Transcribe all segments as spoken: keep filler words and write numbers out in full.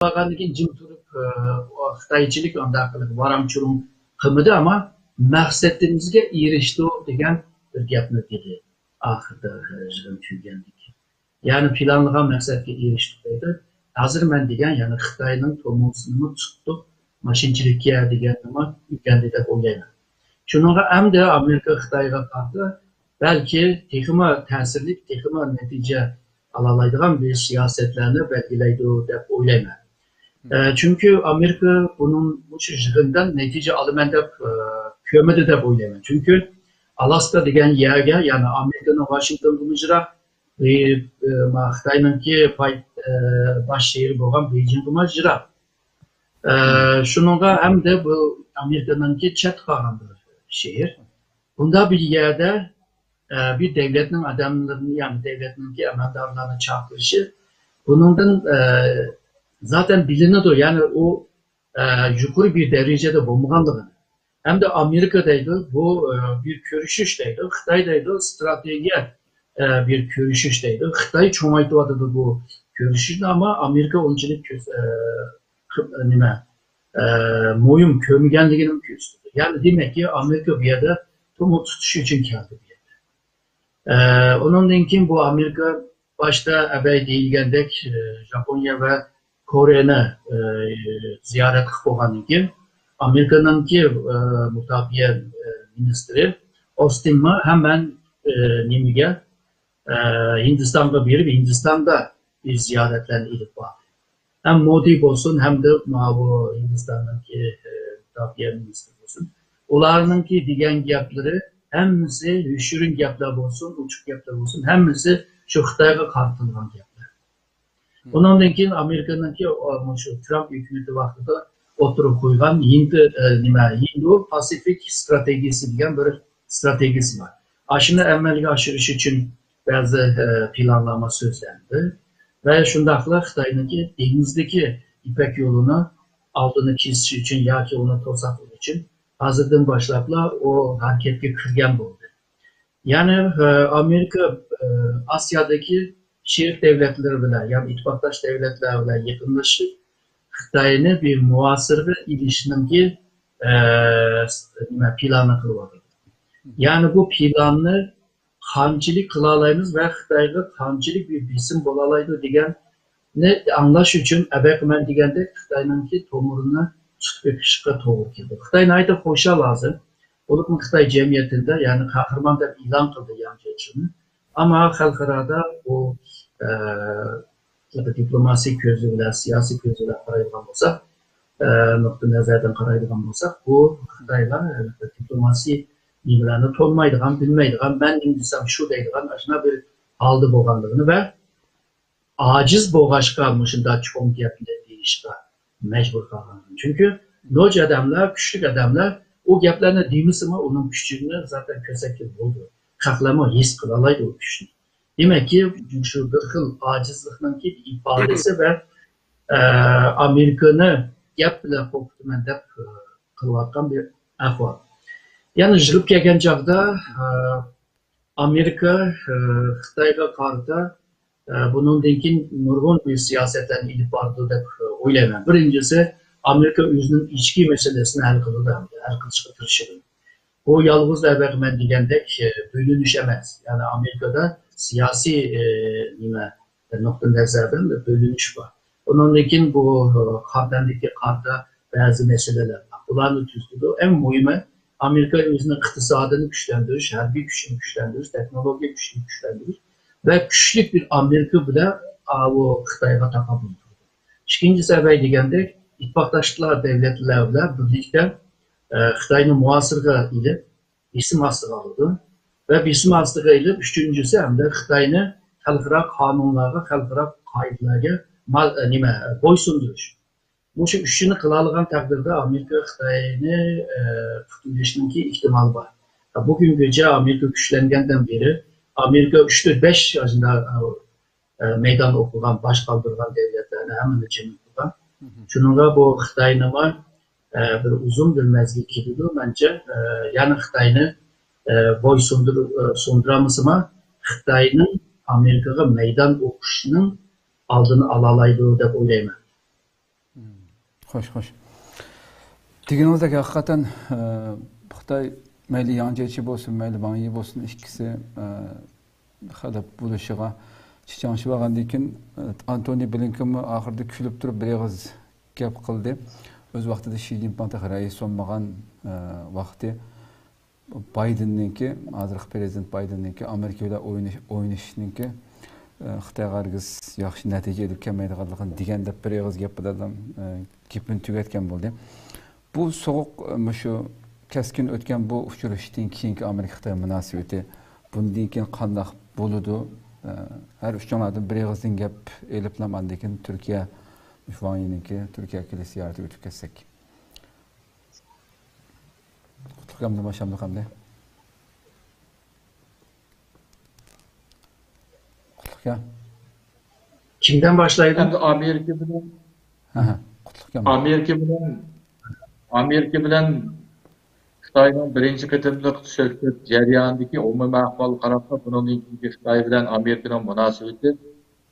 بارغاندىن كېيىن جىم تۇرۇپ، ئە، خىتايچىلىك ئانداق قىلىپ ۋارام-چۇرۇڭ قىلمىدى، ئەمما مەقسىتىمىزگە ئېرىشتۇق دېگەن بىر گەپنى دېدى ئاخىرىدا، ئە، يىغىن تۈگىگەندىن كېيىن. يەنى پىلانلىغان مەقسەتكە ئېرىشتۇق دەيدۇ. ھازىر مەن دېگەن، يەنى خىتاينىڭ تومۇرىسىنىمۇ تۇتتۇق، ماشىنىچىلىككە دېگەننىمۇ ئۆگەندى دەپ ئويلايمەن. شۇنىڭغا ئەمدى ئامېرىكا خىتايغا قارىتا بەلكى تېخىمۇ تەسىرلىك، تېخىمۇ نەتىجە ئالالايدىغان بىر سىياسەتلەرنى بەلگىلەيدۇ دەپ ئويلايمەن. ئە، چۈنكى ئامېرىكا بۇنىڭ، مۇشۇ يىغىندىن نەتىجە ئالىمەن دەپ، ئە، كۆرمىدى دەپ ئويلايمەن. چۈنكى ئالاسكا دېگەن يەرگە، يەنى ئامېرىكىنىڭ ۋاشىنگتونغىمۇ يىراق، ئى، ئى، ما، خىتاينىڭكى پاي-، ئى، باش شەھىرى بولغان بېيجىڭغىمۇ يىراق. ئى، شۇنىڭغا ھەمدە بۇ ئامېرىكىنىڭكى چەتتە قالغان بىر شەھىرى. بۇنداق بىر يەردە، ئى، بىر دۆلەتنىڭ ئادەملىرىنى، يەنى دۆلەتنىڭكى ئەمەلدارلارنى چاقىرىشى بۇنىڭدىن، ئى، زاتەن بىلىنىدۇ. يەنى ئۇ، ئى، يۇقىرى بىر دەرىجىدە بولمىغانلىقىنى. ھەمدە ئامېرىكا دەيدۇ، بۇ، ئە، بىر كۆرۈشۈش دەيدۇ، خىتاي دەيدۇ، ستراتېگىيە، ئە، بىر كۆرۈشۈش دەيدۇ. خىتاي چوڭايتىۋاتىدۇ بۇ كۆرۈشۈشنى، ئەمما ئامېرىكا ئۇنچىلىك كۆز-، ئە، خىب-، نېمە، ئە، مۇھىم كۆرمىگەنلىكىنى كۆرسىتىدۇ. يەنى دېمەككى، ئامېرىكا بۇ يەردە تومۇر تۇتۇش ئۈچۈن كەلدى بۇ يەرگە. ئە، ئۇنىڭدىن كېيىن بۇ ئامېرىكا باشتا ئەبەي دېيىلگەندەك، ئە، ژاپونىيە ۋە كورېيەنى، ئە، زىيارەت قىلىپ بولغاندىن كېيىن، ئامېرىكىنىڭكى، ئە، مۇداپىئە، ئە، مىنىستىرى ئاستىنمۇ ھەممەن، ئە، نېمىگە، ئە، ھىندىستانغا بېرىپ، ھىندىستاندا بىر زىيارەتلەرنى ئېلىپ باردى. ھەم مودى بولسۇن، ھەمدە ماۋۇ ھىندىستاننىڭكى، ئە، مۇداپىئە مىنىستىرى بولسۇن، ئۇلارنىڭكى دېگەن گەپلىرى ھەممىسى يوشۇرۇن گەپلەر بولسۇن، ئوچۇق گەپلەر بولسۇن، ھەممىسى شۇ خىتايغا قارىتىلغان گەپلەر. ئۇنىڭدىن كېيىن ئامېرىكىنىڭكى، ئا، مۇشۇ ترامپ ھۆكۈمىتى ۋاقتىدا ئوتتۇرىغا قويغان ھىند، ئە، نېمە، ھىندۇ پاسىفىك ستراتېگىيىسى دېگەن بىر ستراتېگىيىسى بار. ئاشۇنى ئەمەلگە ئاشۇرۇش ئۈچۈن بەزى، ئە، پىلانلارمۇ سۆزلەندى. ۋە شۇنداقلا خىتاينىڭكى دېڭىزدىكى يىپەك يولىنى ئالدىنى كېسىش ئۈچۈن ياكى ئۇنى توساتقۇ ئۈچۈن ھازىردىن باشلاپلا ئۇ ھەرىكەتكە كىرگەن بولدى. يەنى، ئە، ئامېرىكا، ئە، ئاسىيادىكى شېرىك دۆلەتلەر بىلەن، يەنى ئىتتىپاقداش دۆلەتلەر بىلەن يېقىنلىشىپ، خىتاينى بىر مۇھاسىرىگە ئېلىشنىڭكى، ئە، نېمە، پىلانى قىلىۋاتىدۇ. يەنى بۇ پىلاننى قانچىلىك قىلالايمىز ۋە خىتايغا قانچىلىك بىر بېسىم بولالايدۇ دېگەننى ئاڭلاش ئۈچۈن، ئەبەقى مەن دېگەندەك، خىتاينىڭكى تومۇرىنى تۇتۇپ بېقىشقا توغرا كېلىدۇ. خىتاي ناھايىتى خۇشال ھازىر. بولۇپمۇ خىتاي جەمئىيىتىدە، يەنى قەھرىمان دەپ ئېلان قىلدى ياڭ جيېچىنى. ئەمما خەلقئارادا بۇ، ئە، دىپلوماسىي كۆزى بىلەن، سىياسىي كۆزى بىلەن قارايدىغان بولساق، ئە، نۇقتىئى نەزەردىن قارايدىغان بولساق، بۇ خىتايلار، ئە، دىپلوماسىي نېمىلەرنى تونۇمايدىغان، بىلمەيدىغان، مەن نېمە دېسەم شۇ دەيدىغان ئاشۇنداق بىر ھالدا بولغانلىقىنى ۋە ئاجىز بولغاچقا مۇشۇنداق چوڭ گەپنى دېيىشقا مەجبۇر قالغان. چۈنكى نوچى ئادەملەر، كۈچلۈك ئادەملەر ئۇ گەپلەرنى دېمىسىمۇ ئۇنىڭ كۈچىنى زاتەن كۆرسەتكىلى بولىدۇ. خەقلەرمۇ ھېس قىلالايدۇ ئۇ كۈچنى. دېمەككى، شۇ بىر خىل ئاجىزلىقنىڭكى ئىپادىسى ۋە، ئە، ئامېرىكىنى گەپ بىلەن قورقۇتىمەن دەپ، ئە، قىلىۋاتقان بىر ئەھۋال. يەنى يىغىپ كەلگەن چاغدا، ئە، ئامېرىكا، ئە، خىتايغا قارىتا، ئە، بۇنىڭدىن كېيىن نۇرغۇن بىر سىياسەتلەرنى ئېلىپ بارىدۇ دەپ، ئە، ئويلايمەن. بىرىنچىسى، ئامېرىكا ئۆزىنىڭ ئىچكى مەسىلىسىنى ھەل قىلىدۇ، ھەل قىلىشقا تىرىشىدۇ. بۇ يالغۇز ئەبەقى مەن دېگەندەك، ئە، بۆلۈنۈش ئەمەس. يەنى ئامېرىكىدا سىياسىي، ئە، نېمە، نۇقتىئى نەزەردىن بۆلۈنۈش بار. ئۇنىڭدىن كېيىن بۇ، ئە، قارا تەنلىككە قارىتا بەزى مەسىلىلەر بار. بۇلارنى تۈزىتىدۇ. ئەڭ مۇھىمى، ئامېرىكا ئۆزىنىڭ ئىقتىسادىنى كۈچلەندۈرۈش، ھەربىي كۈچىنى كۈچلەندۈرۈش، تېخنولوگىيە كۈچىنى كۈچلەندۈرۈش ۋە كۈچلۈك بىر ئامېرىكا بىلەن، ئاۋۇ خىتايغا تاقابىل تۇرىدۇ. ئىككىنچىسى، ئەۋەي دېگەندەك، ئىتتىپاقداشلار دۆلەتلەر بىلەن بىرلىكتە، ئە، خىتاينى مۇھاسىرىگە ئېلىپ، بېسىم ئاستىغا ئالىدۇ. ۋە بېسىم ئاستىغا ئېلىپ، ئۈچىنچىسى، ھەمدە خىتاينى خەلقئارا قانۇنلارغا، خەلقئارا قائىدىلەرگە مال-، ئە، نېمە، بويسۇندۇرۇش. مۇشۇ ئۈچىنى قىلالىغان تەقدىردە ئامېرىكا خىتاينى، ئە، قۇتۇلۇشنىڭكى ئېھتىمالى بار. بۈگۈنگىچە ئامېرىكا كۈچلەنگەندىن بېرى ئامېرىكا ئۈچ تۆت بەش ئاشۇنداق، ئە، مەيدان ئوقۇغان، باش قالدۇرغان دۆلەتلەرنى ھەممىنى جىم قىلغان. شۇنىڭغا بۇ خىتاينىمۇ، ئە، بىر ئۇزۇن بىر مەزگىل كېتىدۇ، مەنچە. ئە، يەنى خىتاينى، ئە، بوي سۇندۇر-، ئە، سۇندۇرالمىسىمۇ، خىتاينىڭ ئامېرىكىغا مەيدان ئوقۇشنىڭ ئالدىنى ئالالايدۇ دەپ ئويلايمەن. خوش، خوش. دېگىنىڭىزدەك ھەقىقەتەن، ئە، خىتاي مەيلى ياڭ جيېچى بولسۇن، مەيلى ۋاڭ يى بولسۇن، ئىككىسى، ئە، خەلەپ بولۇشىغا چىچاڭشىۋالغاندىن كېيىن، ئە، ئانتونى بلىنكېنمۇ ئاخىرىدا كۈلۈپ تۇرۇپ بىر ئېغىز گەپ قىلدى. ئۆز ۋاقتىدا شى جىنپىڭ تېخى رەئىس بولمىغان، ئە، ۋاقتى. بايدېننىڭكى، ھازىرقى پىرېزىدېنت بايدېننىڭكى ئامېرىكا بىلەن ئوينىش-، ئوينىشىشنىڭكى، ئە، خىتايغا ھەرگىز ياخشى نەتىجە ئېلىپ كەلمەيدىغانلىقىنى دېگەن دەپ بىر ئېغىز گەپ بىلەن، ئە، گېپىنى تۈگەتكەن بولدى. بۇ سوغۇق، ئە، مۇشۇ كەسكىن ئۆتكەن بۇ ئۇچرىشىشتىن كېيىنكى ئامېرىكا-خىتاي مۇناسىۋىتى بۇندىن كېيىن قانداق بولىدۇ؟ ئە، ھەر ئۈچۈڭلاردىن بىر ئېغىزدىن گەپ ئېلىپلا ئاندىن كېيىن تۈركىيە، ۋاڭ يىنىڭكى تۈركىيەگە كېلىش زىيارىتىگە ئۆتۈپ كەتسەك. قۇتلۇق كەمدە، ماشاملىق ئەمدى. قۇتلۇق كەم. كىمدىن باشلايدۇ؟ ئەمدى ئامېرىكا بىلەن، ھە، ھە. قۇتلۇق كەم. ئامېرىكا بىلەن، ئامېرىكا بىلەن خىتاينىڭ بىرىنچى قېتىملىق سۆھبەت جەريانىدىكى ئومۇمىي ئەھۋالغا قاراپلا، بۇنىڭدىن كېيىنكى خىتاي بىلەن ئامېرىكىنىڭ مۇناسىۋىتى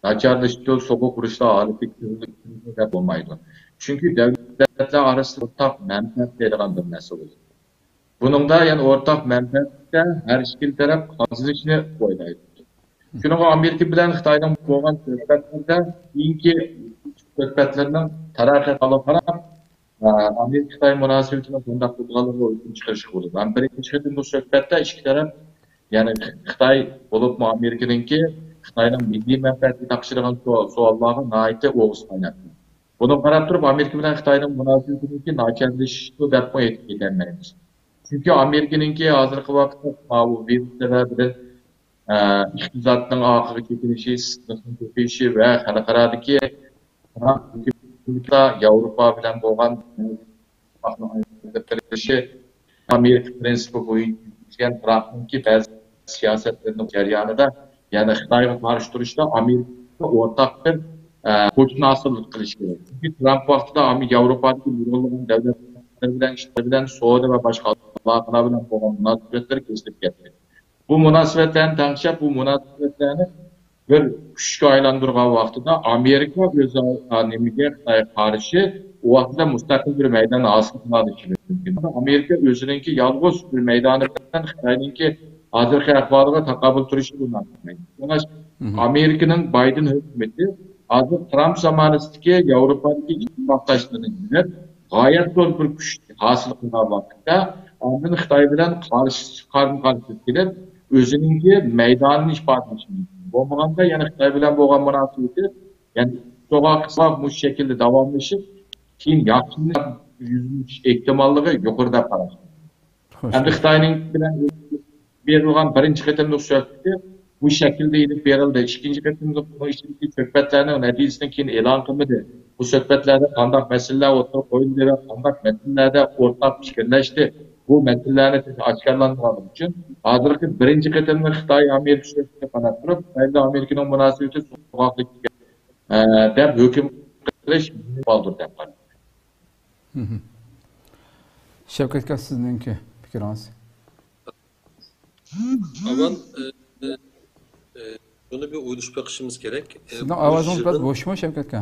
ناچارلىشىدۇ، سوغۇق ئۇرۇشلار ھالىتىگە كىرىدۇ دەپ بولمايدۇ. چۈنكى دۆلەتلەر ئارىسىدا ئورتاق مەنپەئەت دەيدىغان بىر نەرسە بولىدۇ. بۇنىڭدا يەنە ئورتاق مەنپەئەتتە ھەر ئىككىلا تەرەپ قازىنىشنى ئويلايدۇ. شۇنىڭغا ئامېرىكا بىلەن خىتاينىڭ بولغان سۆھبەتلىرىدە كېيىنكى سۆھبەتلىرىنىڭ تەرەققىياتىغا قاراپ، ئامېرىكا-خىتاي مۇناسىۋىتىنىڭ قانداق بولىدىغانلىقىنى ھۆكۈم چىقىرىشقا بولىدۇ. ھەم بىرىنچى قېتىملىق سۆھبەتتە ئىككى تەرەپ، يەنى خىتاي بولۇپمۇ ئامېرىكىنىڭكى خىتاينىڭ مىللىي مەنپەئەتىگە تاقىشىدىغان سو-، سوئاللارغا ناھايىتى ئوغۇز قايناتتى. بۇنىڭغا قاراپ تۇرۇپ، ئامېرىكا بىلەن خىتاينىڭ مۇناسىۋىتىنىڭكى ناچارلىشىشىدۇ دەپمۇ ئېيتىپ كېتەلمەيمىز. چۈنكى ئامېرىكىنىڭكى ھازىرقى ۋاقىتتا ماۋۇ ۋىرۇس سەۋەبىدىن، ئە، ئىقتىسادنىڭ ئارقىغا چېكىنىشى، ئىسسىقنىڭ كۆپىيىشى ۋە خەلقئارادىكى ياۋروپا بىلەن بولغان ئامېرىكا پىرىنسىپى بويىچە يۈرگۈزگەن ترامپنىڭكى بەزى سىياسەتلىرىنىڭ جەريانىدا، يەنى خىتايغا قارشى تۇرۇشتا ئامېرىكا ئورتاق بىر، ئە، قوشنا ھاسىل قىلىش كېرەك. چۈنكى ترامپ ۋاقتىدا ئامېرىكا ياۋروپادىكى نۇرغۇنلىغان دۆلەتلەر بىلەن، بىلەن سودا ۋە باشقا ئالاقىلار بىلەن بولغان مۇناسىۋەتلىرى كېسىلىپ كەتتى. بۇ مۇناسىۋەتلەرنى تەڭشەپ، بۇ مۇناسىۋەتلەرنى بىر كۈچكە ئايلاندۇرغان ۋاقتىدا ئامېرىكا ئۆزى نېمىگە خىتايغا قارشى ئۇ ۋاقتىدا مۇستەقىل بىر مەيدان ھاسىل قىلالىشى مۇمكىن. ئامېرىكا ئۆزىنىڭكى يالغۇز بىر مەيدانى بىلەن خىتاينىڭكى ھازىرقى ئەھۋالىغا تاقابىل تۇرۇشى بولمايدۇ. شۇڭا ئامېرىكىنىڭ بايدېن ھۆكۈمىتى ھازىر ترامپ زامانىسىدىكى ياۋروپادىكى ئىتتىپاقداشلىرىنى يېڭىپ، غايەت زور بىر كۈچ ھاسىل قىلغان ۋاقىتتا، ئاندىن خىتاي بىلەن قارشى، قارمۇ قارشى كېلىپ، ئۆزىنىڭكى مەيدانىنى ئىپادىلىشى مۇمكىن. بولمىغاندا يەنە خىتاي بىلەن بولغان مۇناسىۋىتى، يەنى سوغۇق قىسماق مۇشۇ شەكىلدە داۋاملىشىپ، كېيىن ياخشىلىنىش يۈزلىنىش ئېھتىماللىقى يۇقىرى دەپ قاراشتىن. خوش. ئەمدى خىتاينىڭ بىلەن بېرىلغان بىرىنچى قېتىملىق سۆھبىتى بۇ شەكىلدە ئېلىپ بېرىلدى. ئىككىنچى قېتىملىق بۇنىڭ ئىچىدىكى سۆھبەتلەرنىڭ نەتىجىسىنى كېيىن ئېلان قىلمىدى. بۇ سۆھبەتلەردە قانداق مەسىلىلەر ئوتتۇرىغا قويۇلدى ۋە قانداق مەسىلىلەردە ئورتاق پىكىرلەشتى، بۇ مەسىلىلەرنى تېخى ئاشكارىلانمىغانلىقى ئۈچۈن، ھازىرقى بىرىنچى قېتىملىق خىتاي ئامېرىكا سۆھبىتىگە قاراپ تۇرۇپ، خىتاي بىلەن ئامېرىكىنىڭ مۇناسىۋىتى سوغۇقلۇق، ئە، دەپ ھۆكۈم قىلىش مىنىمالدۇر دەپ قارايمەن. شەۋكەت ئاكا، سىزنىڭكى پىكرىڭىز؟ ئاۋۋال، ئە، ئە، ئە، بۇنى بىر ئويلىشىپ بېقىشىمىز كېرەك. ئە، سىزنىڭ بۇ ئاۋازىڭىز بىراز يىغىن بوشمۇ، شەۋكەت ئاكا؟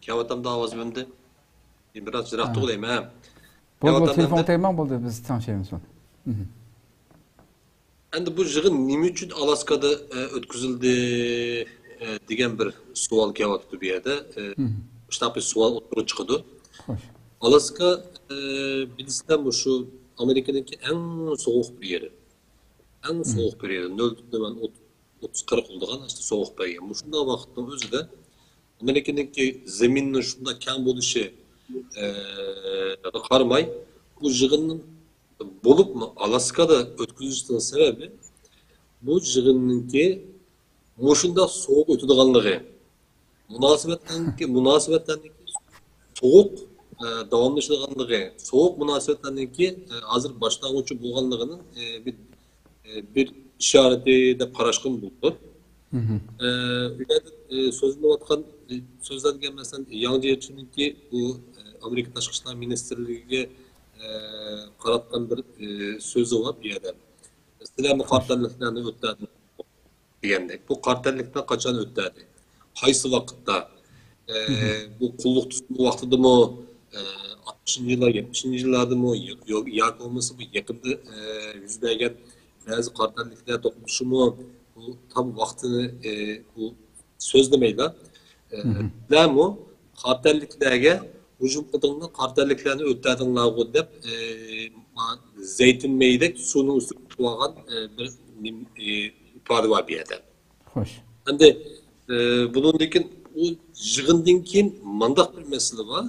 كەۋاتامدا ئاۋازىم ئەمدى بىراز يىراق ھە. تۇغۇلايمەن، ھە. بولدى، بولدى، كەۋاتامدا تېلېفونغا تەگمەڭ، بولدى، بىز تەڭشەيمىز بۇنى. مھم. ئەمدى بۇ يىغىن نېمە ئۈچۈن ئالاسكادا، ئە، ئۆتكۈزۈلدى، ئە، دېگەن بىر سوئال كېلىۋاتىدۇ بۇ يەردە. ئە، مھم. مۇشۇنداق بىر سوئال ئوتتۇرىغا چىقىدۇ. خوش. ئالاسكا، ئە، بىلىسىلەر، مۇشۇ ئامېرىكىنىڭكى ئەڭ سوغۇق بىر يېرى. ئەڭ مھم. سوغۇق بىر يېرى. نۆلدىن تۆۋەن ئوت-، ئوتتۇز قىرىق بولىدىغان ئاشۇنداق سوغۇق بىر يېرى. مۇشۇنداق ۋاقىتنىڭ ئۆزىدە ئامېرىكىنىڭكى زېمىننىڭ شۇنداق كەڭ بولۇشى، ئە، قارىماي، بۇ يىغىننىڭ بولۇپمۇ ئالاسكادا ئۆتكۈزۈشنىڭ سەۋەبى، بۇ يىغىننىڭكى مۇشۇنداق سوغۇق ئۆتىدىغانلىقى، مۇناسىۋەتلەرنىڭكى، مۇناسىۋەتلەرنىڭكى سوغۇق، ئە، داۋاملىشىدىغانلىقى، سوغۇق مۇناسىۋەتلەرنىڭكى، ئە، ھازىر باشلانغۇچى بولغانلىقىنىڭ، ئە، بىر، ئە، بىر ئىشارىتى دەپ قاراشقىمۇ بولىدۇ. مھم. ئە، ئۇ يەردە، ئە، سۆزلىنىۋاتقان، ئە، سۆزلەنگەن، مەسىلەن، ياڭ جيېچىنىڭكى بۇ، ئە، ئامېرىكا تاشقى ئىشلار مىنىستىرلىكىگە، ئە، قاراتقان بىر، ئە، سۆزى بار بۇ يەردە. سىلەرمۇ قارا تەنلىكلەرنى ئۆتتۈردىڭلار دېگەندەك. بۇ قارا تەنلىكلەر قاچان ئۆتتۈردى؟ قايسى ۋاقىتتا؟ ئە، بۇ قۇللۇق تۈزۈمى ۋاقتىدىمۇ، ئە، ئاتمىشىنچى يىللار، يەتمىشىنچى يىللاردىمۇ يا-، يا-، ياكى بولمىسا بۇ يېقىندا، ئە، يۈز بەرگەن بەزى قارا تەنلىكلەر توقۇنۇشىمۇ بۇ تام ۋاقتىنى، ئە، بۇ سۆزلىمەيلا. ئە، سىلەرمۇ قارا تەنلىكلەرگە ھۇجۇم قىلدىڭلار، قارا تەنلىكلەرنى ئۆلتۈردۈڭلارغۇ دەپ، ئە، ما-، زەيتۇن مېيىدەك سۇنىڭ ئۈستىگە قويۇۋالغان، ئە، بىر نېمە، ئە، ئىپادە بار بۇ يەردە. خوش. ئەمدى، ئە، بۇنىڭدىن كېيىن ئۇ يىغىندىن كېيىن مانداق بىر مەسىلە بار.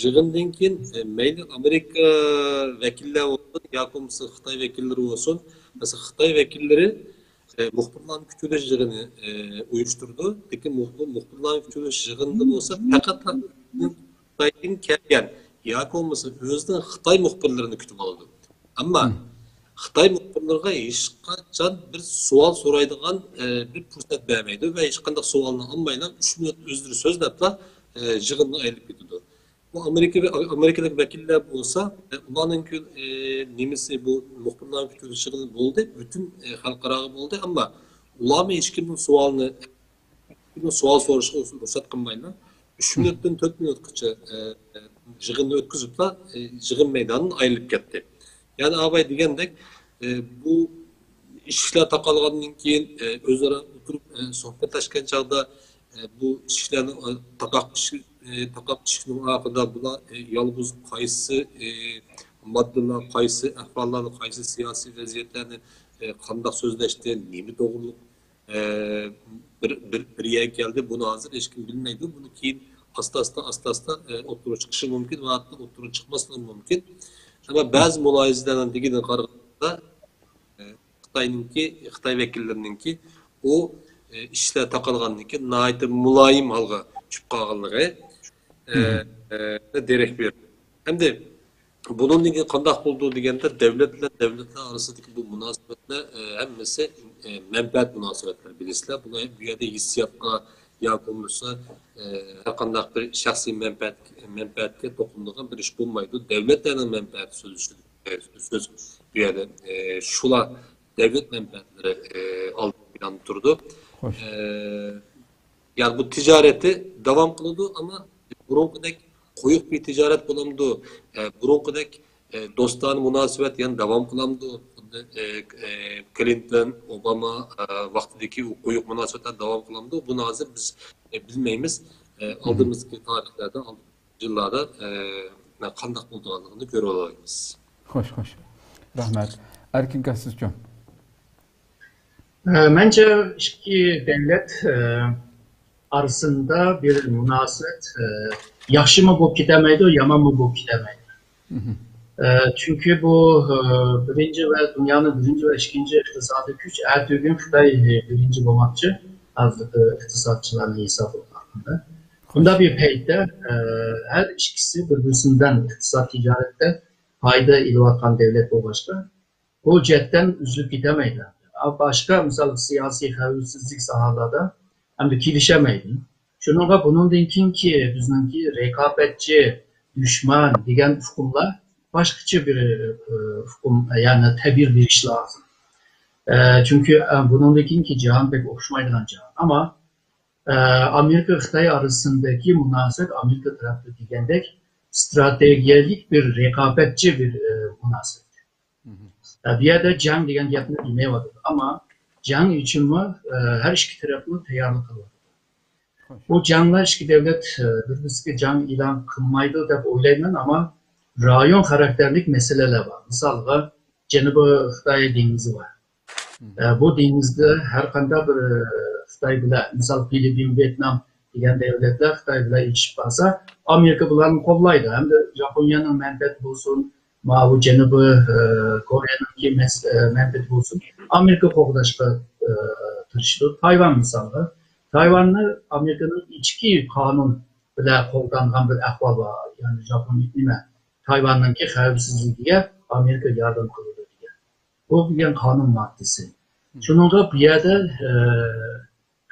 يىغىندىن كېيىن، ئە، مەيلى ئامېرىكا ۋەكىللەر بولسۇن ياكى بولمىسا خىتاي ۋەكىللىرى بولسۇن، مەسىلەن، خىتاي ۋەكىللىرى، ئە، مۇخبىرلارنى كۈتۈۋېلىش يىغىنى، ئە، ئۇيۇشتۇرىدۇ. لېكىن مۇخبىر-، مۇخبىرلارنى كۈتۈۋېلىش يىغىنىدا بولسا پەقەتلا خىتايدىن كەلگەن ياكى بولمىسا ئۆزىنىڭ خىتاي مۇخبىرلىرىنى كۈتۈپ ئالىدۇ. ئەمما خىتاي مۇخبىرلىرىغا ھېچقاچان بىر سوئال سورايدىغان، ئە، بىر پۇرسەت بەرمەيدۇ ۋە ھېچقانداق سوئالنى ئالمايلا، ئۈچ مىنۇت ئۆزلىرى سۆزلەپلا، ئە، يىغىندىن ئايرىلىپ كېتىدۇ. بۇ ئامېرىكا ۋە ئامېرىكىلىق ۋەكىللەر بولسا، ئە، ئۇلارنىڭكى، ئە، نېمىسى بۇ مۇخبىرلارنى كۈتۈۋېلىش يىغىنى بولدى، پۈتۈن، ئە، خەلقئاراغا بولدى، ئەمما ئۇلارمۇ ھېچكىمنىڭ سوئالىنى سوئال سوراشقا رۇخسەت قىلمايلا، ئۈچ مىنۇتتىن تۆت مىنۇتقىچە، ئە، ئە، يىغىننى ئۆتكۈزۈپلا، ئە، يىغىن مەيدانىدىن ئايرىلىپ كەتتى. يەنى ئاباي دېگەندەك، ئە، بۇ ئىشىكلەر تاقالغاندىن كېيىن، ئە، ئۆزئارا ئولتۇرۇپ، ئە، سۆھبەتلەشكەن چاغدا، ئە، بۇ ئىشىكلەرنى، ئە، تاقاپ ئىشىك-، ئە، تاقاپ ئىشىكنىڭ ئارقىدا بۇلار، ئە، يالغۇز قايسى، ئە، ماددىلار، قايسى ئەھۋاللارنى، قايسى سىياسىي ۋەزىيەتلەرنى، ئە، قانداق سۆزلەشتى، نېمە توغرۇلۇق ئە، بىر، بىر، بىر يەرگە كەلدى. بۇنى ھازىر ھېچكىم بىلمەيدۇ. بۇنى كېيىن ئاستا-ئاستا، ئاستا-ئاستا، ئە، ئوتتۇرىغا چىقىشى مۇمكىن ۋە ھەتتا ئوتتۇرىغا چىقماسلىقى مۇمكىن. ئەمما بەزى مۇلاھىزىلەرنىڭ دېگىنىگە قارىغاندا، ئە، خىتاينىڭكى، خىتاي ۋەكىللىرىنىڭكى ئۇ، ئە، ئىشلار تاقالغاندىن كېيىن ناھايىتى مۇلايىم ھالغا چۈشۈپ قالغانلىقى، ئە، ئە، دېرەك بېرىدۇ. ئەمدى بۇنىڭدىن كېيىن قانداق بولىدۇ دېگەندە، دۆلەت بىلەن دۆلەتلەر ئارىسىدىكى بۇ مۇناسىۋەتلەر، ئە، ھەممىسى، ئە، مەنپەئەت مۇناسىۋەتلىرى، بىلىسىلەر. بۇلار بۇ يەردە ھېسسىياتقا ياكى بولمىسا، ئە، ھەر قانداق بىر شەخسىي مەنپەئەت، مەنپەئەتكە توقۇنىدىغان بىر ئىش بولمايدۇ. دۆلەتلەرنىڭ مەنپەئەتى سۆز ئۈستىدە، ئە، سۆز بۇ يەردە، ئە، شۇلار دۆلەت مەنپەئەتلىرى، ئە، ئالدىنقى پىلاندا تۇرىدۇ. خوش. ئە، يەنى بۇ تىجارىتى داۋام قىلىدۇ، ئەمما بۇرۇنقىدەك قويۇق بىر تىجارەت بولامدۇ؟ ئە، بۇرۇنقىدەك، ئە، دوستانە مۇناسىۋەت يەنە داۋام قىلامدۇ؟ خۇددى، ئە، ئە، كلىنتون، ئوباما، ئە، ۋاقتىدىكى ئۇ قويۇق مۇناسىۋەتلەر داۋام قىلامدۇ؟ بۇنى ھازىر بىز، ئە، بىلمەيمىز. ئە، ئالدىمىزدىكى تارىخلاردا، ئالدىمىزدىكى يىللاردا، ئە، قانداق بولىدىغانلىقىنى كۆرۈۋالالايمىز. خوش، خوش. رەھمەت. ئەركىن ئاكا، سىزچۇ؟ ئە، مەنچە ئىككى دۆلەت، ئە، ئارىسىندا بىر مۇناسىۋەت، ئە، ياخشىمۇ بولۇپ كېتەلمەيدۇ، يامانمۇ بولۇپ كېتەلمەيدۇ. ئە، چۈنكى بۇ، ئە، بىرىنچى ۋە دۇنيانىڭ بىرىنچى ۋە ئىككىنچى ئىقتىسادىي كۈچ، ئەتىگۈن خىتاي بىرىنچى بولماقچى، ھازىرقى ئىقتىسادچىلارنىڭ ھېسابى بولغاندا. بۇنداق بىر پەيتتە، ئە، ھەر ئىككىسى بىر-بىرسىدىن ئىقتىساد، تىجارەتتە پايدا ئېلىۋاتقان دۆلەت بولغاچقا، بۇ جەھەتتىن ئۈزۈلۈپ كېتەلمەيدۇ. باشقا، مىسال، سىياسىي، خەۋپسىزلىك ساھەلەردە ئەمدى كېلىشەلمەيدۇ. شۇنىڭغا بۇنىڭدىن كېيىنكى بىزنىڭكى رىقابەتچى، دۈشمەن دېگەن ئۇقۇملار باشقىچە بىر، ئى، ئۇقۇم، يەنى تەبىر بېرىش لازىم. ئە، چۈنكى، ئە، بۇنىڭدىن كېيىنكى جاھان بەك ئوخشىمايدىغان جاھان. ئەمما، ئە، ئامېرىكا خىتاي ئارىسىندىكى مۇناسىۋەت ئامېرىكا تەرەپتە دېگەندەك ستراتېگىيەلىك بىر رىقابەتچى بىر، ئە، مۇناسىۋەت. ئە، بۇ يەردە جەڭ دېگەن گەپنى دېمەيۋاتىدۇ. ئەمما جەڭ ئۈچۈنمۇ، ئە، ھەر ئىككى تەرەپمۇ تەييارلىق قىلىۋاتىدۇ. بۇ جەڭلەر ئىككى دۆلەت، ئە، بىر-بىرسىگە جەڭ ئېلان قىلمايدۇ دەپ ئويلايمەن، ئەمما رايون خاراكتېرلىك مەسىلىلەر بار. مىسالغا، جەنۇبىي خىتاي دېڭىزى بار. ئە، بۇ دېڭىزدە ھەر قانداق بىر، ئە، خىتاي بىلەن، مىسال، فىلىپپىن، ۋيېتنام دېگەن دۆلەتلەر خىتاي بىلەن ئېلىشىپ قالسا، ئامېرىكا بۇلارنى قوللايدۇ. ھەمدە ياپونىيەنىڭ مەنپەئەتى بولسۇن، ماۋۇ جەنۇبىي، ئە، كورېيەنىڭكى مەس-، ئە، مەنپەئەتى بولسۇن، ئامېرىكا قوغداشقا، ئە، تىرىشىدۇ. تايۋان مىسالغا، تايۋاننى ئامېرىكىنىڭ ئىچكى قانۇن بىلەن قوغدانغان بىر ئەھۋال بار. يەنى ياپون نېمە، تايۋاننىڭكى خەۋپسىزلىكىگە ئامېرىكا ياردەم قىلىدۇ دېگەن. بۇ دېگەن قانۇن ماددىسى. شۇنىڭغا بۇ يەردە، ئە،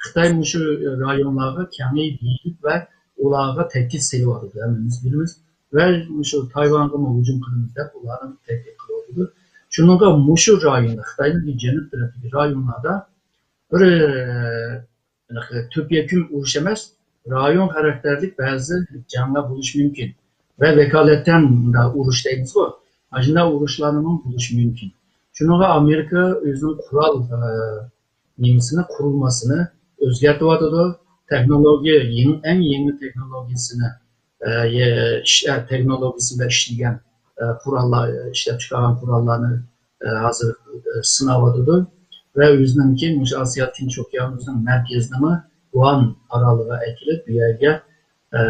خىتاي مۇشۇ رايونلارغا كېڭىيىپ يېيىپ ۋە ئۇلارغا تەھدىت سېلىۋاتىدۇ، ھەممىمىز بىلىمىز. ۋە مۇشۇ تايۋانغىمۇ ھۇجۇم قىلىمىز دەپ ئۇلارنى تەھدىت قىلىۋاتىدۇ. شۇنىڭغا مۇشۇ رايوندا، خىتاينىڭ جەنۇب تەرەپتىكى رايونلاردا بىر، ئە، تۆپە-يەكۈن ئۇرۇش ئەمەس، رايون خاراكتېرلىك بەزى جەڭلەر بولۇشى مۇمكىن. ۋە ۋاكالىتەن مۇنداق ئۇرۇش دەيمىزغۇ، ئاشۇنداق ئۇرۇشلارنىمۇ بولۇشى مۇمكىن. شۇنىڭغا ئامېرىكا ئۆزىنىڭ قورال، ئە، نېمىسىنى، قۇرۇلمىسىنى ئۆزگەرتىۋاتىدۇ. تېخنولوگىيە، يېڭى، ئەڭ يېڭى تېخنولوگىيەسىنى، ئە، يە-، ئىش-، ئە، تېخنولوگىيەسى بىلەن ئىشلىگەن، ئە، قوراللار، ئىشلەپ چىقارغان قوراللارنى، ئە، ھازىر، ئە، سىناۋاتىدۇ. ۋە ئۆزىنىڭكى مۇشۇ ئاسىيا تىنچ ئوكيانىنىڭ مەركىزىنىمۇ گۇئان ئارالىغا ئەكېلىپ، بۇ يەرگە، ئە،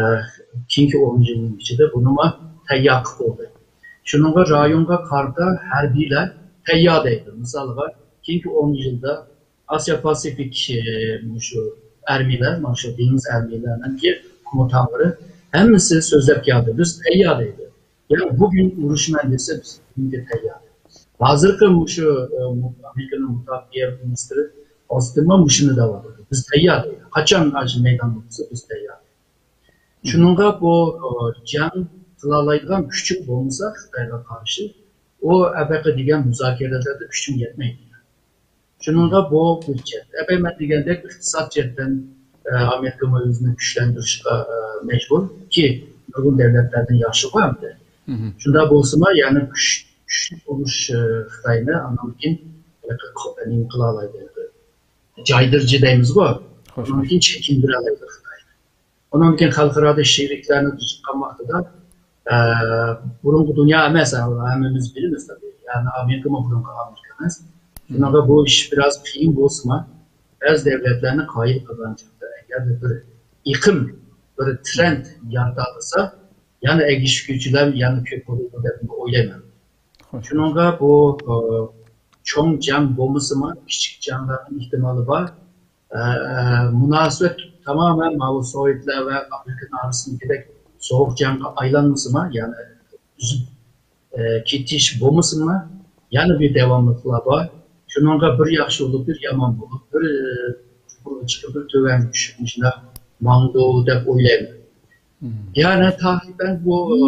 كېيىنكى ئون يىلنىڭ ئىچىدە بۇنىمۇ تەييار قىلىپ بولدى. شۇنىڭغا رايونغا قارىتا ھەربىيلەر تەييار دەيدۇ. مىسالغا، كېيىنكى ئون يىلدا ئاسىيا پاسىفىك، ئە، مۇشۇ ئارمىيەلەر، مانا شۇ دېڭىز ئارمىيەلەرنىڭكى كوماندىرلىرى ھەممىسى سۆزلەپ كەلدى. بىز تەييار دەيدۇ. يەنى بۈگۈن ئۇرۇشىمەن دېسە، بىز بۈگۈنگە تەييار. ھازىرقى مۇشۇ، ئە، ئامېرىكىنىڭ مۇداپىئە مىنىستىرى ئاستىن مۇشۇنى دەۋاتىدۇ. بىز تەييار دەيدۇ. قاچان ئاشۇ مەيداندا بولسا، بىز تەييار. شۇنىڭغا بۇ، ئە، جەڭ قىلالايدىغان كۈچۈڭ بولمىسا خىتايغا قارشى، ئۇ ئەبەقە دېگەن مۇزاكىرىلەردە كۈچۈڭ يەتمەيدۇ. شۇنىڭغا بۇ بىر جەھەت. ئەبەي مەن دېگەندەك ئىقتىساد جەھەتتىن، ئە، ئامېرىكىمۇ ئۆزىنى كۈچلەندۈرۈشكە، ئە، مەجبۇر كى، نۇرغۇن دۆلەتلەردىن ياخشىغۇ ئەمدى. شۇنداق بولسىمۇ، يەنى كۈچ-، كۈچلۈك بولۇش، ئە، خىتاينى ئاندىن كېيىن، ئە، نېمە قىلالايدۇ، جايدۇرۇجى دەيمىزغۇ، ئاندىن كېيىن چېكىندۈرەلەيدۇ خىتاينى. ئۇنىڭدىن كېيىن خەلقئارادا شېرىكلەرنى تۇتقان ۋاقتىدا، ئە، بۇرۇنقى دۇنيا ئەمەس، ھەممىمىز بىلىمىز تەبىئىي. يەنى ئامېرىكىمۇ بۇرۇنقى ئامېرىكا ئەمەس. شۇنىڭغا بۇ ئىش بىراز قىيىن بولسىمۇ، بەزى دۆلەتلەرنى قايىل قىلغان چاغدا، ئەگەر بىر ئېقىم، بىر ترەند يارىتالىسا، يەنە ئەگىشكۈچىلەر يەنە كۆپ بولىدۇ دەپ ئويلايمەن. شۇنىڭغا بۇ، ئە، چوڭ جەڭ بولمىسىمۇ، كىچىك جەڭلەرنىڭ ئېھتىمالى بار. ئە، مۇناسىۋەت تامامەن ماۋۇ سوۋېتلار ۋە ئامېرىكىنىڭ ئارىسىدىكىدەك سوغۇق جەڭگە ئايلانمىسىمۇ، يەنى ئۈزۈپ، ئە، كېتىش بولمىسىمۇ، يەنە بىر داۋاملىقلار بار. شۇنىڭغا بىر ياخشى بولۇپ، بىر يامان بولۇپ، بىر، ئە، يۇقىرىغا چىقىپ، بىر تۆۋەنگە چۈشۈپ، مۇشۇنداق ماڭىدۇ دەپ ئويلايمەن. يەنى تەقرىبەن بۇ، ئە،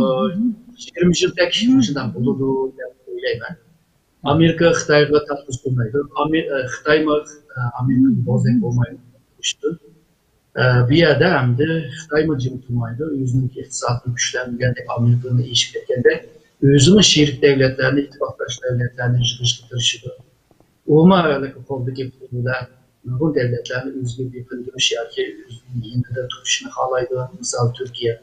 يىگىرمە يىلدەك مۇشۇنداق بولىدۇ دەپ ئويلايمەن. ئامېرىكا خىتايغا تاققۇز قىلمايدۇ. ئامېر-، ئە، خىتايمۇ، ئە، ئامېرىكا بوزەك بولمايدۇ. ئە، بۇ يەردە ئەمدى خىتايمۇ جىم تۇرمايدۇ. ئۆزىنىڭكى ئىقتىسادىنى كۈچلەندۈرگەندەك، ئامېرىكىنى ئېشىپ كەتكەندەك، ئۆزىمۇ شېرىك دۆلەتلەرنى، ئىتتىپاقداش دۆلەتلەرنى يىغىشقا تىرىشىدۇ. ئۇمۇ ھېلىقى قولدىكى پۇل بىلەن نۇرغۇن دۆلەتلەرنى ئۆزىگە بېقىندۇرۇش ياكى ئۆزىنىڭ يېنىدا تۇتۇشنى خالايدۇ. مىسال، تۈركىيە.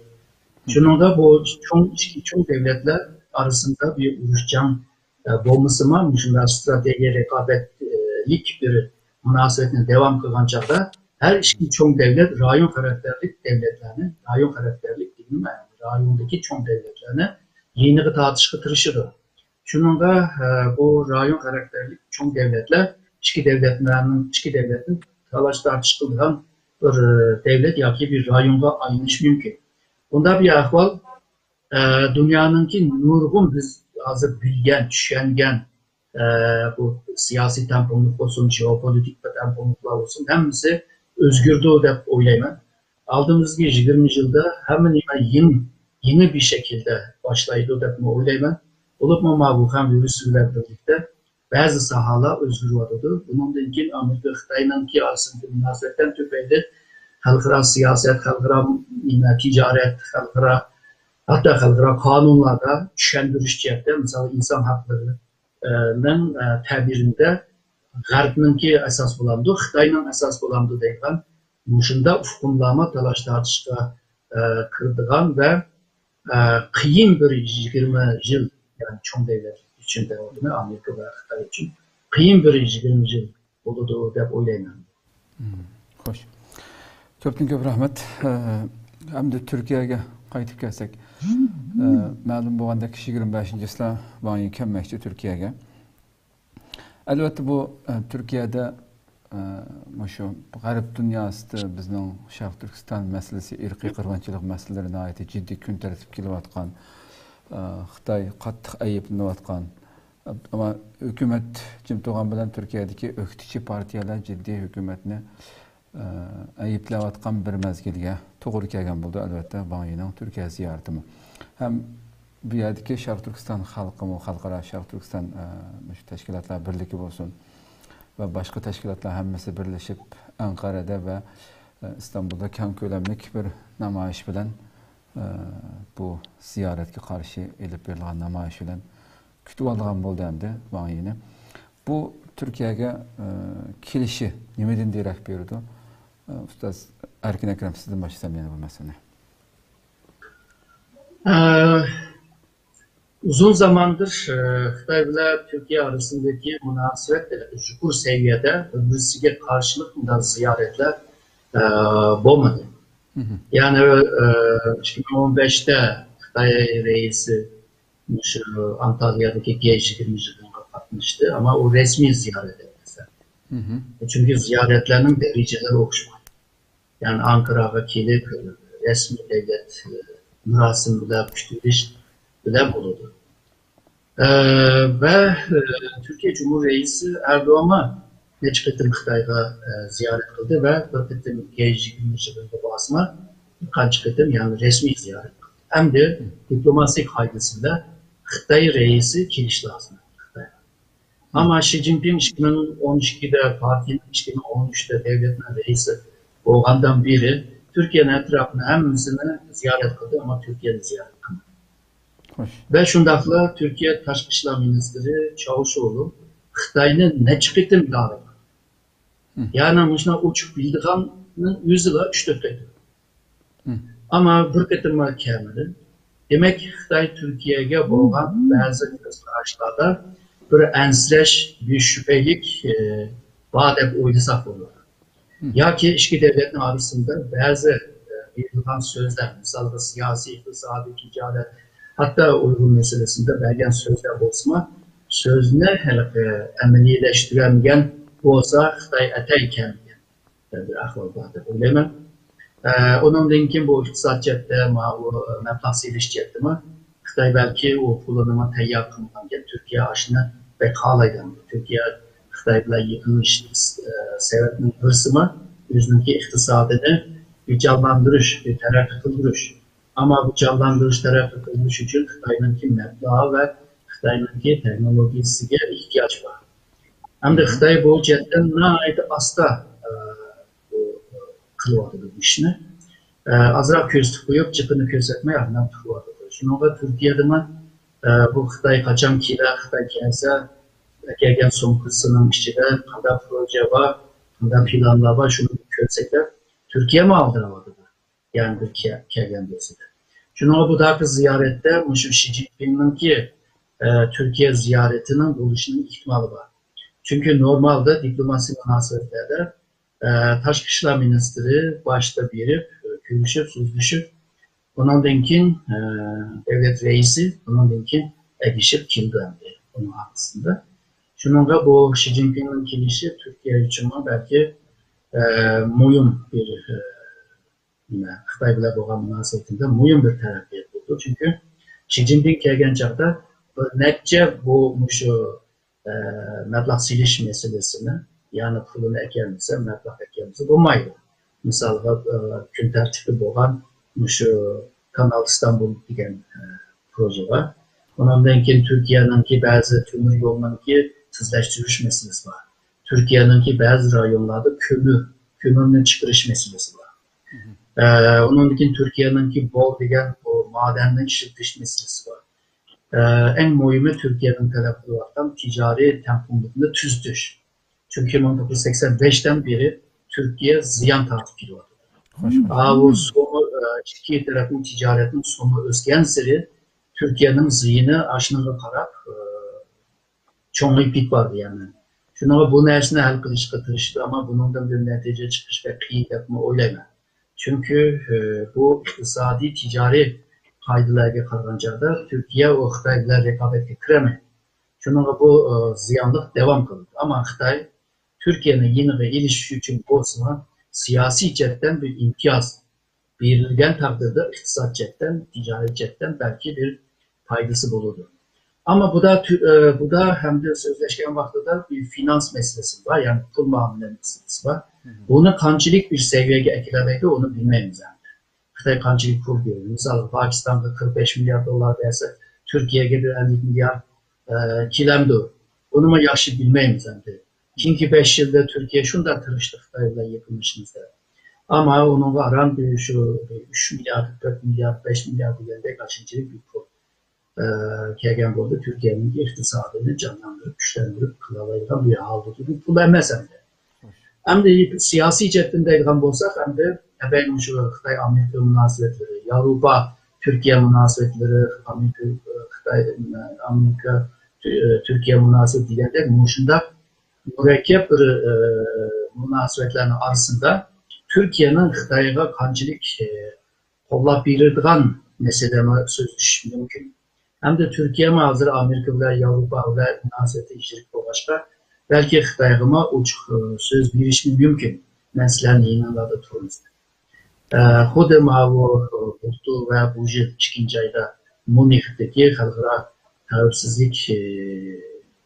شۇنىڭغا بۇ چوڭ، ئىككى چوڭ دۆلەتلەر ئارىسىدا بىر ئۇرۇش جەڭ، ئە، بولمىسىمۇ، مۇشۇنداق ئىستراتېگىيە رىقابەتلىك بىر مۇناسىۋەتنى داۋام قىلغان چاغدا، ھەر ئىككى چوڭ دۆلەت رايون خاراكتېرلىك دۆلەتلەرنى، رايون خاراكتېرلىك دېگىنىم، رايوندىكى چوڭ دۆلەتلەرنى يېنىغا تارتىشقا تىرىشىدۇ. شۇنىڭغا، ئە، بۇ رايون خاراكتېرلىك چوڭ دۆلەتلەر ئىككى دۆلەتلەرنىڭ، ئىككى دۆلەتنىڭ تالاش تارتىش قىلىدىغان بىر، ئە، دۆلەت ياكى بىر رايونغا ئايلىنىشى مۇمكىن. بۇنداق بىر ئەھۋال، ئە، دۇنيانىڭكى نۇرغۇن بىز ھازىر بىلگەن، چۈشەنگەن، ئە، بۇ سىياسىي تەڭپۇڭلۇق بولسۇن، جېئوپولىتىكا تەڭپۇڭلۇقلار بولسۇن، ھەممىسى ئۆزگىرىدۇ دەپ ئويلايمەن. ئالدىمىزدىكى يىگىرمە يىلدا ھەممە نېمە يېڭى، يېڭى بىر شەكىلدە باشلايدۇ دەپمۇ ئويلايمەن. بولۇپمۇ ماۋۇ ۋۇخەن ۋىرۇسى بىلەن بىرلىكتە بەزى ساھەلەر ئۆزگىرىۋاتىدۇ. بۇنىڭدىن كېيىن ئامېرىكا خىتاينىڭكى ئارىسىدىكى مۇناسىۋەتلەر تۈپەيلى خەلقئارا سىياسەت، خەلقئارا، نېمە، تىجارەت، خەلقئارا، ھەتتا خەلقئارا قانۇنلاردا چۈشەندۈرۈش جەھەتتە، مىسال، ئىنسان ھەقلىرىنىڭ، ئە، تەبىرىدە غەربنىڭكى ئاساس بولامدۇ، خىتاينىڭ ئاساس بولامدۇ دەيدىغان مۇشۇنداق ئۇقۇملارمۇ تالاش تارتىشقا، ئە، كىرىدىغان ۋە، ئە، قىيىن بىر يىگىرمە يىل، يەنى چوڭ دۆلەتلەر ئۈچۈن دەۋاتىمەن، ئامېرىكا ۋە خىتاي ئۈچۈن قىيىن بىر يىگىرمە يىل بولىدۇ دەپ ئويلايمەن. مم. خوش. كۆپتىن كۆپ رەھمەت. ئە، ئەمدى تۈركىيەگە قايتىپ كەلسەك، ئە، مەلۇم بولغاندەك، يىگىرمە بەشىنچى چىسلا ۋاڭ يى كەلمەكچى تۈركىيەگە. ئەلۋەتتە، بۇ، ئە، تۈركىيەدە، ئە، مۇشۇ غەرب دۇنياسىدا بىزنىڭ شەرقىي تۈركىستان مەسىلىسى، ئىرقىي قىرغىنچىلىق مەسىلىلىرى ناھايىتى جىددىي كۈن تەرتىپكە كېلىۋاتقان، ئە، خىتاي قاتتىق ئەيىبلىنىۋاتقان. ئەمما ھۆكۈمەت جىم تۇرغان بىلەن تۈركىيەدىكى ئۆكتىچى پارتىيەلەر جىددىي ھۆكۈمەتنى، ئە، ئەيىبلەۋاتقان بىر مەزگىلگە توغرا كەلگەن بولىدۇ، ئەلۋەتتە، ۋاڭ يىنىڭ تۈركىيە زىيارىتىمۇ. ھەم بۇ يەردىكى شەرقىي تۈركىستان خەلقىمۇ، خەلقئارا شەرقىي تۈركىستان، ئە، مۇشۇ تەشكىلاتلار بىرلىكى بولسۇن ۋە باشقا تەشكىلاتلار ھەممىسى بىرلىشىپ ئەنقەرەدە ۋە ئىستانبۇلدا كەڭ كۆلەملىك بىر نامايىش بىلەن، ئە، بۇ زىيارەتكە قارشى ئېلىپ بېرىلغان نامايىش بىلەن كۈتۈۋالىدىغان بولدى ئەمدى ۋاڭ يىنى. بۇ تۈركىيەگە، ئە، كېلىشى نېمىدىن دېرەك بېرىدۇ؟ ئە، ئۇستاز ئەركىن ئەكرەم، سىزدىن باشلىسام يەنە بۇ مەسىلىنى. ئە، ئۇزۇن زاماندىر، ئە، خىتاي بىلەن تۈركىيە ئارىسىندىكى مۇناسىۋەت يۇقىرى سەۋىيەدە بىر-بىرسىگە قارشىلىق مۇنداق زىيارەتلەر، ئە، بولمىدى. مهم. يەنى، ئە، ئىككى مىڭ ئون بەشتە خىتاي رەئىسى مۇشۇ ئانتاليادىكى جى يىگىرمە يىغىنىغا قاتناشتى، ئەمما ئۇ رەسمىي زىيارەت ئەمەس. مهم. چۈنكى زىيارەتلەرنىڭ دەرىجىلىرى ئوخشىمايدۇ. يەنى ئانكاراغا كېلىپ، رەسمىي دۆلەت، ئە، مۇراسىمى بىلەن كۈتۈۋېلىش بىلەن بولىدۇ. ئە، ۋە، ئە، تۈركىيە جۇمھۇر رەئىسى ئەردوغانمۇ نەچچە قېتىم خىتايغا، ئە، زىيارەت قىلدى ۋە بىر قېتىم جى يىگىرمە يىغىنىغا بارسىمۇ بىر قانچە قېتىم، يەنى رەسمىي زىيارەت قىلدى. ئەمدى دىپلوماتىك قائىدىسى بىلەن خىتاي رەئىسى كېلىشى لازىم خىتايغا. ئەمما شى جىنپىڭ ئىككى مىڭ ئون ئىككىدە پارتىيىنىڭ، ئىككى مىڭ ئون ئۈچتە دۆلەتنىڭ رەئىسى بولغاندىن بېرى تۈركىيەنىڭ ئەتراپىنى ھەممىسىنى زىيارەت قىلدى، ئەمما تۈركىيەنى زىيارەت قىلمىدى. خوش. ۋە شۇنداقلا تۈركىيە تاشقى ئىشلار مىنىستىرى چاۋۇشئوغلۇ خىتاينى نەچچە قېتىم دارىغا، مم. يەنى مۇشۇنداق ئوچۇق بىلىدىغاننىڭ ئۆزىلا ئۈچ تۆت قېتىم. مم. ئەمما بىر قېتىممۇ كەلمىدى. دېمەك، خىتاي تۈركىيەگە بولغان بەزى كۆز قاراشلاردا بىر ئەنسىرەش، بىر شۈبھىلىك، ئى، بار دەپ ئويلىساق بولىدۇ. مم. ياكى ئىككى دۆلەتنىڭ ئارىسىدا بەزى، ئى، بېرىلغان سۆزلەر، مىسالغا سىياسىي، ئىقتىسادىي، تىجارەت، ھەتتا ئۇيغۇر مەسىلىسىدە بەرگەن سۆزلەر بولسىمۇ، سۆزنى ھېلىقى ئەمەلىيلەشتۈرەلمىگەن بولسا، خىتاي ئەتەي كەلمىگەن بىر ئەھۋال بار دەپ ئويلايمەن. ئە، ئۇنىڭدىن كېيىن بۇ ئىقتىساد جەھەتتە، ماۋۇ مەبلەغ سېلىش جەھەتتىمۇ خىتاي بەلكى ئۇ پۇلىنىمۇ تەييار قىلمىغانكەن، تۈركىيە ئاشۇنى بەك خالايدۇ. تۈركىيە خىتاي بىلەن يېقىنلىشىش، ئە، سەۋەبىنىڭ بىرسىمۇ ئۆزىنىڭكى ئىقتىسادىنى بىر جانلاندۇرۇش، بىر تەرەققىي قىلدۇرۇش. ئەمما بۇ جانلاندۇرۇش، تەرەققىي قىلدۇرۇش ئۈچۈن خىتاينىڭكى مەبلەغ ۋە خىتاينىڭكى تېخنولوگىيىسىگە ئېھتىياج بار. ئەمدى خىتاي بۇ جەھەتتىن ناھايىتى ئاستا، ئە، بۇ، قىلىۋاتىدۇ بۇ ئىشنى. ئە، ئازراق كۆرسىتىپ قويۇپ، جىقىنى كۆرسەتمەي ئاندىن قىلىۋاتىدۇ. شۇنىڭغا تۈركىيەدىمۇ، ئە، بۇ خىتاي قاچان كېلە، خىتاي كەلسە، ئەكەلگەن سومكىسىنىڭ ئىچىدە قانداق پروژە بار، قانداق پىلانلار بار، شۇنى كۆرسەتسە، تۈركىيەمۇ ئالدىراۋاتىدۇ. يەنە بىر كە-، كەلگەن بولسىدى. شۇنىڭغا بۇ داقى زىيارەتتە مۇشۇ شى جىنپىڭنىڭكى، ئە، تۈركىيە زىيارىتىنىڭ بولۇشىنىڭ ئېھتىمالى بار. چۈنكى نورمالدا دىپلوماسىي مۇناسىۋەتلەردە، ئە، تاشقى ئىشلار مىنىستىرى باشتا بېرىپ، ئە، كۆرۈشۈپ، سۆزلىشىپ، ئۇنىڭدىن كېيىن، ئە، دۆلەت رەئىسى، ئۇنىڭدىن كېيىن ئەگىشىپ كېلىدۇ ئەمدى ئۇنىڭ ئارقىسىدا. شۇنىڭغا بۇ شى جىنپىڭنىڭ كېلىشى تۈركىيە ئۈچۈنمۇ بەلكى، ئە، مۇھىم بىر، ئە، نېمە، خىتاي بىلەن بولغان مۇناسىۋىتىمىزدە مۇھىم بىر تەرەققىيات بولىدۇ. چۈنكى شى جىنپىڭ كەلگەن چاغدا بىر نەچچە بۇ مۇشۇ، ئە، مەبلەغ سېلىش مەسىلىسىنى، يەنى پۇلىنى ئەكەلمىسە، مەبلەغ ئەكەلمىسە بولمايدۇ. مىسالغا، ئە، كۈن تەرتىپتە بولغان مۇشۇ كانال ئىستانبۇل دېگەن، ئە، پروژە بار. ئۇنىڭدىن كېيىن تۈركىيەنىڭكى بەزى تۆمۈر يولنىڭكى تېزلەشتۈرۈش مەسىلىسى بار. تۈركىيەنىڭكى بەزى رايونلاردا كۆمۈر، كۆمۈرنى چىقىرىش مەسىلىسى بار. ئە، ئۇنىڭدىن كېيىن تۈركىيەنىڭكى بور دېگەن بۇ مادەننى ئىشلىتىش مەسىلىسى بار. ئە، ئەڭ مۇھىمى تۈركىيەنىڭ تەلەپ قىلىۋاتقان تىجارىي تەڭپۇڭلۇقنى تۈزىتىش. چۈنكى مىڭ توققۇز يۈز سەكسەن بەشتىن بېرى تۈركىيە زىيان تارتىپ كېلىۋاتىدۇ. خوش. ئاۋۇ سومى، ئە، ئىككى تەرەپنىڭ تىجارەتنىڭ سومى ئۆسكەنسېرى تۈركىيەنىڭ زىيىنى ئاشۇنىڭغا قاراپ، ئە، چوڭىيىپ كېتىپ بارىدۇ يەنى. شۇنىڭغا بۇ نەرسىنى ھەل قىلىشقا تىرىشىدۇ، ئەمما بۇنىڭدىن بىر نەتىجە چىقىشى بەك قىيىن دەپمۇ ئويلايمەن. چۈنكى، ئە، بۇ ئىقتىسادىي، تىجارىي قائىدىلەرگە قارىغان چاغدا تۈركىيە ئۇ خىتاي بىلەن رىقابەتكە كىرەلمەيدۇ. شۇنىڭغا بۇ، ئە، زىيانلىق داۋام قىلىدۇ. ئەمما خىتاي تۈركىيەنى يېنىغا ئېلىش ئۈچۈن بولسىمۇ سىياسىي جەھەتتىن بىر ئىمتىياز بېرىلگەن تەقدىردە ئىقتىساد جەھەتتىن، تىجارىي جەھەتتىن بەلكى بىر پايدىسى بولىدۇ. ئەمما بۇدا تۈ-، ئە، بۇدا ھەمدە سۆزلەشكەن ۋاقتىدا بىر فىنانس مەسىلىسى بار، يەنى پۇل مۇئامىلە مەسىلىسى بار. مم. بۇنى قانچىلىك بىر سەۋىيەگە ئەكېلەلەيدۇ، ئۇنى بىلمەيمىز ئەمدى. خىتاي قانچىلىك پۇل بېرىدۇ؟ مىسالغا، پاكىستانغا قىرىق بەش مىليارد دوللار بەرسە، تۈركىيەگە بىر ئەللىك مىليارد، ئە، كېلەمدۇ؟ ئۇنىمۇ ياخشى بىلمەيمىز ئەمدى. كېيىنكى بەش يىلدا تۈركىيە شۇنداق تىرىشتى خىتاي بىلەن يېقىنلىشىمىز دەپ. ئەمما ئۇنىڭغا ئاران بىر شۇ ئۈچ مىليارد، تۆت مىليارد، بەش مىليارد دېگەندەك ئاشۇنچىلىك بىر پۇل، ئە، كەلگەن بولدى. تۈركىيەنىڭ ئىقتىسادىنى جانلاندۇرۇپ، كۈچلەندۈرۈپ قىلالايدىغان بىر ھالدىكى بىر پۇل ئەمەس ئەمدى. ئەمدى سىياسىي جەھەتتىن دەيدىغان بولساق، ئەمدى ئەبەينىڭ شۇ خىتاي ئامېرىكا مۇناسىۋەتلىرى، ياۋروپا تۈركىيە مۇناسىۋەتلىرى، ئامېرىكا، خىتاي، ئامېرىكا، تۈركىيە مۇناسىۋىتى دېگەندەك مۇشۇنداق مۇرەككەپ بىر، ئە، مۇناسىۋەتلەرنىڭ ئارىسىدا تۈركىيەنىڭ خىتايغا قانچىلىك، ئە، قوللاپ بېرىدىغان مەسىلىمۇ سۆزلىشىش مۇمكىن. ھەمدە تۈركىيەمۇ ھازىر ئامېرىكا بىلەن، ياۋروپا بىلەن مۇناسىۋىتى يىرىك بولغاچقا، بەلكى خىتايغىمۇ ئوچۇق، ئە، سۆز بېرىشى مۇمكىن. مەن سىلەرنىڭ يېنىڭلاردا تۇرىمىز دەپ. ئە، خۇددى ماۋۇ، ئە، بۇلتۇر ۋە بۇ يىل ئىككىنچى ئايدا ميۇنخدىكى خەلقئارا خەۋپسىزلىك، ئە،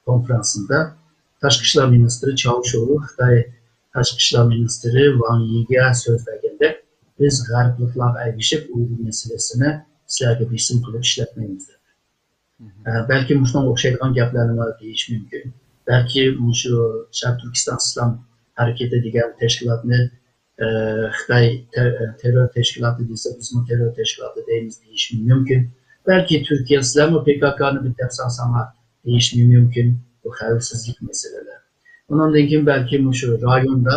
كونفرانسىندا تاشقى ئىشلار مىنىستىرى چاۋشياۋلۇ خىتاي تاشقى ئىشلار مىنىستىرى ۋاڭ يىگە سۆز بەرگەندەك، بىز غەربلىكلارغا ئەگىشىپ ئۇيغۇر مەسىلىسىنى سىلەرگە بېسىم قىلىپ ئىشلەتمەيمىز دەپ. ئە، بەلكى مۇشۇنىڭغا ئوخشايدىغان گەپلەرنىمۇ دېيىشى مۇمكىن. بەلكى مۇشۇ شەرقىي تۈركىستان ئىسلام ھەرىكىتى دېگەن تەشكىلاتنى، ئە، خىتاي تە-، تېررور تەشكىلاتى دېسە، بىزمۇ تېررور تەشكىلاتى دەيمىز دېيىشى مۇمكىن. بەلكى تۈركىيە سىلەرمۇ پى كاكانى بىر دەپ سالساڭلار دېيىشى مۇمكىن. بۇ خەۋپسىزلىك مەسىلىلەر. ئۇنىڭدىن كېيىن بەلكى مۇشۇ رايوندا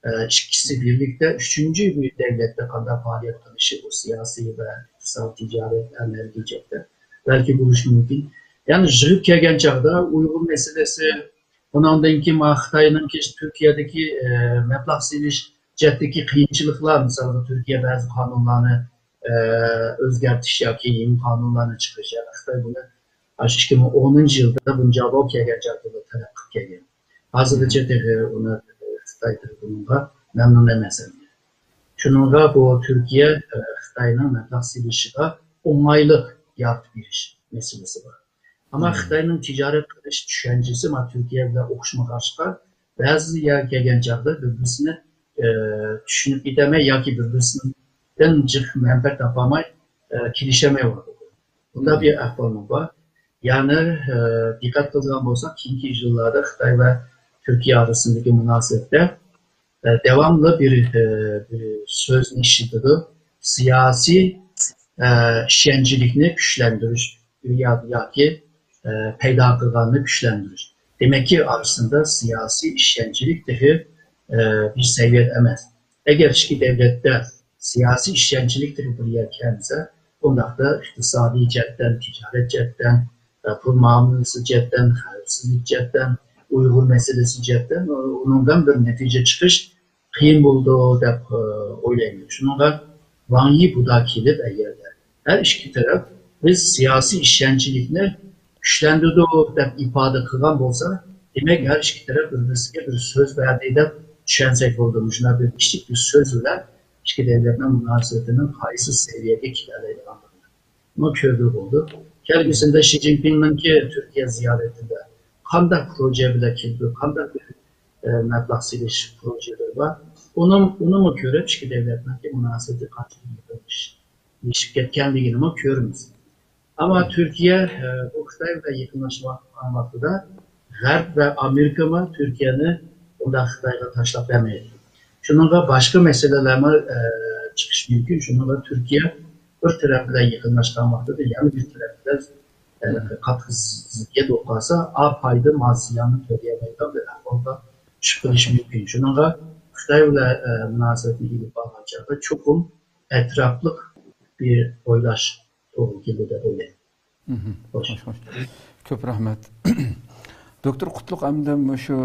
ئىككىسى بىرلىكتە ئۈچىنچى بىر دۆلەتتە قانداق پائالىيەت قىلىشى، ئۇ سىياسىي ۋە ئىقتىساد، تىجارەت، ئەنئەنەرگى جەھەتتە بەلكى بولۇشى مۇمكىن. يەنى يىغىپ كەلگەن چاغدا ئۇيغۇر مەسىلىسى، ئۇنىڭدىن كېيىن ما خىتاينىڭكى تۈركىيەدىكى، ئە، مەبلەغ سېلىش جەھەتتىكى قىيىنچىلىقلار، مىسالغا تۈركىيە بەزى قانۇنلارنى، ئە، ئۆزگەرتىش ياكى يېڭى قانۇنلارنى چىقىرىش، يەنى خىتاي بۇنى ئاشۇ ئىككى مىڭ ئونىنچى يىلدا بۇنى جاۋاب كەلگەن چاغدا تەلەپ قىلىپ كەلگەن. ھازىرغىچە تېخى ئۇنى خىتاي تەرىپى بۇنىڭغا مەمنۇن ئەمەس ئەمدى. شۇنىڭغا بۇ تۈركىيە، ئە، خىتاينىڭ مەبلەغ سېلىشىغا ئوڭايلىق يارىتىپ بېرىش مەسىلىسى بار. ئەمما خىتاينىڭ تىجارەت قىلىش چۈشەنچىسى مانا تۈركىيە بىلەن ئوخشىمىغاچقا، بەزى يەرگە كەلگەن چاغدا بىر-بىرسىنى، ئە، چۈشىنىپ كېتەلمەي ياكى بىر-بىرسىدىن جىق مەنپەئەت تاپالماي، ئە، كېلىشەلمەي بۇنداق بىر ئەھۋالمۇ بار. يەنى، ئە، دىققەت قىلىدىغان بولساق، كېيىنكى يىللاردا خىتاي ۋە تۈركىيە ئارىسىندىكى مۇناسىۋەتتە، ئە، داۋاملىق بىر، ئە، بىر سۆزنى ئىشلىتىدۇ. سىياسىي، ئە، ئىشەنچلىكنى كۈچلەندۈرۈش يا-، ياكى، ئە، پەيدا قىلغاننى كۈچلەندۈرۈش. دېمەككى، ئارىسىندا سىياسىي ئىشەنچلىك تېخى، ئە، بىر سەۋىيەدە ئەمەس. ئەگەر ئىككى دۆلەتتە سىياسىي ئىشەنچلىك تېخى بىر يەرگە كەلمىسە، ئۇنداقتا ئىقتىسادىي جەھەتتىن، تىجارەت جەھەتتىن، پۇل مۇئامىلىسى جەھەتتىن، خەۋپسىزلىك جەھەتتىن، ئۇيغۇر مەسىلىسى جەھەتتىن، ئۇنىڭدىن بىر نەتىجە چىقىش قىيىن بولىدۇ دەپ، ئويلايمەن. شۇنىڭغا ۋاڭ يى بۇدا كېلىپ، ئەگەردە ھەر ئىككى تەرەپ بىز سىياسىي ئىشەنچلىكنى كۈچلەندۈردۇق دەپ ئىپادە قىلغان بولسا، دېمەك، ھەر ئىككى تەرەپ بىر-بىرسىگە بىر سۆز بەردى دەپ چۈشەنسەك بولىدۇ. مۇشۇنداق بىر كىچىك بىر سۆز بىلەن ئىككى دۆلەتنىڭ مۇناسىۋىتىنىڭ قايسى سەۋىيەگە كېتەلەيدىغانلىقىنى. بۇنى كۆرگىلى بولىدۇ. كەلگۈسىدە شى جىنپىڭنىڭكى تۈركىيە زىيارىتىدە قانداق پروژە بىلەن كېلىدۇ، قانداق بىر، ئە، مەبلەغ سېلىش پروژىلىرى بار، ئۇنىڭ، ئۇنىمۇ كۆرۈپ، ئىككى دۆلەتنىڭكى مۇناسىۋىتى قانچىلىك يېقىنلىشىپ كەتكەنلىكىنىمۇ كۆرىمىز. ئەمما تۈركىيە، ئە، بۇ خىتاي بىلەن يېقىنلاشقان ۋاقتىدا غەرب ۋە ئامېرىكىمۇ تۈركىيەنى ئۇنداق خىتايغا تاشلاپ بەرمەيدۇ. شۇنىڭغا باشقا مەسىلىلەرمۇ، ئە، چىقىشى مۇمكىن. شۇنىڭغا تۈركىيە بىر تەرەپ بىلەن يېقىنلاشقان ۋاقتىدا يەنە بىر تەرەپ بىلەن، ئە، قاتتىق زىددىيەت بولۇپ قالسا، ئا پايدا ما زىياننى تۆلىيەلمەيدىغان بىر ئەھۋالغا چۈشۈپ قېلىشى مۇمكىن. شۇنىڭغا خىتاي بىلەن، ئە، مۇناسىۋەتنى ئېلىپ بارغان چاغدا چوقۇم ئەتراپلىق بىر ئويلاش توغرا كېلىدۇ دەپ ئويلايمەن. مهم. خوش. خوش، خوش. كۆپ رەھمەت. دوكتور قۇتلۇق، ئەمدى مۇشۇ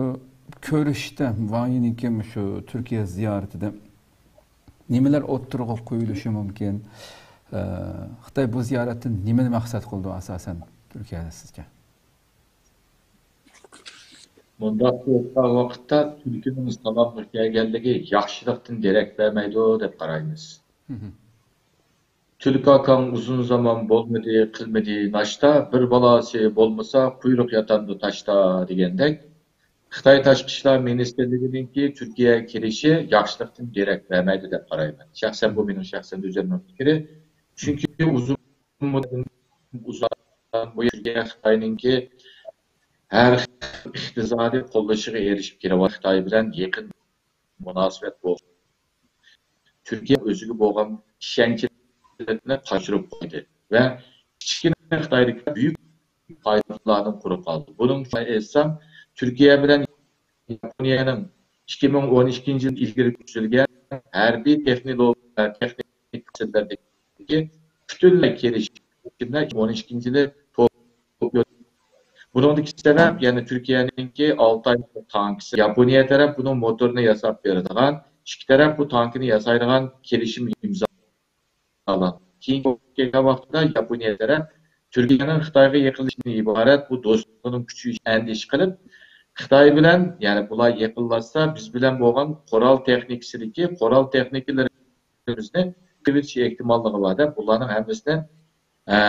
كۆرۈشتە، ۋاڭ يىنىڭكى مۇشۇ تۈركىيە زىيارىتىدە نېمىلەر ئوتتۇرىغا قويۇلۇشى مۇمكىن؟ ئە، خىتاي بۇ زىيارەتتىن نېمىنى مەقسەت قىلىدۇ ئاساسەن تۈركىيەدە سىزچە؟ مۇنداق بولغان ۋاقىتتا تۈركىيەنىڭ سالامغا كەلگەنلىكى ياخشىلىقتىن دېرەك بەرمەيدۇ دەپ قارايمىز. مهم. تۈلكە ئاكاڭ ئۇزۇن زامان بولمىدى، قىلمىدى ناشتا، بىر بالاسى بولمىسا، قۇيرۇق ياتامدۇ تاشتا دېگەندەك، خىتاي تاشقى ئىشلار مىنىستىرلىكىنىڭكى تۈركىيەگە كېلىشى ياخشىلىقتىن دېرەك بەرمەيدۇ دەپ قارايمەن. شەخسەن بۇ مېنىڭ شەخسەن ئۆزۈمنىڭ پىكرى. چۈنكى ئۇزۇن مۇددەتتىن ئۇزاقتىن بۇيان تۈركىيە خىتاينىڭكى ھەر خىل ئىقتىسادىي قوللىشىغا ئېرىشىپ كېلىۋاتقان خىتاي بىلەن يېقىن مۇناسىۋەت بولسۇن. تۈركىيە ئۆزىگە بولغان ئىشەنچلىرىنى قاچۇرۇپ قويدى ۋە كىچىككىنە خىتايدىكى بۈيۈك پايدىلاردىن قۇرۇق قالدى. بۇنىڭ ئۈچۈن ئېيتسام، تۈركىيە بىلەن ياپونىيەنىڭ ئىككى مىڭ ئون ئىككىنچى يىل ئىلگىرى تۈزۈلگەن ھەربىي تېخنولوگىيە، تېخنىكا مەسىلىلەردىكى پۈتۈنلەي كېلىشىمدە ئون ئىككىنچى يىلى توكيو. بۇنىڭدىكى سەۋەب، يەنى تۈركىيەنىڭكى ئالتاي تانكىسى. ياپونىيە تەرەپ بۇنىڭ موتورىنى ياساپ بېرىدىغان، ئىككى تەرەپ بۇ تانكىنى ياسايدىغان كېلىشىم ئىمزالىغان. كېيىنكى كەلگەن ۋاقىتتا ياپونىيە تەرەپ تۈركىيەنىڭ خىتايغا يېقىنلىشىشىدىن ئىبارەت بۇ دوستلۇقنىڭ كۈچىيىشىگە ئەندىشە قىلىپ، خىتاي بىلەن، يەنى بۇلار يېقىنلاشسا، بىز بىلەن بولغان قورال تېخنىكىسىدىكى قورال تېخنىكىلىرىمىزنى قىلىۋېتىش ئېھتىماللىقى بار دەپ، بۇلارنىڭ ھەممىسىنى، ئە،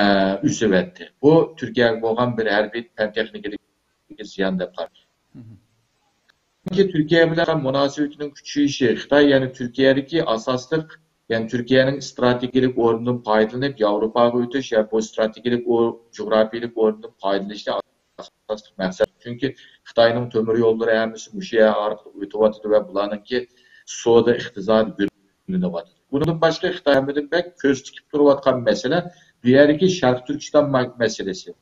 ئۈزۈۋەتتى. بۇ تۈركىيەگە بولغان بىر ھەربىي پەن تېخنىكىدىكى زىيان دەپ قارىدى. چۈنكى تۈركىيە بىلەن مۇناسىۋىتىنىڭ كۈچىيىشى، خىتاي يەنى تۈركىيەدىكى ئاساسلىق، يەنى تۈركىيەنىڭ ئىستراتېگىيەلىك ئورنىدىن پايدىلىنىپ، ياۋروپاغا ئۆتۈش ۋە بۇ ئىستراتېگىيەلىك ئور-، جۇغراپىيەلىك ئورنىدىن پايدىلىنىشنى ئاساسلىق مەقسەت. چۈنكى خىتاينىڭ تۆمۈر يوللىرى ھەممىسى مۇشۇ يەر ئارقىلىق ئۆتۈۋاتىدۇ ۋە بۇلارنىڭكى سودا ئىقتىسادى گۈللىنىۋاتىدۇ. بۇنىڭدىن باشقا خىتاي ھەممىدىن بەك كۆز تىكىپ تۇرۇۋاتقان مەسىلە بۇ يەردىكى شەرقىي تۈركىستان مە-، مەسىلىسى.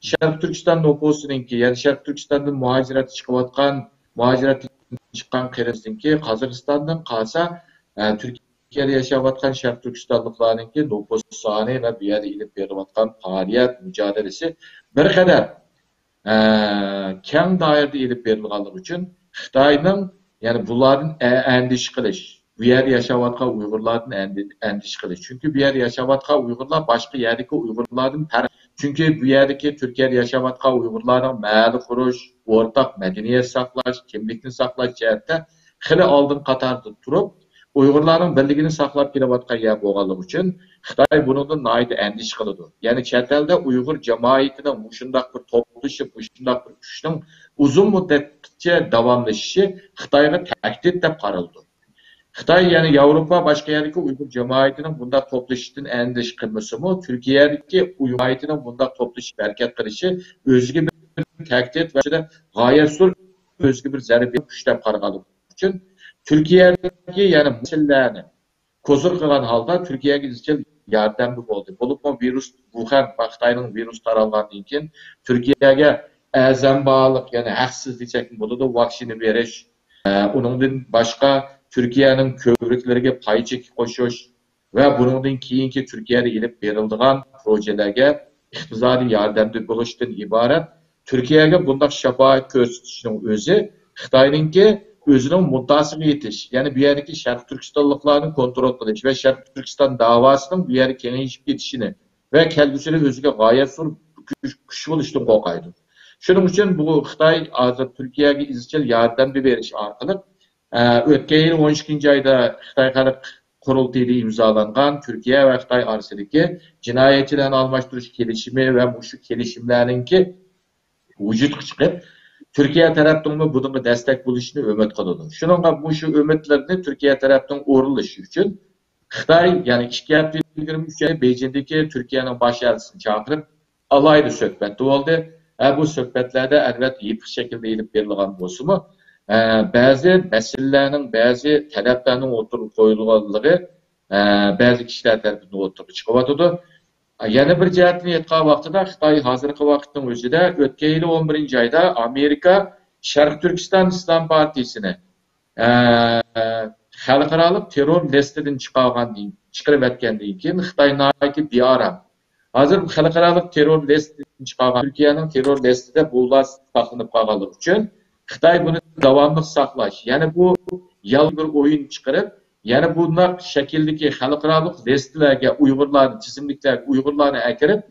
شەرقىي تۈركىستان نوپۇسىنىڭكى، يەنى شەرقىي تۈركىستاندىن مۇھاجىرەتكە چىقىۋاتقان، مۇھاجىرەتتىن چىققان قېرىندىكى قازاقىستاندىن قالسا، ئە، تۈركىيەدە ياشاۋاتقان شەرقىي تۈركىستانلىقلارنىڭكى نوپۇس سانى ۋە بۇ يەردە ئېلىپ بېرىلىۋاتقان پائالىيەت، مۇجادىلىسى بىر قەدەر، ئە، كەڭ دائىرىدە ئېلىپ بېرىلغانلىقى ئۈچۈن خىتاينىڭ، يەنى بۇلاردىن ئە-، ئەندىشە قىلىش، بۇ يەردە ياشاۋاتقان ئۇيغۇرلاردىن ئەندى-، ئەندىشە قىلىش. چۈنكى بۇ يەردە ياشاۋاتقان ئۇيغۇرلار باشقا يەردىكى ئۇيغۇرلاردىن پەرق. چۈنكى بۇ يەردىكى تۈركىيەدە ياشاۋاتقان ئۇيغۇرلارنىڭ مەھەللە قۇرۇش، ئورتاق مەدەنىيەت ساقلاش، كىملىكنى ساقلاش جەھەتتە خېلى ئالدىن قاتاردا تۇرۇپ، ئۇيغۇرلارنىڭ بىرلىكىنى ساقلاپ كېلىۋاتقان يەر بولغانلىقى ئۈچۈن خىتاي بۇنىڭدىن ناھايىتى ئەندىشە قىلىدۇ. يەنى چەت ئەلدە ئۇيغۇر جامائىتىنىڭ مۇشۇنداق بىر توپلىشىپ، مۇشۇنداق بىر كۈچنىڭ ئۇزۇن مۇددەتكىچە داۋاملىشىشى خىتايغا تەھدىت دەپ قارىلىدۇ. خىتاي يەنى ياۋروپا باشقا يەردىكى ئۇيغۇر جامائىتىنىڭ بۇنداق توپلىشىشتىن ئەندىشە قىلمىسىمۇ، تۈركىيەدىكى ئۇيغۇر جامائىتىنىڭ بۇنداق توپلىشىپ ھەرىكەت قىلىشى ئۆزىگە بىر تەھدىت ۋە غايەت زور، ئۆزىگە بىر زەربە كۈچ دەپ قارىغانلىقى ئۈچۈن تۈركىيەدىكى يەنە مەسىلىلەرنى كوزۇر قىلغان ھالدا تۈركىيەگە ئىزچىل ياردەمدە بولدى. بولۇپمۇ ۋىرۇس، ۋۇخەن، خىتاينىڭ ۋىرۇسى تارالغاندىن كېيىن تۈركىيەگە ئەزەم بارلىق، يەنى ھەقسىز دېسەكمۇ بولىدۇ، ۋاكسىنا بېرىش، ئە، ئۇنىڭدىن باشقا تۈركىيەنىڭ كۆۋرۈكلىرىگە پاي چېكى قوشۇش ۋە بۇنىڭدىن كېيىنكى تۈركىيەدە ئېلىپ بېرىلىدىغان پروژېلەرگە ئىقتىسادىي ياردەمدە بولۇشتىن ئىبارەت تۈركىيەگە بۇنداق شاپائەت كۆرسىتىشنىڭ ئۆزى خىتاينىڭكى ئۆزىنىڭ مۇددىئاسىغا يېتىش، يەنى بۇ يەردىكى شەرقىي تۈركىستانلىقلارنى كونترول قىلىش ۋە شەرقىي تۈركىستان داۋاسىنىڭ بۇ يەردە كېڭىيىپ كېتىشىنى ۋە كەلگۈسىدە ئۆزىگە غايەت زور كۈچ، كۈچ بولۇشتىن قورقايدۇ. شۇنىڭ ئۈچۈن بۇ خىتاي ھازىر تۈركىيەگە ئىزچىل ياردەمنى بېرىش ئارقىلىق، ئە، ئۆتكەن يىل ئون ئىككىنچى ئايدا خىتاي خەلق قۇرۇلتىيىدا ئىمزالانغان تۈركىيە ۋە خىتاي ئارىسىدىكى جىنايەتچىلەرنى ئالماشتۇرۇش كېلىشىمى ۋە مۇشۇ كېلىشىملەرنىڭكى ۋۇجۇدقا چىقىپ، تۈركىيە تەرەپنىڭمۇ بۇنىڭغا دەستەك بولۇشىنى ئۈمىد قىلىدۇ. شۇنىڭغا مۇشۇ ئۈمىدلىرىنى تۈركىيە تەرەپنىڭ ئورۇنلىشى ئۈچۈن خىتاي، يەنى ئىككى ھەپتە ئىلگىرى، ئۈچ ئاي بېيجىڭدىكى تۈركىيەنىڭ باش ئەلچىسىنى چاقىرىپ، ئالاھىدە سۆھبەتتە بولدى. ھە، بۇ سۆھبەتلەردە، ئەلۋەتتە، يېپىق شەكىلدە ئېلىپ بېرىلغان بولسىمۇ، ئە، بەزى مەسىلىلەرنىڭ، بەزى تەلەپلەرنىڭ ئوتتۇرىغا قويۇلغانلىقى، ئە، بەزى كىشىلەر تەرىپىدىن ئوتتۇرىغا چىقىۋاتىدۇ. يەنە بىر جەھەتتىن ئېيتقان ۋاقتىدا، خىتاي ھازىرقى ۋاقىتنىڭ ئۆزىدە ئۆتكەن يىلى ئون بىرىنچى ئايدا ئامېرىكا شەرقىي تۈركىستان ئىسلام پارتىيىسىنى، ئە، خەلقئارالىق تېررور لىستىدىن چىقارغاندىن، چىقىرىۋەتكەندىن كېيىن خىتاي ناھايىتى بىئارام. ھازىر بۇ خەلقئارالىق تېررور لىستىدىن چىقارغان، تۈركىيەنىڭ تېررور لىستىدا بۇلار ساقلىنىپ قالغانلىقى ئۈچۈن خىتاي بۇنى داۋاملىق ساقلاش، يەنى بۇ يالغان بىر ئويۇن چىقىرىپ، يەنە بۇنداق شەكىلدىكى خەلقئارالىق لىستىلەرگە ئۇيغۇرلارنى، تىزىملىكلەرگە ئۇيغۇرلارنى ئەكىرىپ،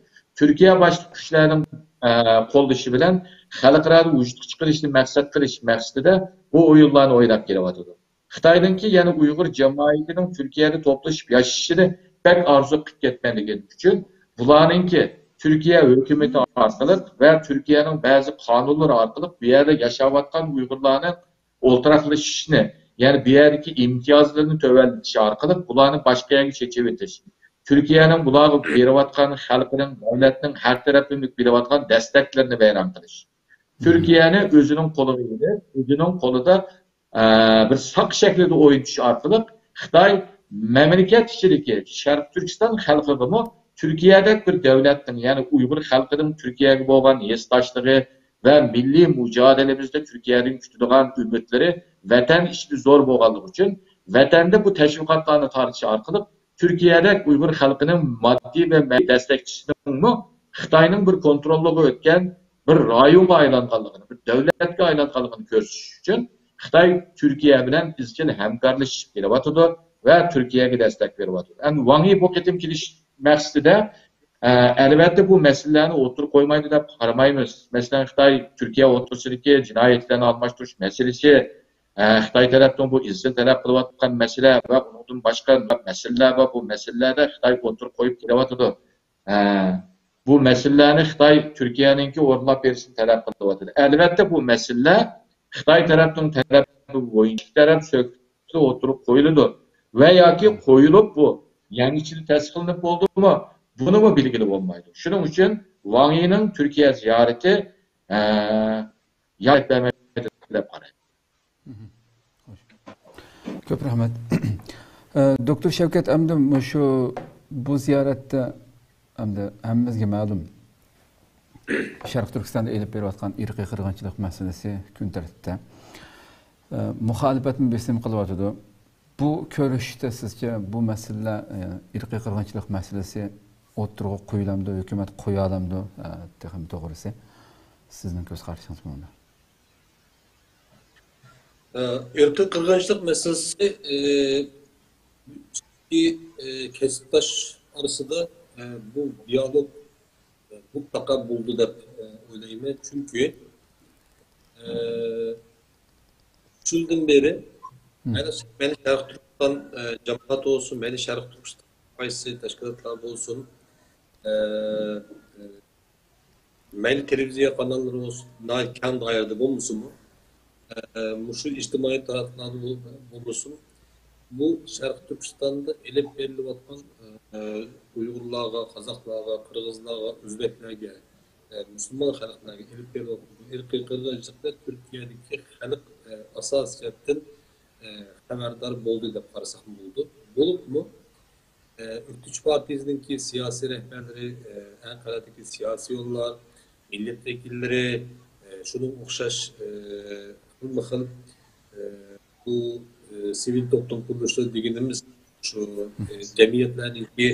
تۈركىيە باشلىق كۈچلەرنىڭ، ئە، قوللىشى بىلەن خەلقئارادا ۋۇجۇدقا چىقىرىشنى مەقسەت قىلىش مەقسىتىدە بۇ ئويۇنلارنى ئويناپ كېلىۋاتىدۇ. خىتاينىڭكى يەنە ئۇيغۇر جامائىتىنىڭ تۈركىيەدە توپلىشىپ ياشىشىنى بەك ئارزۇ قىلىپ كەتمەنلىكى ئۈچۈن، بۇلارنىڭكى تۈركىيە ھۆكۈمىتى ئارقىلىق ۋە تۈركىيەنىڭ بەزى قانۇنلىرى ئارقىلىق بۇ يەردە ياشاۋاتقان ئۇيغۇرلارنىڭ ئولتۇراقلىشىشنى، يەنى بۇ يەردىكى ئىمتىيازلىرىنى تۆۋەنلىتىش ئارقىلىق بۇلارنى باشقا يەرگە چېچىۋېتىش، تۈركىيەنىڭ بۇلارغا بېرىۋاتقان خەلقنىڭ، دۆلەتنىڭ ھەر تەرەپلىمىلىك بېرىۋاتقان دەستەكلىرىنى ۋەيران قىلىش. تۈركىيەنى ئۆزىنىڭ قولىغا ئېلىپ، ئۆزىنىڭ قولىدا، ئە، بىر ساق شەكلىدە ئوينىتىش ئارقىلىق خىتاي مەملىكەت ئىچىدىكى شەرقىي تۈركىستان خەلقىگىمۇ تۈركىيەدەك بىر دۆلەتنىڭ، يەنى ئۇيغۇر خەلقىنىڭ تۈركىيەگە بولغان ھېسداشلىقى ۋە مىللىي مۇجادىلىمىزدە تۈركىيەدىن كۈتىدىغان ئۈمىدلىرى ۋەتەن ئىچىدە زور بولغانلىقى ئۈچۈن، ۋەتەندە بۇ تەشۋىقاتلارنى تارقىتىش ئارقىلىق تۈركىيەدەك ئۇيغۇر خەلقىنىڭ ماددىي ۋە مەنىۋى دەستەكچىسىنىڭمۇ خىتاينىڭ بىر كونتروللۇقىغا ئۆتكەن بىر رايونغا ئايلانغانلىقىنى، بىر دۆلەتكە ئايلانغانلىقىنى كۆرسىتىش ئۈچۈن خىتاي تۈركىيە بىلەن ئىزچىل ھەمكارلىشىپ كېلىۋاتىدۇ ۋە تۈركىيەگە دەستەك بېرىۋاتىدۇ. ئەمدى ۋاڭ يى بۇ قېتىم كېلىش مەقسىتىدە، ئە، ئەلۋەتتە، بۇ مەسىلىلەرنى ئوتتۇرىغا قويمايدۇ دەپ قارىمايمىز. مەسىلەن، خىتاي تۈركىيە ئوتتۇرىسىدىكى جىنايى ئىشلارنى ئالماشتۇرۇش مەسىلىسى، ئە، خىتاي تەرەپنىڭ بۇ ئىزچىل تەلەپ قىلىۋاتقان مەسىلە ۋە ئۇنىڭدىن باشقا مەسىلىلەر بار. بۇ مەسىلىلەردە خىتاي ئوتتۇرىغا قويۇپ كېلىۋاتىدۇ. ئە، بۇ مەسىلىلەرنى خىتاي تۈركىيەنىڭكى ئورۇنلاپ بېرىشىنى تەلەپ قىلىۋاتىدۇ. ئەلۋەتتە، بۇ مەسىلىلەر خىتاي تەرەپنىڭ تەلەپى بويىچە تەرەپ سۆھبىتى ئوتتۇرىغا قويۇلىدۇ ۋە ياكى قويۇلۇپ، بۇ يەنە ئىچىدە تەستىقلىنىپ بولدىمۇ، بۇنىمۇ بىلگىلى بولمايدۇ. شۇنىڭ ئۈچۈن ۋاڭ يىنىڭ تۈركىيە زىيارىتى، ئە، ياق بەرمەيدۇ دەپ قارايمەن. خوش. كۆپ رەھمەت. ئە، دوكتور شەۋكەت، ئەمدى مۇشۇ بۇ زىيارەتتە ئەمدى ھەممىمىزگە مەلۇم، شەرقىي تۈركىستاندا ئېلىپ بېرىۋاتقان ئىرقىي قىرغىنچىلىق مەسىلىسى كۈن تەرتىپتە. ئە، مۇخالىپەتمۇ بېسىم قىلىۋاتىدۇ. بۇ كۆرۈشتە سىزچە بۇ مەسىلىلەر، ئە، ئىرقىي قىرغىنچىلىق مەسىلىسى ئوتتۇرىغا قويۇلامدۇ، ھۆكۈمەت قويالامدۇ، ئە، تېخىمۇ توغرىسى؟ سىزنىڭ كۆز قارىشىڭىز مۇنداق. ئىرقىي قىرغىنچىلىق مەسىلىسى، ئىككى كەسىپداش ئارىسىدا بۇ دىيالوگ مۇتلەقا بولىدۇ دەپ ئويلايمەن. چۈنكى ئۈچ يىلدىن بېرى مەيلى شەرقىي تۈركىستان جامائىتى بولسۇن، مەيلى شەرقىي تۈركىستان قايسى تەشكىلاتلار بولسۇن، مەيلى تېلېۋىزىيە قاناللىرى بولسۇن، ناھايىتى كەڭ دائىرىدە بولمىسىمۇ، مۇشۇ ئىجتىمائىي تاراتقۇلاردا بولمىسۇن، بۇ شەرقىي تۈركىستاندا ئېلىپ بېرىلىۋاتقان ئۇيغۇرلارغا، قازاقلارغا، قىرغىزلارغا، ئۆزبەكلەرگە، مۇسۇلمان خەلقلەرگە ئېلىپ بېرىلىۋاتقان بۇ ئىرقىي قىرغىنچىلىقنى تۈركىيەدىكى خەلق ئاساسىي جەھەتتىن خەۋەردار بولدى دەپ قارىساقمۇ بولىدۇ. بولۇپمۇ ئۆكتىچى پارتىيىسىنىڭكى سىياسىي رەھبەرلىرى، ئەنقەرەدىكى سىياسىيونلار، مىللەت ۋەكىللىرى، شۇنىڭغا ئوخشاش خىلمۇ خىل بۇ سىۋىل توپلام قۇرۇلۇشلىرى دېگىنىمىز شۇ جەمئىيەتلەرنىڭكى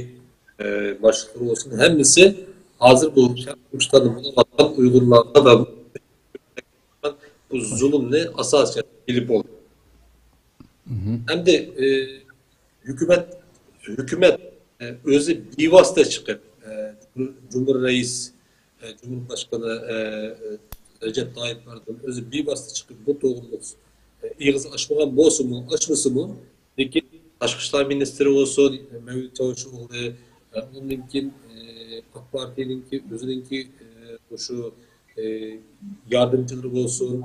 باشلىقلىرى بولسۇن، ھەممىسى ھازىر بۇ شەرقىي تۈركىستاندا بولۇۋاتقان ئۇيغۇرلارغا ۋە بۇ زۇلۇمنى ئاساسىي بىلىپ بولدى. ئەمدى ھۆكۈمەت ھۆكۈمەت ئۆزى بىۋاسىتە چىقىپ، جۇمھۇر رەئىس، جۇمھۇر باشقىنى رەجەپ تايىپ ئەردوغان ئۆزى بىۋاسىتە چىقىپ بۇ توغرىلىق ئېغىز ئاچمىغان بولسىمۇ، ئاچمىسىمۇ، لېكىن تاشقى ئىشلار مىنىستىرى بولسۇن، مەۋلۇت چاۋۇشئوغلى، ئۇنىڭدىن كېيىن ئاق پارتىيىنىڭكى ئۆزىنىڭكى مۇشۇ ياردەمچىلىرى بولسۇن،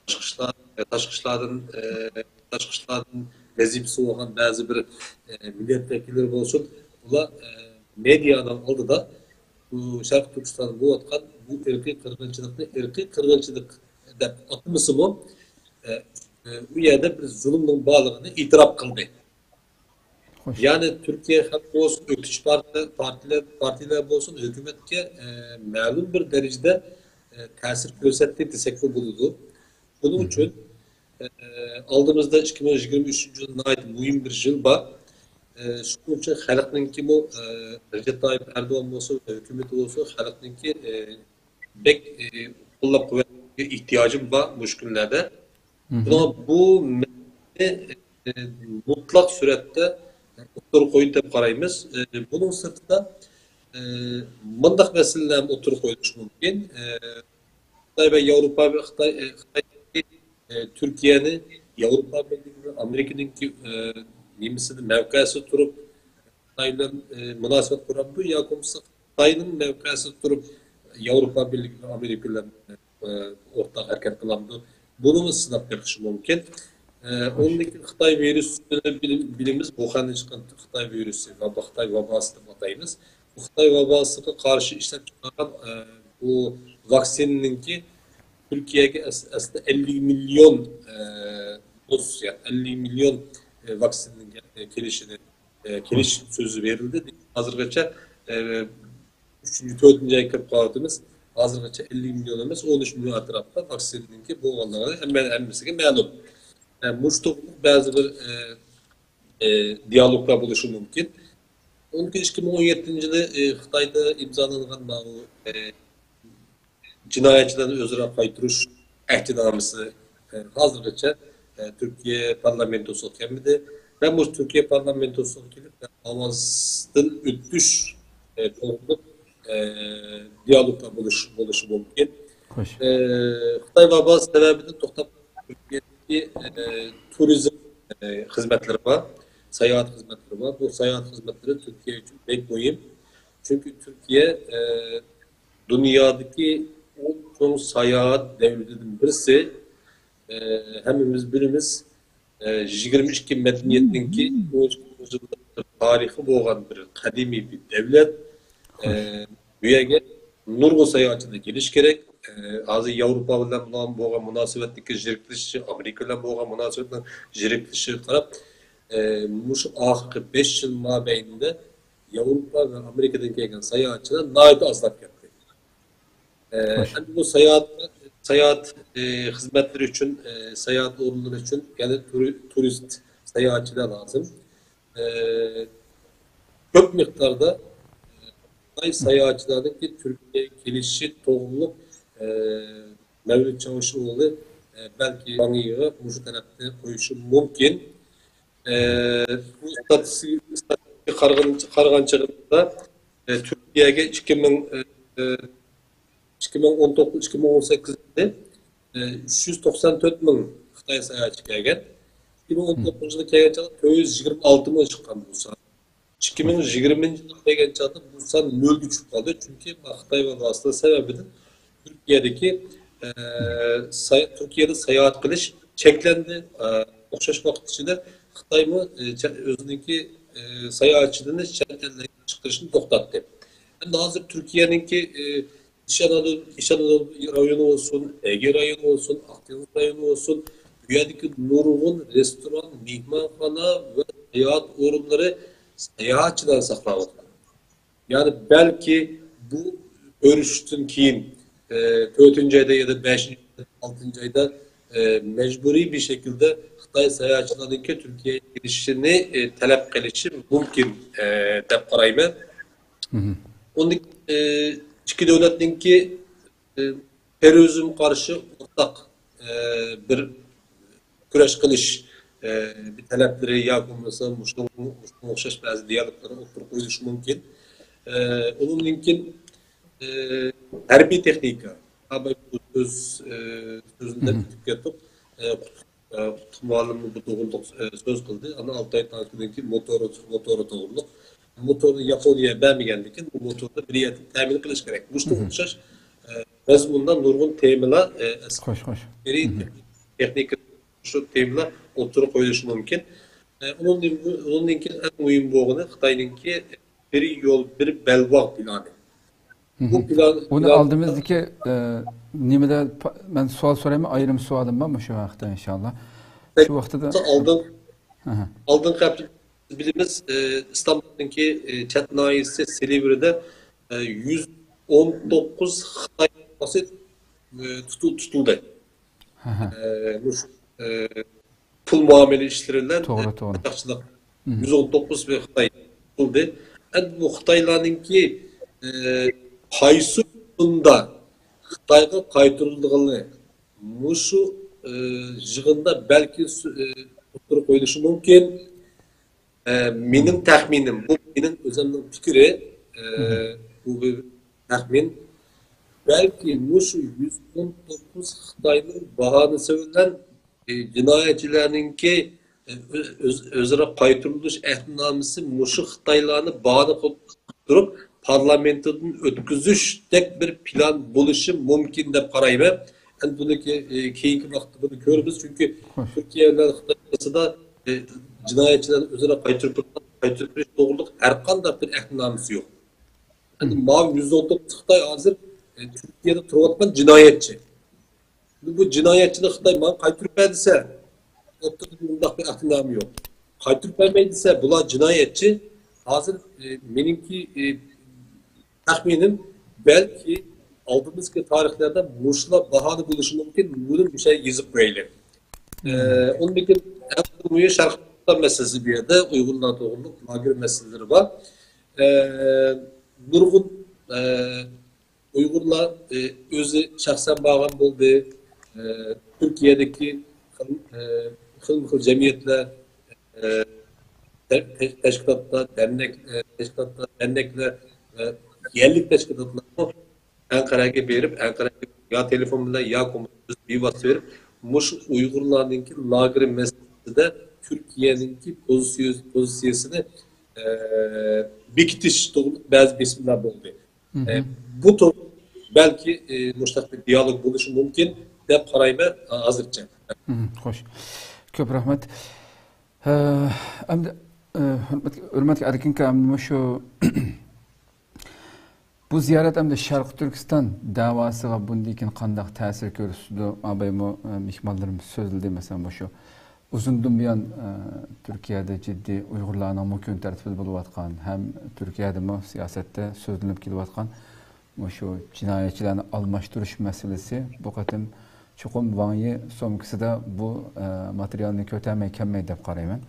تاشقى ئىشلار، تاشقى ئىشلاردىن، تاشقى ئىشلاردىن ۋەزىپىسى بولغان بەزى بىر مىللەت ۋەكىللىرى بولسۇن، ئۇلار مېدىيانىڭ ئالدىدا بۇ شەرقىي تۈركىستاندا بولۇۋاتقان بۇ ئىرقىي قىرغىنچىلىقنى ئىرقىي قىرغىنچىلىق دەپ ئاتىمىسىمۇ، ئۇ يەردە بىر زۇلۇمنىڭ بارلىقىنى ئېتىراپ قىلدى. يەنى تۈركىيە خەلقى بولسۇن، ئۆكتىچى پارتىيە، پارتىيەلەر، پارتىيەلەر بولسۇن، ھۆكۈمەتكە مەلۇم بىر دەرىجىدە تەسىر كۆرسەتتى دېسەكمۇ بولىدۇ. بۇنىڭ ئۈچۈن ئالدىمىزدا ئىككى مىڭ يىگىرمە ئۈچىنچى يىل ناھايىتى مۇھىم بىر يىل بار. شۇنىڭ ئۈچۈن خەلقنىڭكىمۇ، رەجەپ تايىپ ئەردوغان بولسۇن، ھۆكۈمىتى بولسۇن، خەلقنىڭكى بەك قوللاپ قۇۋۋەتلەشكە ئېھتىياجىم بار مۇشۇ كۈنلەردە. شۇڭا بۇ مەسىلىنى مۇتلەق سۈرئەتتە ئوتتۇرىغا قويدى دەپ قارايمىز. بۇنىڭ سىرتىدا مۇنداق مەسىلىلەرمۇ ئوتتۇرىغا قويۇلۇشى مۇمكىن. خىتاي ۋە ياۋروپا، خىتاي، خىتاي تۈركىيەنى ياۋروپا بىرلىكى ۋە ئامېرىكىنىڭكى نېمىسىدە، مەۋقەسىدە تۇرۇپ خىتاي بىلەن مۇناسىۋەت قۇرامدۇ ياكى بولمىسا خىتاينىڭ مەۋقەسىدە تۇرۇپ ياۋروپا بىرلىكى بىلەن ئامېرىكا بىلەن ئورتاق ھەرىكەت قىلامدۇ؟ بۇنىمۇ سىناپ بېقىشى مۇمكىن. ئۇندىن كېيىن خىتاي ۋىرۇسىنى بىلىمىز، ۋۇخەندىن چىققان خىتاي ۋىرۇسى، ۋابا، خىتاي ۋاباسى دەپ ئاتايمىز. بۇ خىتاي ۋاباسىغا قارشى ئىشلەپ چىقارغان بۇ ۋاكسىنىنىڭكى تۈركىيەگە ئەسلىدە ئەللىك مىليون دوز، يەنى ئەللىك مىليون ۋاكسىنىنىڭ كېلىشىنى ئە، كېلىش سۆزى بېرىلدى. ھازىرغىچە، ئە، ئۈچىنچى، تۆتىنچى ئايغا كىرىپ قالىۋاتىمىز. ھازىرغىچە ئەللىك مىليون ئەمەس، ئون ئۈچ مىليون ئەتراپىدا ۋاكسىنىنىڭكى بولغانلىقىنى ھەممە، ھەممىسىگە مەلۇم. ئە، مۇشۇ توغرىلىق بەزى بىر، ئە، ئە، دىيالوگلار بولۇشى مۇمكىن. ئۇنىڭ كېيىن ئىككى مىڭ ئون يەتتىنچى يىلى، ئە، خىتايدا ئىمزالانغان ماۋۇ، ئە، جىنايەتچىلەرنى ئۆزئارا قايتۇرۇش ئەھدىنامىسى، ئە، ھازىرغىچە، ئە، تۈركىيە پارلامېنتوسىغا كەلمىدى. مەن بۇ تۈركىيە پارلامېنتوسىغا كېلىپ، ئاۋازدىن ئۆتۈش، ئە، توغرىلىق، ئە، دىيالوگلار بولۇش، بولۇشى مۇمكىن. خوش. ئە، خىتاي ۋاباسى سەۋەبىدىن توختاپ تۈركىيەدىكى، ئە، تۇرىزم، ئە، خىزمەتلىرى بار، ساياھەت خىزمەتلىرى بار. بۇ ساياھەت خىزمەتلىرى تۈركىيە ئۈچۈن بەك مۇھىم. چۈنكى تۈركىيە، ئە، دۇنيادىكى ئەڭ چوڭ ساياھەت دەۋلىتىدىن بىرسى. ئە، ھەممىمىز بىلىمىز، ئە، يىگىرمە ئىككى مەدەنىيەتنىڭكى ئون ئىككى يۈزيىللىق تارىخى بولغان بىر قەدىمىي بىر دەۋلەت. ئە، بۇ يەرگە نۇرغۇن ساياھەتچىلەر كېلىشى كېرەك. ئە، ھازىر ياۋروپا بىلەن بولغان مۇناسىۋەتتىكى زېرىكلىشىشى، ئامېرىكا بىلەن بولغان مۇناسىۋەتنىڭ زېرىكلىشىشىگە قاراپ، ئە، مۇشۇ ئاخىرقى بەش يىل مابەينىدە ياۋروپا ۋە ئامېرىكىدىن كەلگەن ساياھەتچىلەر ناھايىتى ئازلاپ كەتتى. ئە، ئەمدى بۇ ساياھەت، ساياھەت، ئە، خىزمەتلىرى ئۈچۈن، ئە، ساياھەت ئورۇنلىرى ئۈچۈن يەنە تۇرى-، تۇرىست، ساياھەتچىلەر لازىم. ئە، كۆپ مىقداردا، ئە، خىتاي ساياھەتچىلەرنىڭكى تۈركىيەگە كېلىشى توغرۇلۇق، ئە، مەۋلۇت چاۋۇشئوغلى، ئە، بەلكى ۋاڭ يىغا مۇشۇ تەلەپنى قويۇشى مۇمكىن. ئە، بۇ ئىستاتىستىكىغا قارىغان، قارىغان چېغىمىزدا، ئە، تۈركىيەگە ئىككى مىڭ، ئە، ئىككى مىڭ ئون توققۇز، ئىككى مىڭ ئون سەككىز يىلى، ئە، ئۈچ يۈز توقسان تۆت مىڭ خىتاي ساياھەتچى كەلگەن. ئىككى مىڭ ئون توققۇزىنچى يىلى كەلگەن چاغدا تۆت يۈز يىگىرمە ئالتە مىڭ چىققان بۇ سان. ئىككى مىڭ يىگىرمىنچى يىلى كەلگەن چاغدا بۇ سان نۆلگە چۈشۈپ قالدى. چۈنكى خىتاي ۋاباسى سەۋەبىدىن تۈركىيەدىكى، ئە، ساي-، تۈركىيەدە ساياھەت قىلىش چەكلەندى. ئە، ئوخشاش ۋاقىت ئىچىدە خىتايمۇ، ئە، چە-، ئۆزىنىڭكى، ئە، ساياھەتچىلىرىنى چەت ئەللەرگە چىقىرىشنى توختاتتى. ئەمدى ھازىر تۈركىيەنىڭكى، ئە، ئىچ ئانادولۇ، ئىچ ئانادولۇ رايونى بولسۇن، ئەگەي رايونى بولسۇن، ئاق دېڭىز رايونى بولسۇن، بۇ يەردىكى نۇرغۇن رېستوران، مېھمانخانا ۋە ساياھەت ئورۇنلىرى ساياھەتچىلەرنى ساقلاۋاتىدۇ. يەنى بەلكى بۇ كۆرۈشۈشتىن كېيىن، ئە، تۆتىنچى ئايدا يا بەشىنچى ئايدا، ئالتىنچى ئايدا، ئە، مەجبۇرىي بىر شەكىلدە خىتاي ساياھەتچىلەرنىڭكى تۈركىيەگە كېلىشىنى، ئە، تەلەپ قىلىشى مۇمكىن، ئە، دەپ قارايمەن. ئۇنىڭ، ئە، ئىككى دۆلەتنىڭكى، ئە، تېررورىزمغا قارشى ئورتاق، ئە، بىر كۈرەش قىلىش، ئە، بىر تەلەپلىرى ياكى بولمىسا مۇشۇنىڭ، مۇشۇنىڭغا ئوخشاش بەزى دىيالوگلار ئوتتۇرىغا قويۇلۇشى مۇمكىن. ئە، ئۇنىڭدىن كېيىن، ئە، ھەربىي تېخنىكا. ھە، بۇ سۆز، ئە، سۆزنى دەپ ئۆتۈپ كەتتۇق. ئە، ئە، ئۇتۇق مۇئەللىم بۇ توغرىلىق، ئە، سۆز قىلدى. ئانا ئالتاي تانكىنىڭكى موتورى، موتورى توغرىلىق. موتورنى ياپونىيە بەرمىگەندىكىن، بۇ موتورنى بىر يەردىن تەمىن قىلىش كېرەك. مۇشۇنىڭغا ئوخشاش، ئە، مەزمۇندا نۇرغۇن تېمىلار، ئە، خوش، خوش. تېخنىكا شۇ تېمىلار ئوتتۇرىغا قويۇلۇشى مۇمكىن. ئە، ئۇنىڭدىن، ئۇنىڭدىن كېيىن ئەڭ مۇھىم بولغىنى خىتاينىڭكى بىر يول، بىر بەلباغ پىلانى. بۇ پىلان، ئۇنى پىلان ئالدىمىزدىكى، ئە، نېمىدە پا-، مەن سوئال سورايمەن، ئايرىم سوئالىم بار مۇشۇ ھەقتە ئىنشاللا. شۇ ۋاقتىدا ئالدىن، ئالدىنقى ھەپتە بىلىمىز، ئە، ئىستانبۇلنىڭكى، ئە، چەت ناھىيەسى سىلىۋرىدە، ئە، يۈز ئون توققۇز خىتاي پۇقراسى، ئە، تۇتۇ-، تۇتۇلدى. ئە، مۇشۇ، ئە، پۇل مۇئامىلە ئىشلىرى بىلەن، توغرا، توغرا. قاچاقچىلىق. يۈز ئون توققۇز بىر خىتاي قىلدى. ئەمدى بۇ خىتايلارنىڭكى، ئە، قايسى كۈندە خىتايغا قايتۇرۇلىدىغىنى مۇشۇ، ئە، يىغىندا بەلكى سۆ-، ئە، ئوتتۇرىغا قويۇلۇشى مۇمكىن. ئە، مېنىڭ تەخمىنىم، بۇ مېنىڭ ئۆزۈمنىڭ پىكرى، ئە، بۇ بىر تەخمىن. بەلكى مۇشۇ يۈز ئون توققۇز خىتاينىڭ باھانىسى بىلەن، ئە، جىنايەتچىلەرنىڭكى، ئە، ئۆز-، ئۆزئارا قايتۇرۇلۇش ئەھدىنامىسى مۇشۇ خىتايلارنى باھانە قىلىپ تۇرۇپ، پارلامېنتىدىن ئۆتكۈزۈشتەك بىر پىلان بولۇشى مۇمكىن دەپ قارايمەن. ئەمدى بۇنى كې-، ئە، كېيىنكى ۋاقىتتا بۇنى كۆرىمىز، چۈنكى تۈركىيە بىلەن خىتاي ئارىسىدا، ئە، جىنايەتچىلەرنى ئۆزئارا قايتۇرۇپ، قايتۇرۇپ بېرىش توغرۇلۇق ھەرقانداق بىر ئەھدىنامىسى يوق. ئەمدى ماۋۇ يۈز ئون توققۇز خىتاي ھازىر، ئە، تۈركىيەدە تۇرۇۋاتقان جىنايەتچى. بۇ جىنايەتچىنى خىتاي ماڭا قايتۇرۇپ بەر دېسە، ئوتتۇرىدا بۇنداق بىر ئەھدىنامە يوق. قايتۇرۇپ بەرمەي دېسە، بۇلار جىنايەتچى. ھازىر، ئى، مېنىڭكى، ئى، تەخمىنىم، بەلكى ئالدىمىزدىكى تارىخلاردا مۇشۇلار باھانە بولۇشى مۇمكىن، بۇنى مۇشۇ يەرگە يېزىپ قويايلى. ئى، ئۇندىن كېيىن ئەڭ مۇھىم شەرقىي تۈركىستان مەسىلىسى بۇ يەردە ئۇيغۇرلار توغرۇلۇق لاگېر مەسىلىلىرى بار. ئى، نۇرغۇن، ئى، ئۇيغۇرلار، ئى، ئۆزى شەخسەن بارغان بولدى. ئى، تۈركىيەدىكى خىل-، ئى، خىلمۇ خىل جەمئىيەتلەر، ئى، تە-، تەشكىلاتلار، دەرنەك، ئى، تەشكىلاتلار، دەرنەكلەر، ئى، يەرلىك تەشكىلاتلارمۇ ئەنقەرەگە بېرىپ، ئەنقەرەگە يا تېلېفون بىلەن، يا كوممۇنىكاتسىيە بىۋاسىتە بېرىپ، مۇشۇ ئۇيغۇرلارنىڭكى لاگېرى مەسىلىسىدە تۈركىيەنىڭكى پوزىتسىيە-، پوزىتسىيەسىنى، ئى، بېكىتىش توغرىلىق بەزى بېسىملار بولدى. ئى، بۇ توغرا بەلكى، ئى، مۇشۇنداق بىر دىيالوگ بولۇشى مۇمكىن دەپ قارايمەن، ئى، ھازىرچە. خوش. كۆپ رەھمەت. ئى، ئەمدى، ئى، ھۆرمەتلىك، ھۆرمەتلىك ئەركىن ئاكا، ئەمدى مۇشۇ بۇ زىيارەت ئەمدى شەرقىي تۈركىستان دەۋاسىغا بۇندىن كېيىن قانداق تەسىر كۆرسىتىدۇ؟ ئابايمۇ، ئى، مېھمانلىرىمىز سۆزلىدى، مەسىلەن، مۇشۇ ئۇزۇندىن بۇيان، ئە، تۈركىيەدە جىددىي ئۇيغۇرلارنىڭمۇ كۈن تەرتىپىدە بولۇۋاتقان ھەم تۈركىيەدىمۇ سىياسەتتە سۆزلىنىپ كېلىۋاتقان مۇشۇ جىنايەتچىلەرنى ئالماشتۇرۇش مەسىلىسى بۇ قېتىم چوقۇم ۋاڭ يى سومكىسىدا بۇ، ئە، ماتېرىيالنى كۆتەرمەي كەلمەيدۇ دەپ قارايمەن.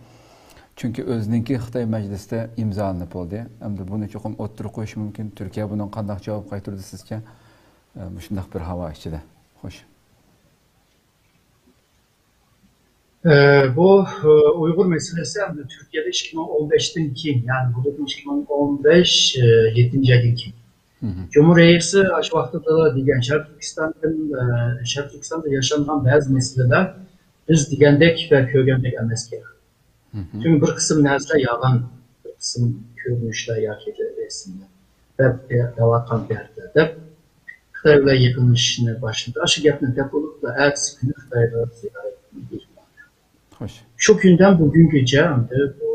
چۈنكى ئۆزىنىڭكى خىتاي مەجلىسىدە ئىمزالىنىپ بولدى. ئەمدى بۇنى چوقۇم ئوتتۇرىغا قويۇشى مۇمكىن. تۈركىيە بۇنىڭغا قانداق جاۋاب قايتۇردى سىزچە؟ ئە، مۇشۇنداق بىر ھاۋا ئىچىدە. خوش. ئە، بۇ، ئە، ئۇيغۇر مەسىلىسى ئەمدى تۈركىيەدە ئىككى مىڭ ئون بەشتىن كېيىن، يەنى بولۇپمۇ ئىككى مىڭ ئون بەش، ئە، يەتتىنچى ئايدىن كېيىن. جۇمھۇر رەئىسى ئاشۇ ۋاقتىدا دېگەن، شەرقىي تۈركىستاندىن، ئە، شەرقىي تۈركىستاندا ياشانغان بەزى مەسىلىلەر بىز دېگەندەك ۋە كۆرگەندەك ئەمەسكەن. چۈنكى بىر قىسىم نەرسىلەر يالغان، بىر قىسىم كۆرۈنۈشلەر ياكى رەسىملەر دەپ، دەۋاتقان دەردلەر دەپ خىتاي بىلەن يېقىنلىشىشنى باشلىدى. ئاشۇ گەپنى دەپ بولۇپلا، ئەتىسى كۈنى خىتايغا زىيارەتنى ئېلىپ باردى. خوش. شۇ كۈندىن بۈگۈنگىچە ئەمدى بۇ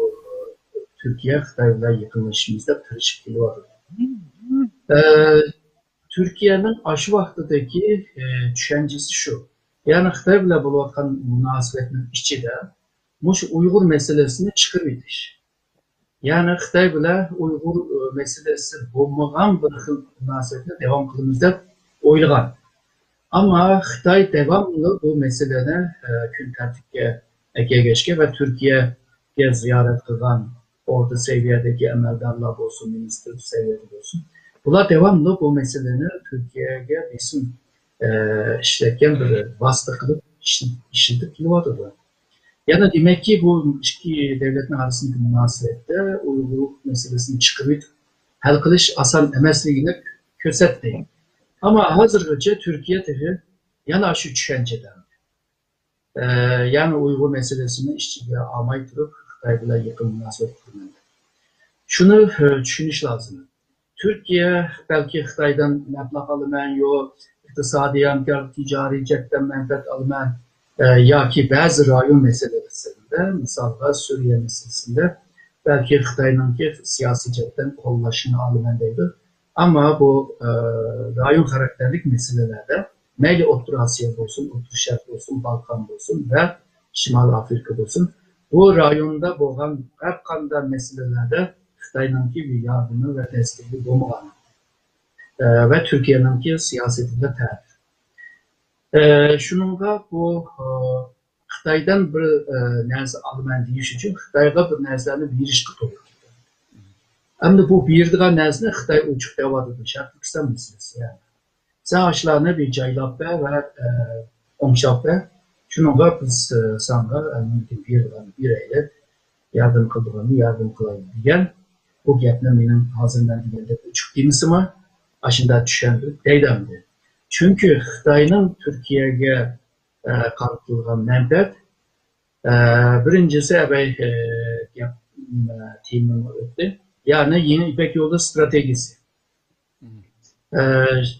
تۈركىيە خىتاي بىلەن يېقىنلىشىمىز دەپ تىرىشىپ كېلىۋاتىدۇ. ئە، تۈركىيەنىڭ ئاشۇ ۋاقتىدىكى، ئە، چۈشەنچىسى شۇ. يەنى خىتاي بىلەن بولۇۋاتقان مۇناسىۋەتنىڭ ئىچىدە مۇشۇ ئۇيغۇر مەسىلىسىنى چىقىرىۋېتىش. يەنى خىتاي بىلەن ئۇيغۇر، ئە، مەسىلىسى بولمىغان بىر خىل مۇناسىۋەتنى داۋام قىلىمىز دەپ ئويلىغان. ئەمما خىتاي داۋاملىق بۇ مەسىلىنى، ئە، كۈن تەرتىپكە ئەكەلگەچكە ۋە تۈركىيەگە زىيارەت قىلغان ئورتا سەۋىيەدىكى ئەمەلدارلار بولسۇن، مىنىستىر سەۋىيەدە بولسۇن، بۇلار داۋاملىق بۇ مەسىلىنى تۈركىيەگە بېسىم، ئە، ئىشلەتكەن بىر ۋاسىتە قىلىپ ئىشلىتىپ كېلىۋاتىدۇ. يەنى دېمەككى، بۇ ئىككى دۆلەتنىڭ ئارىسىندىكى مۇناسىۋەتتە ئۇيغۇر مەسىلىسىنى چىقىرىۋېتىپ ھەل قىلىش ئاسان ئەمەسلىكىنى كۆرسەتتى. ئەمما ھازىرغىچە تۈركىيە تېخى يەنە شۇ چۈشەنچىدە. ئە، يەنى ئۇيغۇر مەسىلىسىنى ئىچىگە ئالماي تۇرۇپ، خىتاي بىلەن يېقىن مۇناسىۋەت قۇرىمەن دەپ. شۇنى، ئە، چۈشىنىش لازىم. تۈركىيە بەلكى خىتايدىن مەبلەغ ئالىمەن، يو ئىقتىسادىي ھەمكارلىق، تىجارىي جەھەتتىن مەنپەئەت ئالىمەن، ئە، ياكى بەزى رايون مەسىلىسىدە، مىسالغا سۈرىيە مەسىلىسىدە بەلكى خىتاينىڭكى سىياسىي جەھەتتىن قوللاشنى ئالىمەن دەيدۇ. ئەمما بۇ، ئە، رايون خاراكتېرلىك مەسىلىلەردە مەيلى ئوتتۇرا ئاسىيا بولسۇن، ئوتتۇرا شەرق بولسۇن، بالقان بولسۇن ۋە شىمالىي ئافرىقا بولسۇن، بۇ رايوندا بولغان ھەر قانداق مەسىلىلەردە خىتاينىڭكى بىر ياردىمى ۋە دەستىكى بولمىغان، ئە، ۋە تۈركىيەنىڭكى سىياسىتىگە تەتۈر. ئە، شۇنىڭغا بۇ، ئە، خىتايدىن بىر، ئە، نەرسە ئالىمەن دېيىش ئۈچۈن خىتايغا بىر نەرسىلەرنى بېرىشقا توغرا كېلىدۇ. ئەمدى بۇ بېرىدىغان نەرسىنى خىتاي ئوچۇق دەۋاتىدۇ، شەرقىي تۈركىستان مەسىلىسى، يەنى. سەن ئاشۇلارنى بىر جايلاپ بەر ۋە، ئە، ئوڭشاپ بەر. شۇنىڭغا بىز، ئە، ساڭا، ئە، مۇمكىن بېرىدىغاننى بېرەيلى، ياردەم قىلىدىغاننى ياردەم قىلايلى دېگەن. بۇ گەپنى مېنىڭ ھازىر مەن دېگەندەك ئوچۇق دېمىسىمۇ، ئاشۇنداق چۈشەندۈرۈپ دەيدۇ ئەمدى. چۈنكى خىتاينىڭ تۈركىيەگە، ئە، قارىتىلغان مەنپەئەت، ئە، بىرىنچىسى، ئەبەي، ئە، گەپ، ئە، تېمىمۇ ئۆتتى. يەنى يېڭى يىپەك يولى ستراتېگىيەسى. ئە،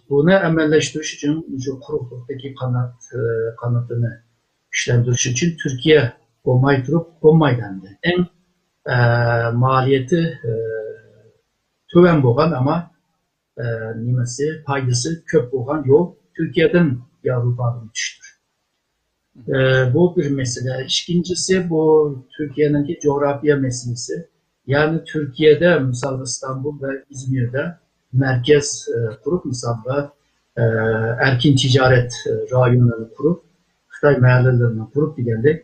بۇنى ئەمەلىيلەشتۈرۈش ئۈچۈن مۇشۇ قۇرۇقلۇقتىكى قانات، ئە، قانىتىنى كۈچلەندۈرۈش ئۈچۈن تۈركىيە بولماي تۇرۇپ بولمايدۇ ئەمدى. ئەڭ، ئە، مالىيىتى، ئە، تۆۋەن بولغان، ئەمما، ئە، نېمىسى، پايدىسى كۆپ بولغان يول تۈركىيەدىن ياۋروپاغا ئۆتۈشتۇر. ئە، بۇ بىر مەسىلە. ئىككىنچىسى، بۇ تۈركىيەنىڭكى جۇغراپىيە مەسىلىسى. يەنى تۈركىيەدە، مىسالغا، ئىستانبۇل ۋە ئىزمىردە مەركەز، ئە، قۇرۇپ، مىسالغا، ئە، ئەركىن تىجارەت رايونىنى قۇرۇپ، خىتاي مەھەللىلىرىنى قۇرۇپ دېگەندەك،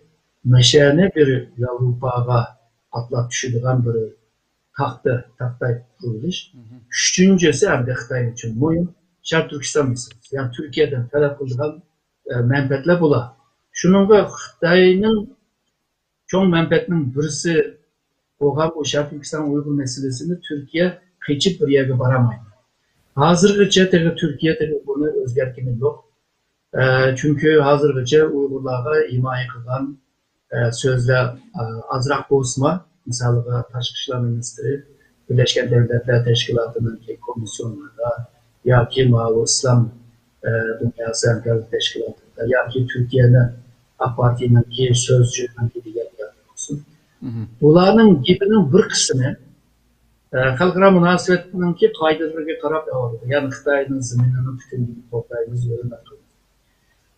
مەشەنى بىر ياۋروپاغا ئاتلاپ چۈشىدىغان بىر تاختا، تاختاي قۇرۇلۇش. ئۈچىنچىسى، ئەمدى خىتاي ئۈچۈن مۇھىم، شەرقىي تۈركىستان مەسىلىسى. يەنى تۈركىيەدىن تەلەپ قىلىدىغان، ئە، مەنپەئەتلەر بۇلار. شۇنىڭغا خىتاينىڭ چوڭ مەنپەئەتنىڭ بىرسى بولغان بۇ شەرقىي تۈركىستان ئۇيغۇر مەسىلىسىنى تۈركىيە قېچىپ بىر يەرگە بارالمايدۇ. ھازىرغىچە تېخى تۈركىيە تېخى بۇنى ئۆزگەرتكىنى يوق. ئە، چۈنكى ھازىرغىچە ئۇيغۇرلارغا ھىمايە قىلغان، ئە، سۆزلەر، ئە، ئازراق بولسىمۇ، مىسالىغا، تاشقى ئىشلار مىنىستىرى بىرلەشكەن دۆلەتلەر تەشكىلاتىنىڭكى كومىسسىيونلىرىدا ياكى ماۋۇ ئىسلام، ئە، دۇنياسى ھەمكارلىق تەشكىلاتىدا ياكى تۈركىيەنىڭ ئاك پارتىيىنىڭكى سۆزچىنىڭكى دېگەن گەپلىرى بولسۇن. بۇلارنىڭ گېپىنىڭ بىر قىسمى، ئە، خەلقئارا مۇناسىۋەتنىڭكى قائىدىلىرىگە قاراپ ئېلىۋاتىدۇ. يەنى خىتاينىڭ زېمىنىنى پۈتۈنلەي قوغدايمىز، ھۆرمەت قىلىمىز.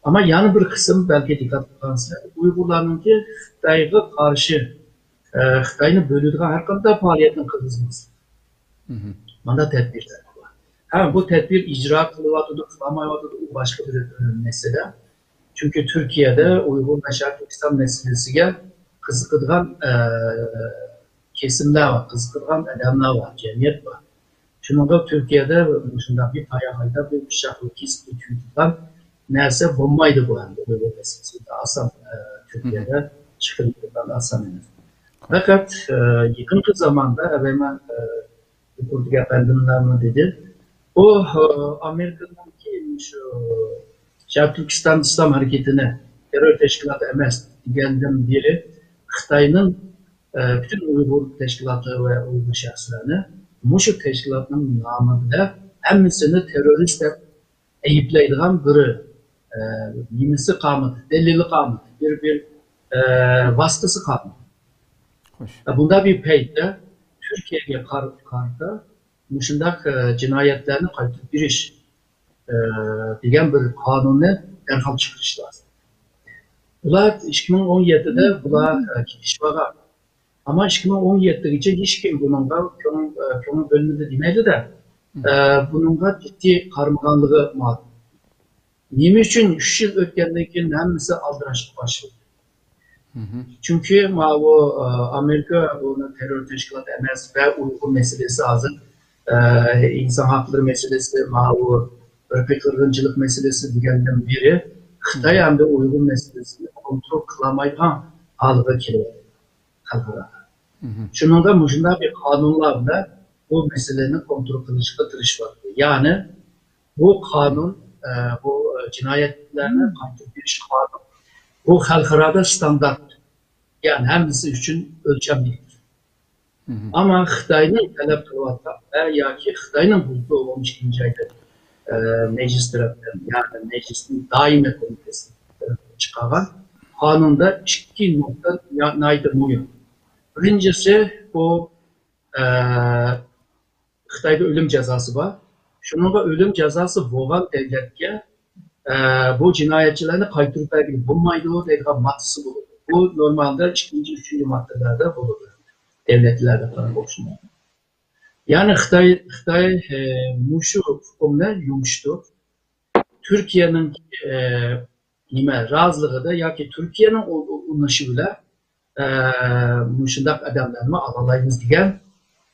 ئەمما يەنە بىر قىسىم، بەلكى دىققەت قىلغانسىلەر، ئۇيغۇرلارنىڭكى خىتايغا قارشى، ئە، خىتاينى بۆلىدىغان ھەر قانداق پائالىيەتنى قىلغۇزماسلىق. مانا تەدبىرلەر بار. ھە، بۇ تەدبىر ئىجرا قىلىۋاتىدۇ، قىلالمايۋاتىدۇ، ئۇ باشقا بىر، ئە، مەسىلە. چۈنكى تۈركىيەدە ئۇيغۇر ۋە شەرقىي تۈركىستان مەسىلىسىگە قىزىقىدىغان، ئە، كېسىملەر بار، قىزىقىدىغان ئادەملەر بار، جەمئىيەت بار. شۇنىڭغا تۈركىيەدە مۇشۇنداق بىر تاياق ھەيدەپ، بىر پىچاقنى كېسىپ كۆتۈرىدىغان نەرسە بولمايدۇ بۇ ئەمدى. ئۇيغۇر مەسىلىسى ئاسان، ئە، تۈركىيەدە چىقىرىلىدىغان ئاسان ئەمەس. پەقەت، ئە، يېقىنقى زاماندا، ئەۋەيمەن، ئە، يۇقىرىدىكى ئەپەندىملەرمۇ دېدى. بۇ، ئە، ئامېرىكىنىڭكى شۇ شەرقىي تۈركىستان ئىسلام ھەرىكىتىنى تېررور تەشكىلات ئەمەس دېگەندىن بېرى خىتاينىڭ، ئە، پۈتۈن ئۇيغۇر تەشكىلاتى ۋە ئۇيغۇر شەخسلەرنى مۇشۇ تەشكىلاتنىڭ نامى بىلەن ھەممىسىنى تېررورىست دەپ ئەيىبلەيدىغان بىر، ئە، نېمىسى قالمىدى، دەلىلى قالمىدى، بىر، بىر، ئە، ۋاسىتىسى قالمىدى. خوش. ئە، بۇنداق بىر پەيتتە تۈركىيەگە قار-، قارىتا مۇشۇنداق، ئە، جىنايەتلەرنى قايتۇرۇپ بېرىش، ئە، دېگەن بىر قانۇننى دەرھال چىقىرىش لازىم. بۇلار ئىككى مىڭ ئون يەتتىدە بۇلار، ئە، كېلىشىپ ئالغان. ئەمما ئىككى مىڭ ئون يەتتىگىچە ھېچكىم بۇنىڭغا كۆڭۈل، ئە، كۆڭۈل بۆلمىدى دېمەيلى-دە، ئە، بۇنىڭغا جىددىي قارىمىغانلىقى مەلۇم. نېمە ئۈچۈن ئۈچ يىل ئۆتكەندىن كېيىن ھەممىسى ئالدىراشقا باشلىدى؟ چۈنكى ماۋۇ، ئە، ئامېرىكا بۇنى تېررور تەشكىلات ئەمەس ۋە ئۇيغۇر مەسىلىسى ھازىر، ئە، ئىنسان ھەقلىرى مەسىلىسى، ماۋۇ ئىرقىي قىرغىنچىلىق مەسىلىسى دېگەندىن بېرى خىتاي ھەمدە ئۇيغۇر مەسىلىسىنى كونترول قىلالمايدىغان ھالغا كېلىۋاتىدۇ خەلقئارادا. شۇنىڭدا مۇشۇنداق بىر قانۇنلار بىلەن بۇ مەسىلىنى كونترول قىلىشقا تىرىشىۋاتىدۇ. يەنى بۇ قانۇن، ئە، بۇ، ئە، جىنايەتلەرنى قايتۇرۇپ بېرىش قانۇن، بۇ خەلقئارادا ستاندارت، يەنى ھەممىسى ئۈچۈن ئۆلچەملىك. ئەمما خىتاينىڭ تەلەپ قىلىۋاتقان ۋە ياكى خىتاينىڭ بۇلتۇر ئون ئىككىنچى ئايدا، ئە، مەجلىس تەرەپتىن، يەنى مەجلىسنىڭ دائىمىي كومىتېتى تەرەپتىن چىقارغان قانۇندا ئىككى نۇقتا نا-، ناھايىتى مۇھىم. بىرىنچىسى، بۇ، ئە، خىتايدا ئۆلۈم جازاسى بار. شۇنىڭغا ئۆلۈم جازاسى بولغان دۆلەتكە، ئە، بۇ جىنايەتچىلەرنى قايتۇرۇپ بەرگىلى بولمايدۇ دەيدىغان ماددىسى بولىدۇ. بۇ نورمالدا ئىككىنچى، ئۈچىنچى ماددىلاردا بولىدۇ. دۆلەتلەردە قاراپ ئوخشىمايدۇ. يەنى خىتاي، خىتاي، ئە، مۇشۇ ئۇقۇمنى يۇمشىتىپ، تۈركىيەنىڭ، ئە، نېمە، رازىلىقىدا ياكى تۈركىيەنىڭ ئۇ-، ئۇ-، ئۇنىشى بىلەن، ئە، مۇشۇنداق ئادەملەرنى ئالالايمىز دېگەن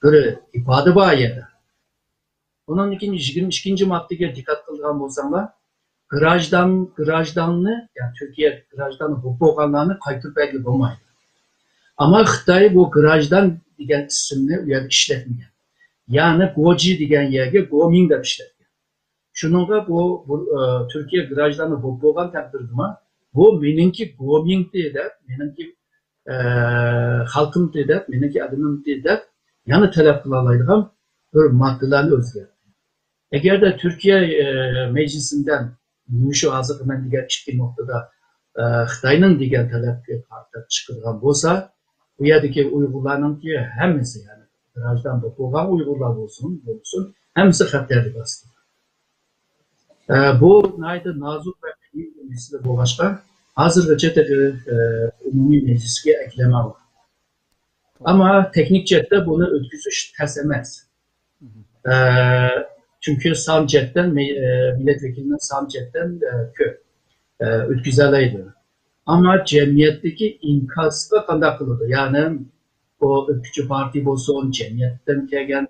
بىر ئىپادە بار يەنە. ئۇنىڭدىن كېيىن يىگىرمە ئىككىنچى ماددىگە دىققەت قىلىدىغان بولساڭلار، گراژدان، گراژداننى، يەنى تۈركىيە گراژدانى بولۇپ بولغانلارنى قايتۇرۇپ بەرگىلى بولمايدۇ. ئەمما خىتاي بۇ گراژدان دېگەن ئىسىمنى ئۇ يەردە ئىشلەتمىگەن. يەنى گوجى دېگەن يەرگە گومىڭ دەپ ئىشلەتكەن. شۇنىڭغا بۇ، بۇ، ئە، تۈركىيە گراژدانى بولۇپ بولغان تەقدىردىمۇ، بۇ مېنىڭكى گومىڭتى دەپ، مېنىڭكى، ئە، خەلقىمتى دەپ، مېنىڭكى ئادىمىمتى دەپ يەنە تەلەپ قىلالايدىغان بىر ماددىلارنى ئۆزگەرتتى. ئەگەردە تۈركىيە، ئە، مەجلىسىدىن مۇشۇ ھازىرقى مەن دېگەن ئىككى نۇقتىدا، ئە، خىتاينىڭ دېگەن تەلەپكە قارىتا چىقىدىغان بولسا، بۇ يەردىكى ئۇيغۇرلارنىڭكى ھەممىسى، يەنى گراژدان بولۇپ بولغان ئۇيغۇرلار بولسۇن، بولمىسۇن، ھەممىسى خەتەردە ئاستىدا. ئە، بۇ ناھايىتى نازۇك ۋە قىيىن بىر مەسىلە بولغاچقا، ھازىرغىچە تېخى، ئە، ئومۇمىي مەجلىسكە ئەكىلەلمەيۋاتىدۇ. ئەمما تېخنىك جەھەتتە بۇنى ئۆتكۈزۈش تەس ئەمەس. ئە، چۈنكى سان جەھەتتىن، مە-، ئە، مىللەت ۋەكىلىنىڭ سان جەھەتتىن، ئە، كۆپ، ئە، ئۆتكۈزەلەيدۇ. ئەمما جەمئىيەتتىكى ئىنكاسقا قانداق قىلىدۇ؟ يەنى بۇ ئۆتكۈچى پارتىيە بولسۇن، جەمئىيەتتىن كەلگەن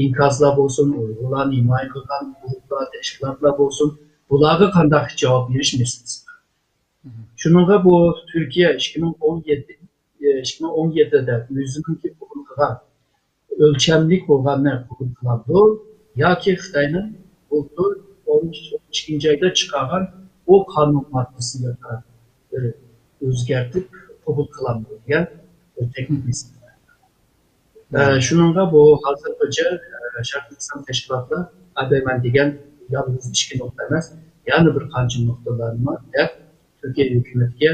ئىنكاسلار بولسۇن، ئۇيغۇرلارنى ھىمايە قىلغان گۇرۇپپىلار، تەشكىلاتلار بولسۇن، بۇلارغا قانداق جاۋاب بېرىش مەسىلىسى بار. شۇنىڭغا بۇ تۈركىيە ئىككى مىڭ ئون يەتتە، ئىككى مىڭ ئون يەتتىدە ئۆزىنىڭكى قوبۇل قىلغان ئۆلچەملىك بولغاننى قوبۇل قىلامدۇ ياكى خىتاينىڭ بۇلتۇر ئون ئىككىنچى ئايدا چىقارغان ئۇ قانۇن ماددىسىغا قاراپ، ئۆزگەرتىپ قوبۇل قىلامدۇ دېگەن بىر تېخنىك مەسىلە. ئە، شۇنىڭغا بۇ ھازىرغىچە، ئە، شەرقىي ئىسلام تەشكىلاتلار ئەبەمەن دېگەن يالغۇز ئىككى نۇقتا ئەمەس، يەنە بىر قانچە نۇقتىلارنى دەپ، تۈركىيە ھۆكۈمىتىگە،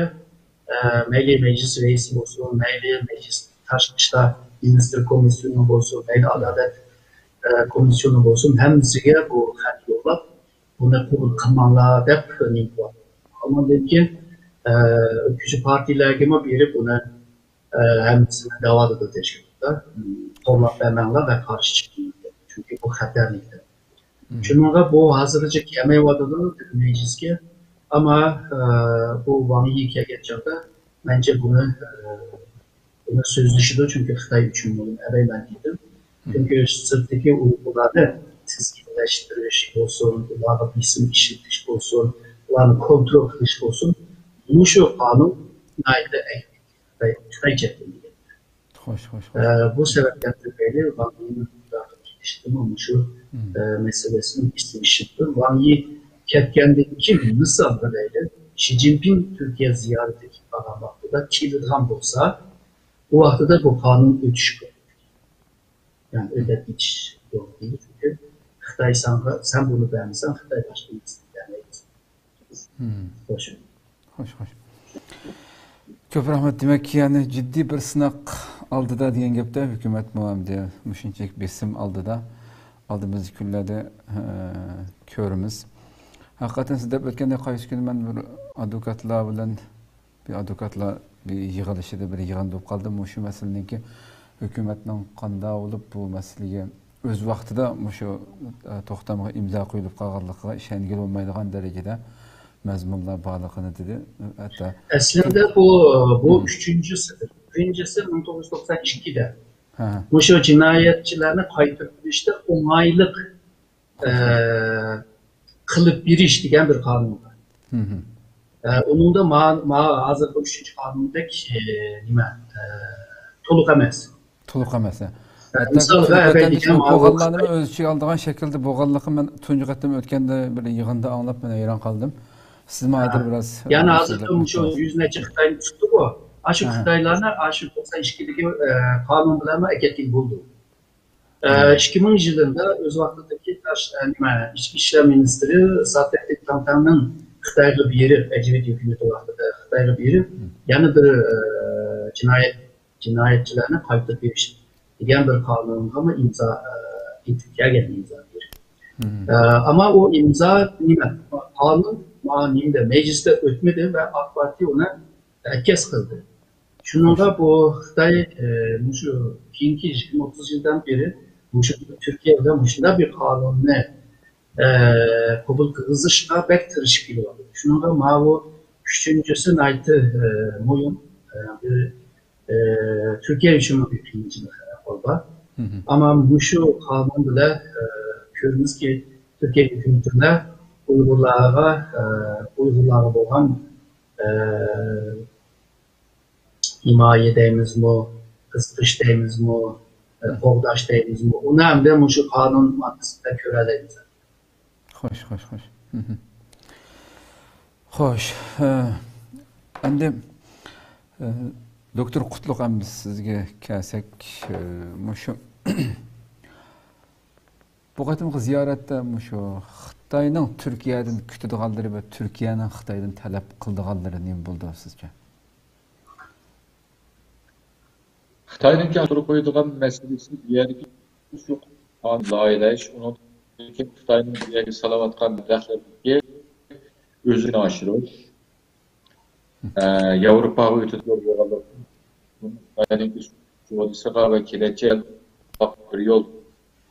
ئە، مەيلى مەجلىس رەئىسى بولسۇن، مەيلى مەجلىس تاشقى ئىشلار مىنىستىر كومىسسىيونى بولسۇن، مەيلى ئادالەت، ئە، كومىسسىيونى بولسۇن، ھەممىسىگە بۇ خەت يوللاپ، بۇنى قوبۇل قىلماڭلار دەپ نېمە قىلىۋاتىدۇ. ئاندىن كېيىن، ئە، ئۆتكۈزۈشچى پارتىيەلەرگىمۇ بېرىپ بۇنى ئە، ھەممىسىنى دەۋالىدۇ تەشكىلاتتا. قوللاپ بەرمەڭلار ۋە قارشى چىقىڭلار دەپ. چۈنكى بۇ خەتەرلىك دەپ. شۇنىڭغا بۇ ھازىرغىچە كەلمەيۋاتىدۇ مەجلىسكە. ئەمما، ئە، بۇ ۋاڭ يى كەلگەن چاغدا مەنچە بۇنى، ئە، بۇنى سۆزلىشىدۇ، چۈنكى خىتاي ئۈچۈن مۇھىم ئەمەس دېدىم. چۈنكى سىرتتىكى ئۇيغۇرلارنى تىزگىنلەشتۈرۈش بولسۇن، ئۇلارغا بېسىم ئىشلىتىش بولسۇن، ئۇلارنى كونترول قىلىش بولسۇن، مۇشۇ قانۇن ناھايىتى خىتاي، خىتاي چەتلىمىگەن. خوش، خوش، خوش. ئە، بۇ سەۋەبتىن تۈپەيلى ۋاڭ يىنىڭ كېتىشىدىمۇ مۇشۇ، ئە، مەسىلىسىنى ئېسىگە ئىشلىتىپ، ۋاڭ يى كەتكەندىن كېيىن، مىسال بېرەيلى، شى جىنپىڭ تۈركىيە زىيارىتىگە كېلىپ قالغان ۋاقتىدا كېلىدىغان بولسا، ئۇ ۋاقتىدا بۇ قانۇن ئۆتۈشى كېرەك. يەنى ئۆتەپ كېتىش يوق دېدى. چۈنكى خىتاي ساڭا، سەن بۇنى بەرمىسەڭ، خىتاي باشقا نەرسىنى بەرمەيدۇ. خوش. خوش، خوش. كۆپ رەھمەت. دېمەك، يەنى جىددىي بىر سىناق ئالدىدا دېگەن گەپتە، ھۆكۈمەتمۇ ئەمدى مۇشۇنچىلىك بېسىم ئالدىدا. ئالدىمىزدىكى كۈنلەردە، ئە، كۆرىمىز. ھەقىقەتەن سىز دەپ ئۆتكەندەك، قايسى كۈنى مەن بىر ئادۋوكاتلار بىلەن بىر ئادۋوكاتلار بىر يىغىلىشىدا بىر يىغىن بولۇپ قالدى. مۇشۇ مەسىلىنىڭكى ھۆكۈمەتنىڭ قانداق بولۇپ بۇ مەسىلىگە ئۆز ۋاقتىدا مۇشۇ، ئە، توختامغا ئىمزا قويۇلۇپ قالغانلىقىغا ئىشەنگىلى بولمايدىغان دەرىجىدە مەزمۇنلار بارلىقىنى دېدى. ھەتتا ئەسلىدە بۇ، بۇ ئۈچىنچىسىدۇر. بىرىنچىسى مىڭ توققۇز يۈز توقسان ئىككىدە ھە، ھە. مۇشۇ جىنايەتچىلەرنى قايتۇرۇپ بېرىشتە ئوڭايلىق ئە، قىلىپ بېرىش دېگەن بىر قانۇن بار. ئۇنىڭدا ما-، ما-، ھازىرقى ئۈچىنچى قانۇندەك، ئە، نېمە، ئە، تولۇق ئەمەس. تولۇق ئەمەس، ھە. ئە، مىسالغا، ئەۋەل دېگەن ماۋۇ بولغانلارنى ئۆز ئىچىگە ئالىدىغان شەكىلدە بولغانلىقى مەن تۇنجى قېتىم ئۆتكەندە بىر يىغىندا ئاڭلاپ مەن ھەيران قالدىم. سىزمۇ ھازىر بىراز، يەنى ھازىر مۇشۇ يۈز نەچچە خىتاينى تۇتتىغۇ. ئاشۇ خىتايلارنى ئاشۇ توقسان ئىككىدىكى، ئە، قانۇن بىلەنمۇ ئەكەتكىلى بولىدۇ. ئىككى مىڭ يىلىدا ئۆز ۋاقتىدىكى تاش-، نېمە، ئىچكى ئىشلار مىنىستىرى ساتەكتىك تاڭتاڭنىڭ خىتايغا بېرىپ، ئەجىۋىت ھۆكۈمىتى ۋاقتىدا خىتايغا بېرىپ، يەنە بىر، ئە، جىنايەت، جىنايەتچىلەرنى قايتۇرۇپ بېرىش دېگەن بىر قانۇنغىمۇ ئىمزا، ئە، ئېتىپ كەلگەن، ئىمزا بېرىپ. ئە، ئەمما ئۇ ئىمزا نېمە، قانۇن، ما-، نېمىدە، مەجلىستە ئۆتمىدى ۋە ئاق پارتىيە ئۇنى ئەتكەس قىلدى. شۇنىڭغا بۇ خىتاي، ئە، مۇشۇ كېيىنكى يىگىرمە ئوتتۇز يىلدىن بېرى مۇشۇ تۈركىيە بىلەن مۇشۇنداق بىر قانۇننى، ئە، قوبۇل قىلغۇزۇشقا بەك تىرىشىپ كېلىۋاتىدۇ. شۇنىڭغا ماۋۇ ئۈچىنچىسى ناھايىتى، ئە، مۇھىم، ئە، بىر، ئە، تۈركىيە ئۈچۈنمۇ بىر قىيىنچىلىق ئەھۋال بار. ئەمما مۇشۇ قانۇن بىلەن، ئە، كۆرىمىزكى، تۈركىيە ھۆكۈمىتى بىلەن ئۇيغۇرلارغا، ئە، ئۇيغۇرلارغا بولغان، ئە، ھىمايە دەيمىزمۇ، قىزىقىش دەيمىزمۇ، ئە، قوغداش دەيمىزمۇ، ئۇنى ئەمدى مۇشۇ قانۇن ماددىسىدا كۆرەلەيمىز. خوش، خوش، خوش. خوش، ئە، ئەمدى، ئە، دوكتور قۇتلۇق، ئەمدى سىزگە كەلسەك، ئە، مۇشۇ بۇ قېتىمقى زىيارەتتە مۇشۇ خىتاينىڭ تۈركىيەدىن كۈتىدىغانلىرى ۋە تۈركىيەنىڭ خىتايدىن تەلەپ قىلىدىغانلىرى نېمە بولىدۇ سىزچە؟ خىتاينىڭكى ئوتتۇرىغا قويىدىغان مەسىلىسى بۇ يەردىكى شۇ قانۇن لايىھەلەش، ئۇنىڭدىن كېيىن خىتاينىڭ بۇ يەرگە سالىۋاتقان مەبلەغلىرىنى ئۆزىگە ئاشۇرۇش. ئە، ياۋروپاغا ئۆتىدىغان بولغانلىقتىن، بۇنىڭ ئۈستىگە ۋە كېلەچەك بىر يول،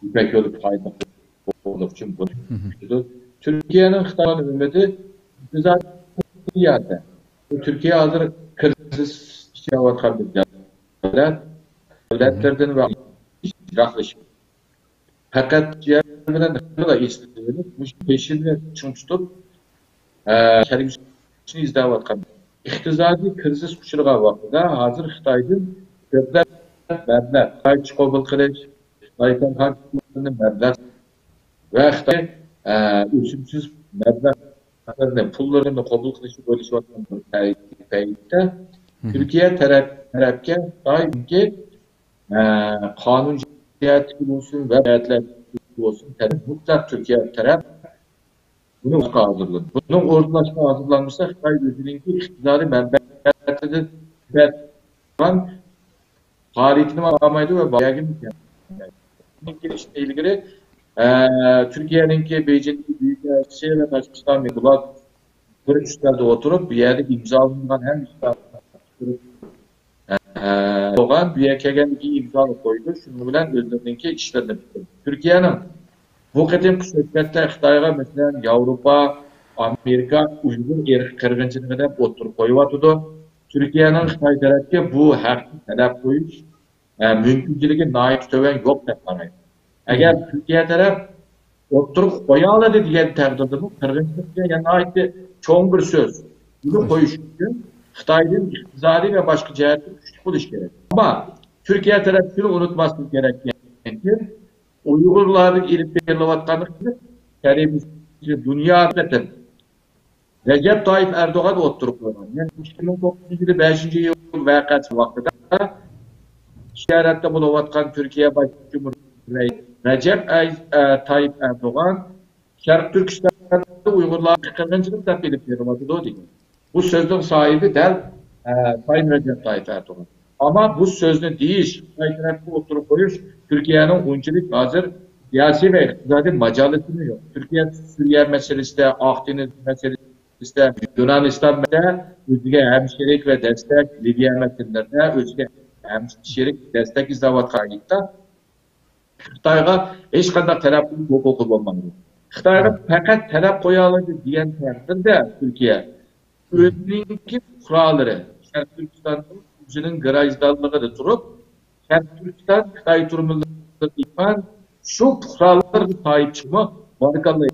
يىپەك يولى پايدىلىق بولغانلىقى ئۈچۈن بۇنى كۈتىدۇ. تۈركىيەنىڭ خىتايغا ئۈمىدى ئىقتىسادىي ياردەم. تۈركىيە ھازىر كىرىزىس ئىچىدە بىر دۆلەت، دۆلەتلەردىن ۋە يىراقلىشىپ، پەقەت تۈركىيە بىلەن خىتايلا ئېسىلىۋېلىپ، مۇشۇ بېشىنى چىڭ تۇتۇپ، ئە، كەلگۈسىنى ئىزدەۋاتقان. ئىقتىسادىي كىرىزىس ئۇچرىغان ۋاقتىدا ھازىر خىتايدىن كۆپلەپ مەبلەغ، خىتايچە قوبۇل قىلىش، خىتاي كارخانىلىرىنى مەبلەغ ۋە خىتاي، ئە، ئۆسۈمسىز مەبلەغلىرىنى، پۇللىرىنى قوبۇل قىلىشنى ئويلىشىۋاتقان بىر پەيتتە، تۈركىيە تەرەپ، تەرەپكە خىتاينىڭكى، ئە، قانۇن جەھەتتىكى بولسۇن ۋە جەھەتلەردىكى بولسۇن، مۇتلەق تۈركىيە تەرەپ بۇنى ھازىرلىدى. بۇنىڭ ئورۇنلاشما ھازىرلانمىسا، خىتاي ئۆزىنىڭكى ئىقتىسادىي مەنپەئەتىدىن تەرەپ تۇرغان پائالىيىتىنى ئاڭلىمايدۇ ۋە بۇ يەرگە كېلىشتىن ئىلگىرى، ئە، تۈركىيەنىڭكى بېيجىڭدىكى بۈيۈك ئەلچىسى ۋە تاجىكىستان بۇلار بىر ئۈستەلدە ئولتۇرۇپ، بۇ يەردە ئىمزالانغان ھەممە ئىشلارنى، ئە، بولغان، بۇ يەرگە كەلگەندىن كېيىن ئىمزالىنىپ قويىدۇ. شۇنىڭ بىلەن ئۆزلىرىنىڭكى ئىشلىرىنى پۈتتۈردى. تۈركىيەنىڭ بۇ قېتىمقى سۆھبەتتە خىتايغا، مەسىلەن، ياۋروپا، ئامېرىكا ئۇيغۇر ئىرقىي قىرغىنچىلىقى دەپ ئوتتۇرىغا قويۇۋاتىدۇ. تۈركىيەنىڭ خىتاي تەرەپكە بۇ ھەقنى تەلەپ قويۇش، ئە، مۇمكىنچىلىكى ناھايىتى تۆۋەن، يوق دەپ قارايدۇ. ئەگەر تۈركىيە تەرەپ ئوتتۇرىغا قويالىدى دېگەن تەقدىردىمۇ، قىرغىنچىلىق دېگەن ناھايىتى چوڭ بىر سۆز. بۇنى قويۇش ئۈچۈن خىتايدىن ئىقتىسادىي ۋە باشقا جەھەتتىن كۈچلۈك بولۇش كېرەك. ئەمما تۈركىيە تەرەپ شۇنى ئۇنتۇماسلىقى كېرەككى، ئۇيغۇرلارغا ئېلىپ بېرىلىۋاتقان شەرەپلىك دۇنيا قېتىم رەجەپ تايىپ ئەردوغان ئوتتۇرىغا قويغان. يەنى ئىككى مىڭ توققۇزىنچى يىلى بەشىنچى ئىيۇل ۋەقەسى ۋاقتىدا زىيارەتتە بولۇۋاتقان تۈركىيە باش جۇمھۇر رەئىسى رەجەپ ئەي-، ئە، تايىپ ئەردوغان شەرقىي تۈركىستاندا ئۇيغۇرلارغا قىرغىنچىلىق دەپ ئېلىپ بېرىلىۋاتىدۇ دېگەن. بۇ سۆزنىڭ ساھىبى دەل، ئە، سايىن رەجەپ تايىپ ئەردوغان. ئەمما بۇ سۆزنى دېيىش، خىتاي تەرەپكە ئوتتۇرىغا قويۇش تۈركىيەنىڭ ئۇنچىلىك ھازىر سىياسىي ۋە ئىقتىسادىي ماجالىسىمۇ يوق. تۈركىيە سۈرىيە مەسىلىسىدە، ئاق دېڭىز مەسىلىسىدە، يۇنانىستاندا ئۆزىگە ھەمشېرىك ۋە دەستەك، لىۋىيە مەسىلىلىرىدە ئۆزىگە ھەمشېرىك، دەستەك ئىزدەۋاتقان ھالەتتە خىتايغا ھېچقانداق تەلەپ قىلىش ھوقۇقى بولمايدۇ. خىتايغا پەقەت تەلەپ قويالايدۇ دېگەن تەقدىردە تۈركىيە ئۆزىنىڭكى پۇقرالىرى، شەرقىي تۈركىستاننىڭ ئۆزىنىڭ گراژدانلىقىدا تۇرۇپ، شەرقىي تۈركىستان خىتاي تۈرمىلىرىدە شۇ پۇقرالارغا تايىپ چىقما بارىكاللا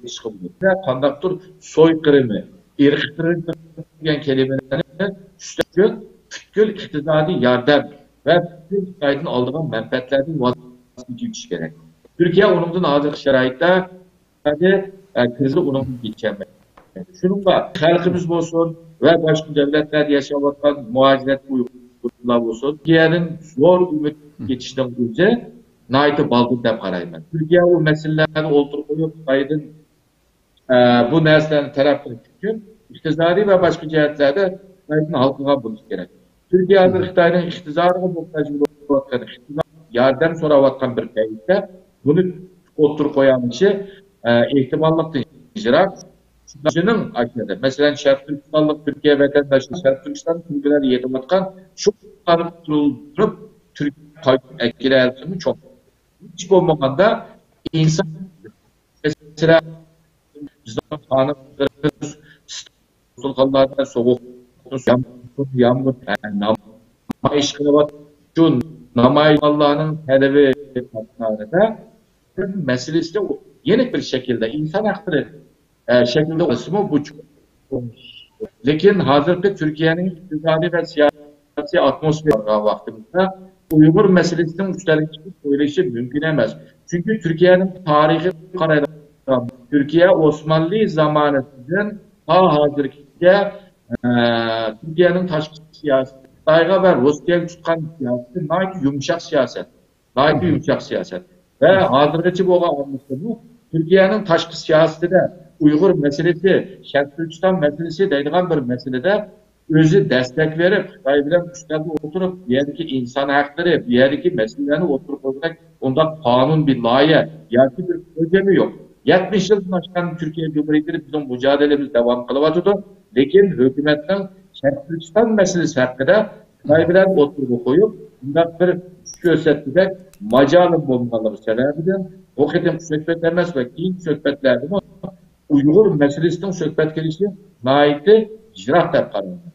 ئىش قىلدى. قانداقتۇر سويقىرىمى، ئىرقىي قىرغىنچىلىق دېگەن كەلىمىلەرنى ئۈستەش ئۈچۈن پۈتكۈل ئىقتىسادىي ياردەم ۋە پۈتكۈل خىتايدىن ئالىدىغان مەنپەئەتلەردىن ۋاز كېچىش كېرەك. تۈركىيە ئۇنىڭدىن ھازىرقى شارائىتتا ئە، كىرىزىس ئۇنىڭدىن كېچەلمەيدۇ. شۇنىڭغا خەلقىمىز بولسۇن ۋە باشقا دۆلەتلەردە ياشاۋاتقان مۇھاجىرەت ئۇيغۇرلار بولسۇن، تۈركىيەدىن زور ئۈمىد كېتىشنىڭ ئۆزى ناھايىتى بالدۇر دەپ قارايمەن. تۈركىيە ئۇ مەسىلىلەرنى ئولتۇرۇپ قويۇپ، خىتايدىن، ئە، بۇ نەرسىلەرنى تەلەپ قىلىش ئۈچۈن ئىقتىسادىي ۋە باشقا جەھەتلەردە خىتايدىن ھالقىغان بولۇشى كېرەك. تۈركىيە ھازىر خىتاينىڭ ئىقتىسادىغا موھتاج بولۇۋاتقان، ئىقتىساد ياردەم سوراۋاتقان بىر پەيتتە بۇنى ئوتتۇرىغا قويالىشى، ئە، ئېھتىماللىقتىن يىراق. شۇنىڭ ئاكىدى. مەسىلەن، شەرقىي تۈركىستانلىق تۈركىيە ۋەتەنداشلىرى شەرقىي تۈركىستان كۈلكىلەردە يېتىۋاتقان شۇ قۇتقۇزۇپ تۈركىيەگە قايتۇرۇپ ئەكېلەلىسىمۇ چوڭ. ھېچ بولمىغاندا ئىنسان مەسىلەن، بىزنىڭ خانىملىرىمىز دوختۇرخانىلاردا سوغۇق يامغۇر، يامغۇر، نامايىش قىلىۋاتىدۇ. شۇ نامايىشچىلارنىڭ تەلىپى قاتارىدا مەسىلىسىدە يەنە بىر شەكىلدە ئىنسان ھەقلىرى، ئە، شەكلىدە بولسىمۇ بۇ چوڭ. لېكىن ھازىرقى تۈركىيەنىڭ ئىقتىسادىي ۋە سىياسىي ئاتموسفېرا ۋاقتىمىزدا ئۇيغۇر مەسىلىسىنىڭ ئۈستەلگە چىقىپ سۆزلىشى مۇمكىن ئەمەس. چۈنكى تۈركىيەنىڭ تارىخىغا قارايدىغان، تۈركىيە ئوسمانلى زامانىسىدىن تا ھازىرغىچە، ئە، تۈركىيەنىڭ تاشقى سىياسىتى، خىتايغا ۋە روسىيەگە تۇتقان سىياسىتى ناھايىتى يۇمشاق سىياسەت. ناھايىتى يۇمشاق سىياسەت. ۋە ھازىرغىچە بولغان ئالمىشىشمۇ تۈركىيەنىڭ تاشقى سىياسىتىدە ئۇيغۇر مەسىلىسى، شەرقىي تۈركىستان مەسىلىسى دەيدىغان بىر مەسىلىدە ئۆزى دەستەك بېرىپ، خىتاي بىلەن ئۈستەلدە ئولتۇرۇپ، بۇ يەردىكى ئىنسان ھەقلىرى، بۇ يەردىكى مەسىلىلەرنى ئوتتۇرىغا قويغۇدەك ئۇنداق قانۇن، بىر لايىھە ياكى بىر پروگرامما يوق. يەتمىش يىلدىن ئاشقان تۈركىيە جۇمھۇرىيىتىدە بىزنىڭ مۇجادىلىمىز داۋام قىلىۋاتىدۇ. لېكىن ھۆكۈمەتنىڭ شەرقىي تۈركىستان مەسىلىسى ھەققىدە خىتاي بىلەن ئوتتۇرىغا قويۇپ، بۇنداق بىر كۈچ كۆرسەتكۈدەك ماجالىم بولمىغانلىقى سەۋەبىدىن، بۇ قېتىمقى سۆھبەت ئەمەس ۋە كېيىنكى سۆھبەتلەردىمۇ ئۇيغۇر مەسىلىسىنىڭ سۆھبەتكە كېلىشى ناھايىتى يىراق دەپ قارايمەن.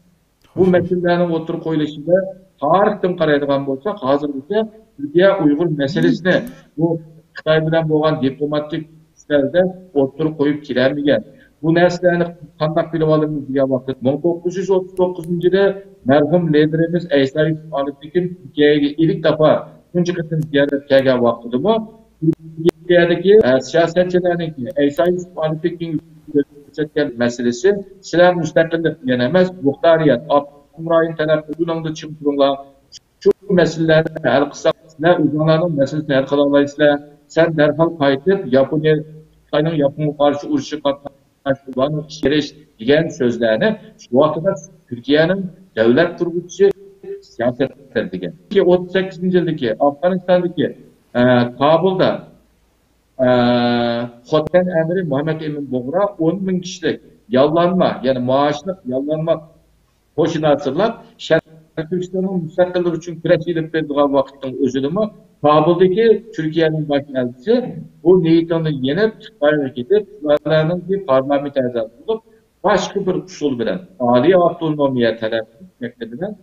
بۇ مەسىلىلەرنىڭ ئوتتۇرىغا قويۇلۇشىدا تارىختىن قارايدىغان بولساق، ھازىرغىچە تۈركىيە ئۇيغۇر مەسىلىسىنى بۇ خىتاي بىلەن بولغان دىپلوماتىك ئۈستەلدە ئوتتۇرىغا قويۇپ كېلەلمىگەن. بۇ نەرسىلەرنى قانداق بىلىۋالىمىز دېگەن ۋاقىت، مىڭ توققۇز يۈز ئوتتۇز توققۇزىنچى يىلى مەرھۇم لىدېرىمىز ئەيسا يۈسۈپ ئالىپتېكىن تۈركىيەگە ئىلك داپا تۇنجى قېتىم زىيارەتكە كەلگەن ۋاقتىدىمۇ تۈركىيەدىكى، ئە، سىياسەتچىلەرنىڭكى ئەيسا يۈسۈپ ئالىپتېكىنگە كۆرسەتكەن مەسىلىسى، سىلەر مۇستەقىللىق دېگەن ئەمەس، مۇختارىيەت، ئاپتونوم رايون تەلەپ قىلىدۇ، بۇنىڭدا چىڭ تۇرۇڭلار. شۇ مەسىلىلەرنى ھەل قىلساق، سىلەر ئۆزۈڭلارنىڭ مەسىلىسىنى ھەل قىلالايسىلەر. سەن دەرھال قايتىپ، ياپونىيە، خىتاينىڭ ياپونغا قارشى ئۇرۇشىغا قاتناش، ئۇلارنىڭ ئىشىگە كىرىش دېگەن سۆزلەرنى شۇ ۋاقتىدا تۈركىيەنىڭ دۆلەت قۇرغۇچىسى سىياسەتتە دېگەن. ئوتتۇز سەككىزىنچى يىلدىكى ئافغانىستاندىكى، ئە، كابۇلدا، ئە، خوتەن ئەمىرى مۇھەممەد ئەمىن بۇغرا ئون مىڭ كىشىلىك ياللانما، يەنى مائاشلىق ياللانما قوشۇن ھازىرلاپ، شەرقىي تۈركىستاننىڭ مۇستەقىللىقى ئۈچۈن كۈرەش ئېلىپ بېرىدىغان ۋاقىتنىڭ ئۆزىدىمۇ كابۇلدىكى تۈركىيەنىڭ باش ئەلچىسى بۇ نىيىتىڭدىن يېنىپ، خىتايغا كېتىپ، شۇلارنىڭكى پارلامېنت ئەزاسى بولۇپ، باشقا بىر ئۇسۇل بىلەن ئالىي ئاپتونومىيە تەلەپ قىلىش شەكلى بىلەن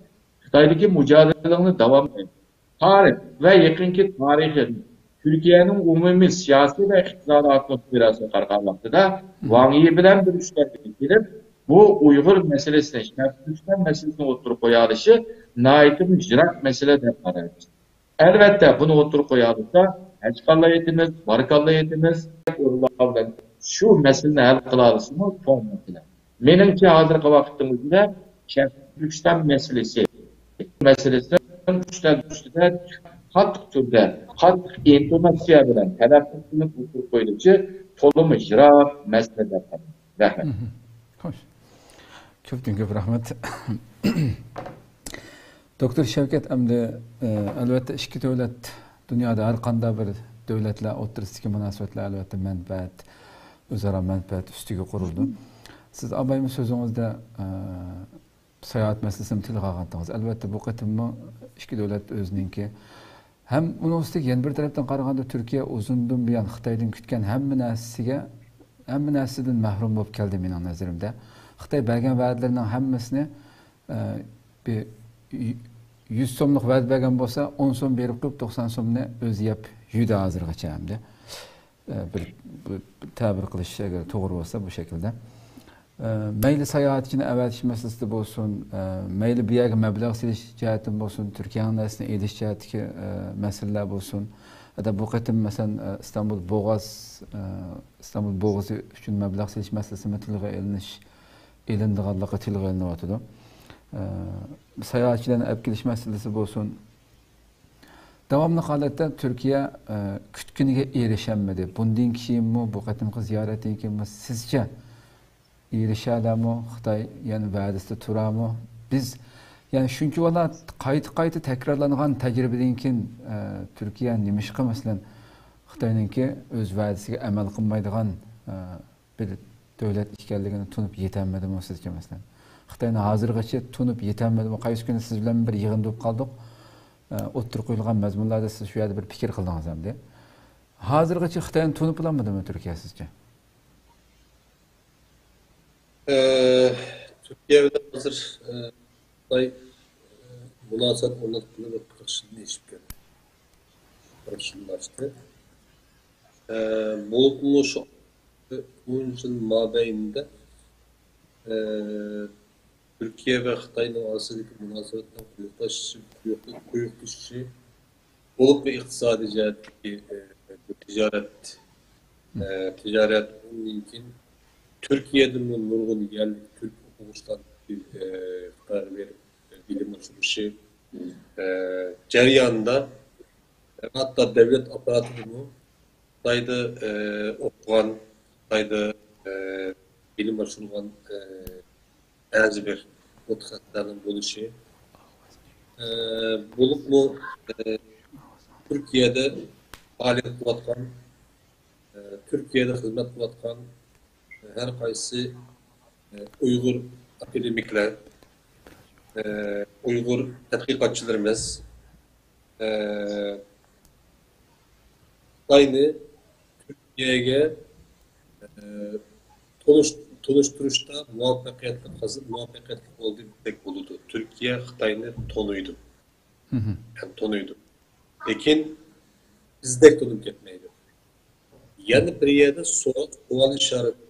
خىتايدىكى مۇجادىلىڭنى داۋام قىلىڭ. تارىخ ۋە يېقىنقى تارىخى تۈركىيەنىڭ ئومۇمىي سىياسىي ۋە ئىقتىسادىي ئاتموسفېراسىغا قارىغان ۋاقتىدا ۋاڭ يى بىلەن بىر ئۈستەلگە كېلىپ، بۇ ئۇيغۇر مەسىلىسىنى، شەرقىي تۈركىستان مەسىلىسىنى ئوتتۇرىغا قويالىشى ناھايىتى يىراق مەسىلە دەپ قارايمىز. ئەلۋەتتە، بۇنى ئوتتۇرىغا قويالىسا، ھەچقاللا ئېيتىمىز، بارىكاللا ئېيتىمىز، ئورۇنلار بىلەن شۇ مەسىلىنى ھەل قىلالىسىمۇ چوڭ مەسىلە. مېنىڭچە، ھازىرقى ۋاقىتنىڭ ئۆزىدە شەرقىي تۈركىستان مەسىلىسى، مەسىلىسىنىڭ ئۈستەل ئۈستىدە قاتتىق تۈردە، قاتتىق ئىنتوناتسىيە بىلەن تەلەپپۇز قىلىنىپ ئوتتۇرىغا قويۇلۇشى تولىمۇ يىراق مەسىلە دەپ قارايمەن. رەھمەت. مھم. خوش. كۆپتىن كۆپ رەھمەت. دوكتور شەۋكەت، ئەمدى، ئە، ئەلۋەتتە، ئىككى دۆلەت، دۇنيادا ھەر قانداق بىر دۆلەتلەر ئوتتۇرىسىدىكى مۇناسىۋەتلەر، ئەلۋەتتە، مەنپەئەت، ئۆزئارا مەنپەئەت ئۈستىگە قۇرۇلىدۇ. سىز ئابايمۇ سۆزىڭىزدە، ئە، ساياھەت مەسىلىسىنى تىلغا ئالغانتىڭىز. ئەلۋەتتە، بۇ قېتىممۇ ئىككى دۆلەت ئۆزىنىڭكى ھەم ئۇنىڭ ئۈستىگە يەنە بىر تەرەپتىن قارىغاندا، تۈركىيە ئۇزۇندىن بۇيان خىتايدىن كۈتكەن ھەممە نەرسىگە، ھەممە نەرسىدىن مەھرۇم بولۇپ كەلدى مېنىڭ نەزىرىمدە. خىتاي بەرگەن ۋەدىلىرىنىڭ ھەممىسىنى، ئە، بىر يۈ-، يۈز سوملۇق ۋەدە بەرگەن بولسا، ئون سوم بېرىپ قويۇپ، توقسان سومنى ئۆزى يەپ يۈردى ھازىرغىچە ئەمدى. ئە، بىر، بىر تەبىر قىلىش ئەگەر توغرا بولسا بۇ شەكىلدە. ئە، مەيلى ساياھەتچىنى ئەۋەتىش مەسىلىسىدە بولسۇن، ئە، مەيلى بۇ يەرگە مەبلەغ سېلىش جەھەتتىن بولسۇن، تۈركىيەنىڭ نەرسىنى ئېلىش جەھەتتىكى، ئە، مەسىلىلەر بولسۇن. ھەتتا بۇ قېتىم، مەسىلەن، ئە، ئىستانبۇل بوغاز، ئە، ئىستانبۇل بوغىزى ئۈچۈن مەبلەغ سېلىش مەسىلىسىمۇ تىلغا ئېلىنىش، ئېلىنىدىغانلىقى تىلغا ئېلىنىۋاتىدۇ. ئە، ساياھەتچىلەرنى ئەپ كېلىش مەسىلىسى بولسۇن. داۋاملىق ھالەتتە تۈركىيە، ئە، كۈتكىنىگە ئېرىشەلمىدى. بۇندىن كېيىنمۇ، بۇ قېتىمقى زىيارەتتىن كېيىنمۇ سىزچە ئېرىشەلەرمۇ؟ خىتاي يەنە ۋەدىسىدە تۇرامۇ؟ بىز، يەنى شۇنچىۋالا قايتا-قايتا تەكرارلانغان تەجرىبىدىن كېيىن، ئە، تۈركىيە نېمىشقا، مەسىلەن، خىتاينىڭكى ئۆز ۋەدىسىگە ئەمەل قىلمايدىغان، ئە، بىر دۆلەت ئىكەنلىكىنى تونۇپ يېتەلمىدىمۇ سىزچە، مەسىلەن؟ خىتاينى ھازىرغىچە تونۇپ يېتەلمىدىمۇ؟ قايسى كۈنى سىز بىلەن بىر يىغىندا بولۇپ قالدۇق، ئە، ئوتتۇرىغا قويۇلغان مەزمۇنلاردا سىز شۇ يەردە بىر پىكىر قىلدىڭىز ئەمدى. ھازىرغىچە خىتاينى تونۇپ بولالمىدىمۇ تۈركىيە سىزچە؟ ئە، تۈركىيە بىلەن ھازىر، ئە، خىتاي، ئە، مۇناسىۋەت ئورناتقىلى بىر قىرىق يىلدىن ئېشىپ كەلدى. قىرىق يىلدىن ئاشتى. ئە، بولۇپمۇ شۇ ئون يىل مابەينىدە، ئە، تۈركىيە ۋە خىتاينىڭ ئارىسىدىكى مۇناسىۋەتنىڭ قويۇقلىشىشى، قويۇقلىشىشى، بولۇپمۇ ئىقتىسادىي جەھەتتىكى، ئە، بۇ تىجارەت، ئە، تىجارەت، ئۇندىن كېيىن تۈركىيەدىمۇ نۇرغۇن يەرلىك تۈرك ئوقۇغۇچىلار، ئە، خىتايغا بېرىپ بىلىم ئاشۇرۇشى، ئە، جەريانىدا ھەتتا دۆلەت ئاپپاراتىدىمۇ خىتايدا، ئە، ئوقۇغان، خىتايدا، ئە، بىلىم ئاشۇرغان، ئە، بەزى بىر مۇتەخەسسىسلەرنىڭ بولۇشى، ئە، بولۇپمۇ، ئە، تۈركىيەدە پائالىيەت قىلىۋاتقان، ئە، تۈركىيەدە خىزمەت قىلىۋاتقان، ئە، ھەر قايسى، ئە، ئۇيغۇر ئاكادېمىكلار، ئۇيغۇر تەتقىقاتچىلىرىمىز، ئە، خىتاينى تۈركىيەگە، ئە، تونۇش-، تونۇشتۇرۇشتا مۇۋەپپەقىيەتلىك قازا-، مۇۋەپپەقىيەتلىك بولدى دېسەك بولىدۇ. تۈركىيە خىتاينى تونۇيدۇ. ھەم تونۇيدۇ. لېكىن بىزدەك تونۇپ كەتمەيدۇ. يەنە بىر يەردە سوئال، سوئال ئىشارىتى.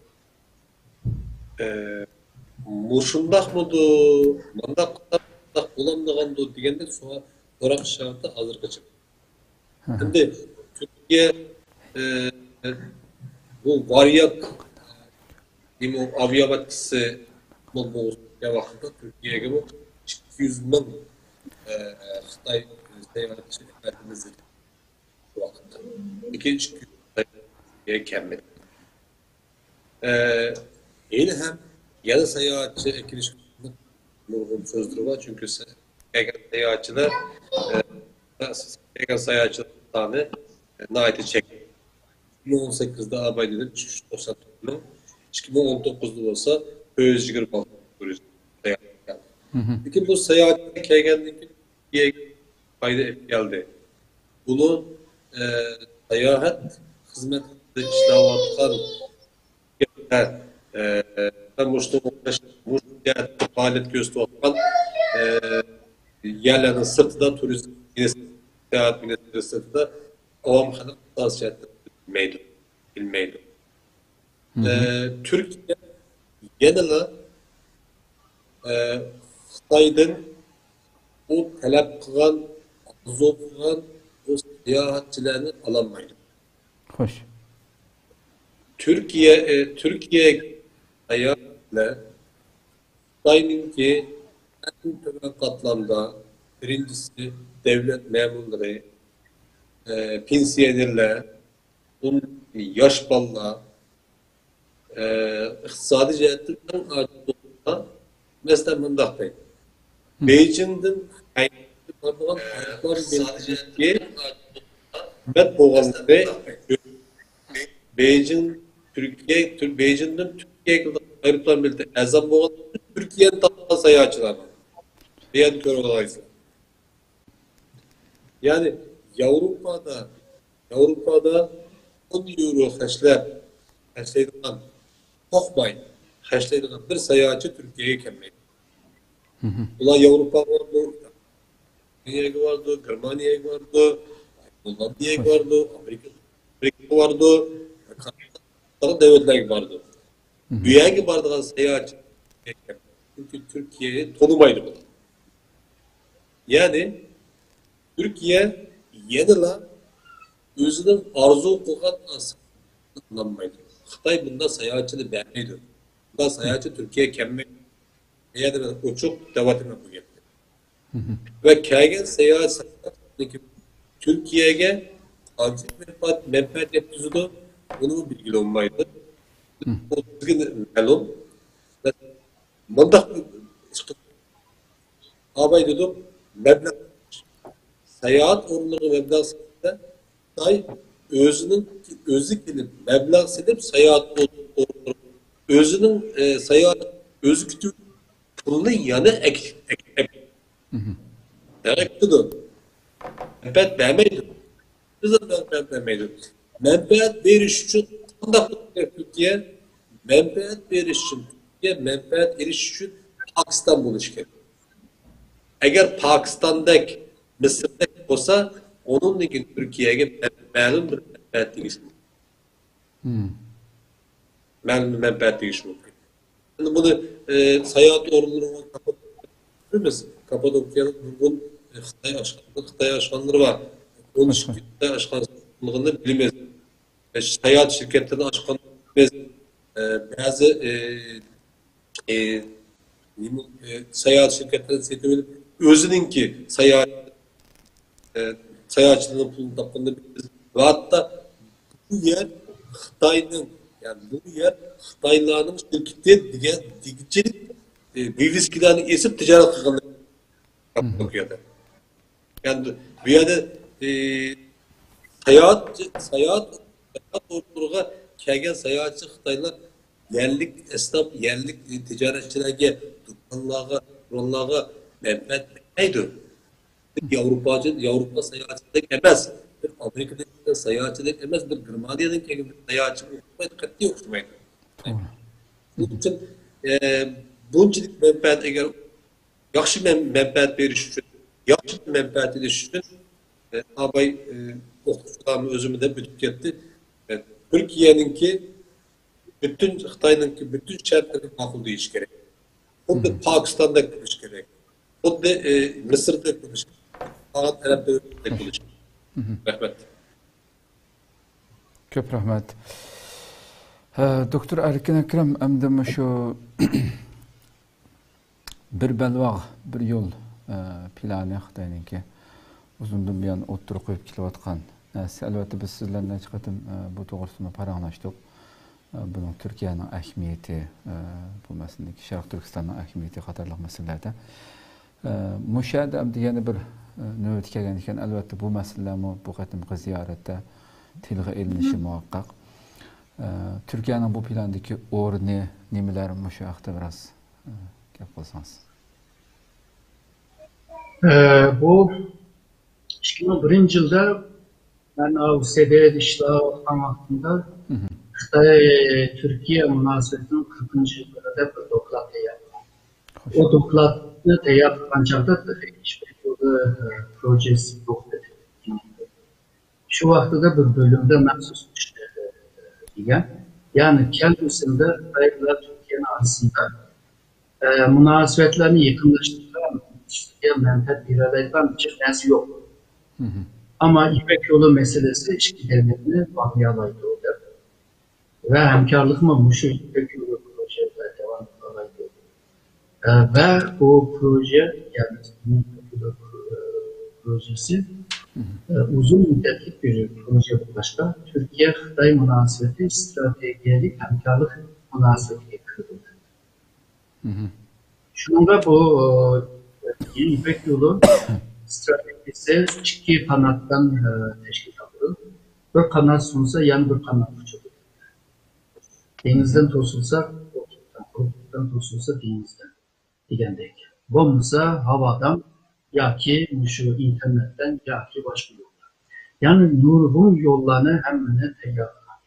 ئە، مۇشۇنداقمىدۇ، مانداق قىلساق بولامدىغاندۇ دېگەندەك سوئال، سوراق ئىشارىتى ھازىرغىچە. ئەمدى تۈركىيە، ئە، بۇ ۋارياك، نېمە، ئاۋىئاتاكىسى بولغان ۋاقىتتا تۈركىيەگىمۇ ئىككى يۈز مىڭ، ئە، خىتاي ساياھەتچى ئەۋەتىمىز دېدى. شۇ ۋاقىتتا. لېكىن ئىككى يۈز خىتاي كەلمىدى. ئە، ھېلىھەم يەنە ساياھەتچى ئەكېلىش نۇرغۇن سۆزلىرى بار، چۈنكى سە-، كەلگەن ساياھەتچىلەر، ئە، كەلگەن ساياھەتچىلەر سانى، ئە، ناھايىتى چەكلىك. ئىككى مىڭ ئون سەككىزدە ئاباي دېدىم، ئىككى يۈز توقسان تۆت مىڭ، ئىككى مىڭ ئون توققۇزدا بولسا تۆت يۈز يىگىرمە ئالتە مىڭ تۇرىست ساياھەت قىلدى. لېكىن بۇ ساياھەتچىلەر كەلگەندىن كېيىن پايدا ئېلىپ كەلدى. بۇنى، ئە، ساياھەت خىزمەتلىرىدە ئىشلەۋاتقان، ئە، مۇشۇنىڭغا ئوخشاش، مۇشۇ جەھەتتە پائالىيەت كۆرسىتىۋاتقان، ئە، يەرلەرنىڭ سىرتىدا، تۇرىزم مىنىستىرى، ساياھەت مىنىستىرى سىرتىدا ئاۋام خەلق ئاساسىي جەھەتتە بىلمەيدۇ، بىلمەيدۇ. ئە، تۈركىيە يەنىلا، ئە، خىتايدىن ئۇ تەلەپ قىلغان، ئارزۇ قىلغان بۇ ساياھەتچىلەرنى ئالالمايدۇ. خوش. تۈركىيە، ئە، تۈركىيە ساياھەتچىلەر خىتاينىڭكى ئەڭ تۆۋەن قاتلامدا، بىرىنچىسى، دەۋلەت مەمۇرلىرى، ئە، پېنسىيونېرلەر، ئۇن-، ياش بالىلار، ئە، ئىقتىسادىي جەھەتتىن ئەڭ ئاجىز بولغانلار، مەسىلەن، مۇنداق دەيدۇ. بېيجىڭدىن خىتايغا بارىدىغان ئايروپىلان بېلىتىدىكى قىممەت بولغانلىقى، بېيجىڭ، تۈركىيە، تۈر-، بېيجىڭدىن تۈركىيەگە كېلىدىغان ئايروپىلان بېلىتى ئەرزان بولغانلىقى، تۈركىيەنى تاللىغان ساياھەتچىلەر بار. بۇ يەردە كۆرۈۋالالايسىلەر. يەنى ياۋروپادا، ياۋروپادا ئون يورو خەجلەپ، خەجلەيدىغان، قورقماي خەجلەيدىغان بىر ساياھەتچى تۈركىيەگە كەلمەيدۇ. ئۇلار ياۋروپاغا بارىدۇ، ئىتالىيەگە بارىدۇ، گېرمانىيەگە بارىدۇ، گوللاندىيەگە بارىدۇ، ئامېرىكا، ئامېرىكىغا بارىدۇ، دۆلەتلەرگە بارىدۇ. بۇ يەرگە بارىدىغان ساياھەتچى، چۈنكى تۈركىيەنى تونۇمايدۇ بۇلار. يەنى تۈركىيە يەنىلا ئۆزىنىڭ ئارزۇ قىلغان نەرسىنى قىلالمايدۇ. خىتاي بۇنداق ساياھەتچىنى بەرمەيدۇ. بۇنداق ساياھەتچى تۈركىيەگە كەلمەيدۇ. بۇ يەردە مەن ئوچۇق دەۋاتىمەن بۇ گەپنى. ۋە كەلگەن ساياھەت تۈركىيەگە قانچىلىك مەنپەئەت، مەنپەئەت يەتكۈزىدۇ، بۇنىمۇ بىلگىلى بولمايدۇ. بۇ بىزگە مەلۇم. مۇنداق ئاباي دېدۇق، مەبلەغ، ساياھەت ئورۇنلىرىغا مەبلەغ سېلىشتا خىتاي ئۆزىنىڭ، ئۆزى كېلىپ مەبلەغ سېلىپ، ساياھەت ئورۇنلىرىغا ئۆزىنىڭ، ئە، ساياھەت ئۆزى كۈتۈپ پۇلنى يەنە ئەك-، ئەك-، ئەك-، دەرەك قىلىدۇ. مەنپەئەت بەرمەيدۇ. بىز مەنپەئەت بەرمەيدۇ. مەنپەئەت بېرىش ئۈچۈن قانداق بولۇش كېرەك تۈركىيە؟ مەنپەئەت بېرىش ئۈچۈن تۈركىيە مەنپەئەت ئېلىش ئۈچۈن پاكىستان بولۇشى كېرەك. ئەگەر پاكىستاندەك، مىسىردەك بولسا، ئۇنىڭدىن كېيىن تۈركىيەگە مەلۇم بىر مەنپەئەت تېگىشى مۇمكىن. مەلۇم بىر مەنپەئەت تېگىشى مۇمكىن. ئەمدى بۇنى، ئە، ساياھەت ئورۇنلىرىغا كاپادوكىيەدە بىلىمىز. كاپادوكىيەدە نۇرغۇن، ئە، خىتاي ئاشخانا-، خىتاي ئاشخانىلىرى بار. ئون ئىككى خىتاي ئاشخانىسىنى بىلىمىز. ئە، ساياھەت شىركەتلىرىنى ئاچقانلىقىنى بىلىمىز. ئە، بەزى، ئە، ئە، نېمە، ئە، ساياھەت شىركەتلىرىنى سېتىۋېلىپ، ئۆزىنىڭكى ساياھەت ئە، ساياھەتچىلەرنىڭ پۇلىنى تاپقىنىنى بىلىمىز. ۋە ھەتتا بۇ يەر خىتاينىڭ، يەنى بۇ يەر خىتايلارنىڭ شىركىتى دېگەن، دېگۈچىلىك، ئە، ۋىۋىسكىلارنى ئېسىپ تىجارەت قىلغان. بۇ يەردە. يەنى بۇ يەردە، ئە، ساياھەت، ساياھەت، ساياھەت ئورۇنلىرىغا كەلگەن ساياھەتچى خىتايلار يەرلىك ئەسناپ، يەرلىك تىجارەتچىلەرگە، دۇكانلارغا، رېستورانلارغا مەنپەئەت بەرمەيدۇ. بىر ياۋروپاچى، ياۋروپا ساياھەتچىدەك ئەمەس، بىر ئامېرىكىدىكى ساياھەتچىدەك ئەمەس، بىر گېرمانىيەدىن كەلگەن بىر ساياھەتچىگە ئوخشىمايدۇ، قەتئىي ئوخشىمايدۇ. توغرا. شۇنىڭ ئۈچۈن، ئە، بۇنچىلىك مەنپەئەت، ئەگەر ياخشى مەن-، مەنپەئەت بېرىش ئۈچۈن، ياخشى مەنپەئەت ئېلىش ئۈچۈن، ئە، ئاباي، ئە، ئوقۇتقۇچىلارمۇ ئۆزۈممۇ دەپ ئۆتۈپ كەتتى. ئە، تۈركىيەنىڭكى پۈتۈن، خىتاينىڭكى پۈتۈن شەرتلىرىگە ماقۇل دېيىش كېرەك. خۇددى پاكىستاندەك قىلىش كېرەك. خۇددى، ئى، مىسىردەك قىلىش كېرەك. قالغان ئەرەب دۆلەتلىرىدەك قىلىش كېرەك. رەھمەت. كۆپ رەھمەت. ھە، دوكتور ئەركىن ئەكرەم، ئەمدى مۇشۇ بىر بەلباغ، بىر يول، ئە، پىلانى خىتاينىڭكى ئۇزۇندىن بۇيان ئوتتۇرىغا قويۇپ كېلىۋاتقان نەرسە. ئەلۋەتتە، بىز سىز بىلەن نەچچە قېتىم، ئە، بۇ توغرىسىدىمۇ پاراڭلاشتۇق. ئە، بۇنىڭ تۈركىيەنىڭ ئەھمىيىتى، ئە، بۇ مەسىلىدىكى شەرقىي تۈركىستاننىڭ ئەھمىيىتى قاتارلىق مەسىلىلەردە. ئە، مۇشۇ يەردە ئەمدى يەنە بىر، ئە، نۆۋىتى كەلگەن ئىكەن، ئەلۋەتتە، بۇ مەسىلىلەرمۇ بۇ قېتىمقى زىيارەتتە تىلغا ئېلىنىشى مۇۋەپپەق. ئە، تۈركىيەنىڭ بۇ پىلاندىكى ئورنى نېمىلەر؟ مۇشۇ ھەقتە بىراز، ئە، گەپ قىلسىڭىز. ئە، بۇ ئىككى مىڭ بىرىنچى يىلدا مەن ئاۋۇ سېدېردا ئىشلەۋاتقان ۋاقتىمدا خىتاي تۈركىيە مۇناسىۋىتىنىڭ قىرىقىنچى يىللىرى دەپ بىر دوكلات تەييار قىلغان. ئۇ دوكلاتنى تەييار قىلغان چاغدا تېخى ئىش بېكىتىلدى، پروژېسى يوق ئىدى. شۇ ۋاقتىدا بىر بۆلۈمدە مەخسۇس ئىشلەيدۇ دېگەن. يەنى كەلگۈسىدە خىتاي بىلەن تۈركىيەنىڭ ئارىسىدا، ئە، مۇناسىۋەتلەرنى يېقىنلاشتۇرىدىغان، مەنپەئەت بېرەلەيدىغان جىق نەرسە يوق. ئەمما يىپەك يولى مەسىلىسى ئىككى دۆلەتنى باغلىيالايدۇ دەپ ۋە ھەمكارلىقمۇ مۇشۇ يىپەك يولى پروژە بىلەن داۋام قىلالايدۇ. ئە، ۋە بۇ پروژە، يەنى يىپەك يولى پرو-، پروژىسى، ئە، ئۇزۇن مۇددەتلىك بىر پروژە بولغاچقا، تۈركىيە خىتاي مۇناسىۋىتى ئىستراتېگىيەلىك ھەمكارلىق مۇناسىۋىتىگە كىرىدۇ. شۇنىڭغا بۇ، ئە، يىپەك يولى ئىستراتېگىيەسى ئىككى قاناتتىن، ئە، تەشكىل تاپىدۇ. بىر قانات سۇنسا، يەنە بىر قانات ئۇچىدۇ. دېڭىزدىن توسۇلسا، قۇرۇقلۇقتىن، قۇرۇقلۇقتىن توسۇلسا، دېڭىزدىن دېگەندەك. بولمىسا، ھاۋادىن ياكى مۇشۇ ئىنتېرنېتتىن ياكى باشقا يوللار. يەنى نۇرغۇن يوللارنى ھەممىنى تەييارلىغان.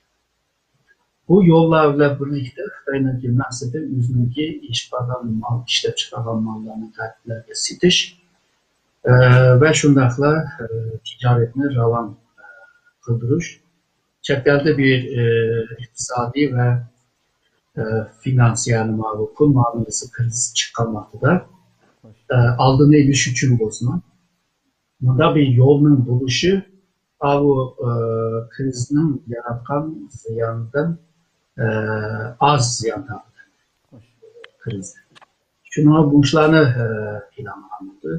بۇ يوللار بىلەن بىرلىكتە خىتاينىڭكى مەقسىتى ئۆزىنىڭكى ئېشىپ بارغان مال، ئىشلەپ چىقارغان ماللارنى غەربلەرگە سېتىش، ئە، ۋە شۇنداقلا، ئە، تىجارەتنى راۋان، ئە، قىلدۇرۇش. چەت ئەلدە بىر، ئە، ئىقتىسادىي ۋە، ئە، فىنانس، يەنى ماۋۇ پۇل مۇئامىلىسى كىرىزىسى چىققان ۋاقتىدا، ئە، ئالدىنى ئېلىش ئۈچۈن بولسىمۇ، مۇنداق بىر يولنىڭ بولۇشى ئاۋۇ، ئە، كىرىزىسنىڭ ياراتقان زىيانىدىن، ئە، ئاز زىيان تارتىدۇ. كىرىزىس. شۇنىڭغا بۇ ئىشلارنى، ئە، پىلانلىغان بولدى.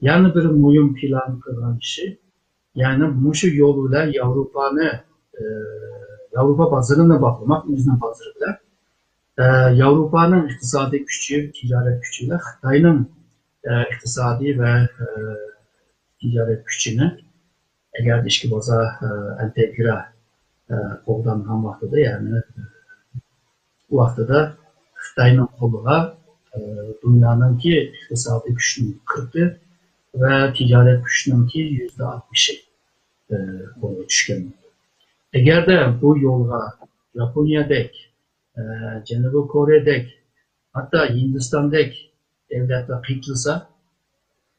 يەنە بىر مۇھىم پىلان قىلغان ئىشى، يەنى مۇشۇ يول بىلەن ياۋروپانى، ئە، ياۋروپا بازىرىنى باغلىماق، ئۆزىنىڭ بازىرى بىلەن، ئە، ياۋروپانىڭ ئىقتىسادىي كۈچى، تىجارەت كۈچى بىلەن خىتاينىڭ، ئە، ئىقتىسادىي ۋە، ئە، تىجارەت كۈچىنى ئەگەر ئىچكى بازار، ئە، ئىنتېگرا، ئە، قوغدانغان ۋاقتىدا، يەنى، ئۇ ۋاقتىدا خىتاينىڭ قولىغا، ئە، دۇنيانىڭكى ئىقتىسادىي كۈچىنىڭ قىرىقى ۋە تىجارەت كۈچىنىڭكى يۈزدە ئاتمىشى، ئە، قولغا چۈشكەن. ئەگەردە بۇ يولغا ياپونىيەدەك، ئە، جەنۇبىي كورېيەدەك، ھەتتا ھىندىستاندەك دۆلەتلەر قېتىلسا،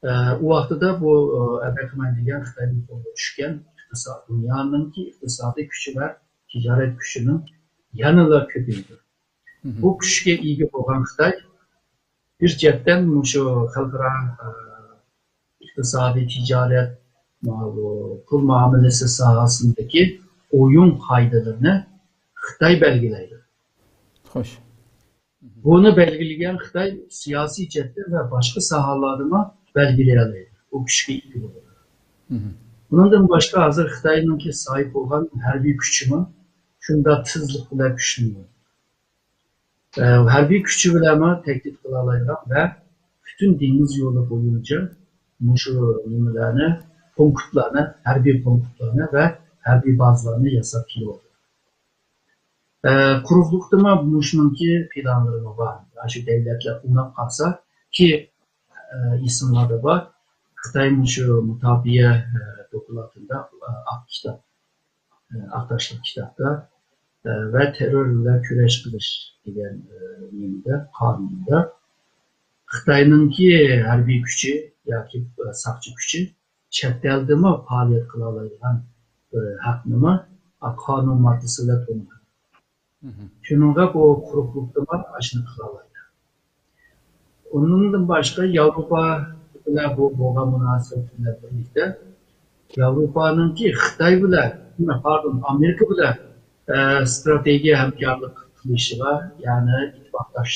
ئە، ئۇ ۋاقتىدا بۇ، ئە، ئەبەكىمەن دېگەن خىتاينىڭ قولىغا چۈشكەن ئىقتىساد، دۇنيانىڭكى ئىقتىسادىي كۈچى ۋە تىجارەت كۈچىنىڭ يەنىلا كۆپىيىدۇ. بۇ كۈچكە ئىگە بولغان خىتاي بىر جەھەتتىن مۇشۇ خەلقئارا، ئە، ئىقتىسادىي، تىجارەت، ماۋۇ پۇل مۇئامىلىسى ساھەسىندىكى ئويۇن قائىدىلىرىنى خىتاي بەلگىلەيدۇ. خوش. بۇنى بەلگىلىگەن خىتاي سىياسىي جەھەتتىن ۋە باشقا ساھەلەردىمۇ بەلگىلىيەلەيدۇ. بۇ كۈچكە ئىگە بولىدۇ. بۇنىڭدىن باشقا، ھازىر خىتاينىڭكى ساھىب بولغان ھەربىي كۈچىمۇ شۇنداق تېزلىك بىلەن كۈچلىنىۋاتىدۇ. ئە، ھەربىي كۈچى بىلەنمۇ تەھدىت قىلالايدىغان ۋە پۈتۈن دېڭىز يولى بويىچە مۇشۇ نېمىلەرنى، پونكىتلارنى، ھەربىي پونكىتلارنى ۋە ھەربىي بازىلارنى ياساپ كېلىۋاتىدۇ. ئە، قۇرۇقلۇقتىمۇ مۇشۇنىڭكى پىلانلىرىمۇ بار. ئاشۇ دۆلەتلەر ئۇناپ قالسا، كى، ئە، ئېسىڭلاردا بار. خىتاي مۇشۇ مۇداپىئە، ئە، دوكلاتىدا، ئە، ئاق كىتاب، ئە، ئاق تاشلىق كىتابتا، ئە، ۋە تېررور بىلەن كۈرەش قىلىش دېگەن، ئە، نېمىدە، قانۇندا خىتاينىڭكى ھەربىي كۈچى ياكى، ئە، ساقچى كۈچى چەت ئەلدىمۇ پائالىيەت قىلالايدىغان بىر ھەقنىمۇ قانۇن ماددىسى بىلەن تونۇغان. شۇنىڭغا بۇ قۇرۇقلۇقتىمۇ ئاشۇنى قىلالايدۇ. ئۇنىڭدىن باشقا ياۋروپا بىلەن بۇ بولغان مۇناسىۋەت بىلەن بىرلىكتە ياۋروپانىڭكى خىتاي بىلەن، پاردون، ئامېرىكا بىلەن، ئە، ستراتېگىيە ھەمكارلىق قىلىشىغا، يەنى ئىتتىپاقداش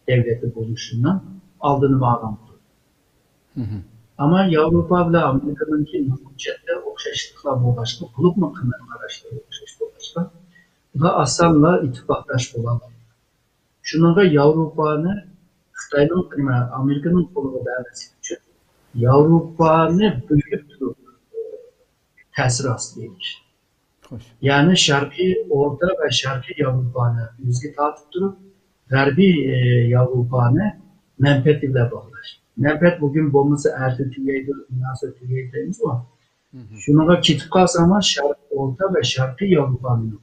دەۋلىتى بولۇشىنىڭ ئالدىنى ئالغان بولىدۇ. ئەمما ياۋروپا بىلەن ئامېرىكىنىڭكى نۇرغۇن جەھەتتە ئوخشاشلىقلار بولغاچقا، بولۇپمۇ قىممەت قاراشلىرى ئوخشاش بولغاچقا، ئۇلار ئاسانلا ئىتتىپاقداش بولالمايدۇ. شۇنىڭغا ياۋروپانى خىتاينىڭ، نېمە، ئامېرىكىنىڭ قولىغا بەرمەسلىك ئۈچۈن ياۋروپانى بۆلۈپ تۇرۇپ تەسىر ئاستىغا ئېلىش. خوش. يەنى شەرقىي ئورتا ۋە شەرقىي ياۋروپانى ئۆزىگە تارتىپ تۇرۇپ، غەربىي، ئى، ياۋروپانى مەنپەئەتى بىلەن باغلاش. مەنپەئەت بۈگۈن بولمىسا، ئەتە تۈگەيدۇ، مۇناسىۋەت تۈگەيدۇ دەيمىزغۇ. شۇنىڭغا كېتىپ قالساڭلار، شەرق، ئورتا ۋە شەرقىي ياۋروپانى يوق.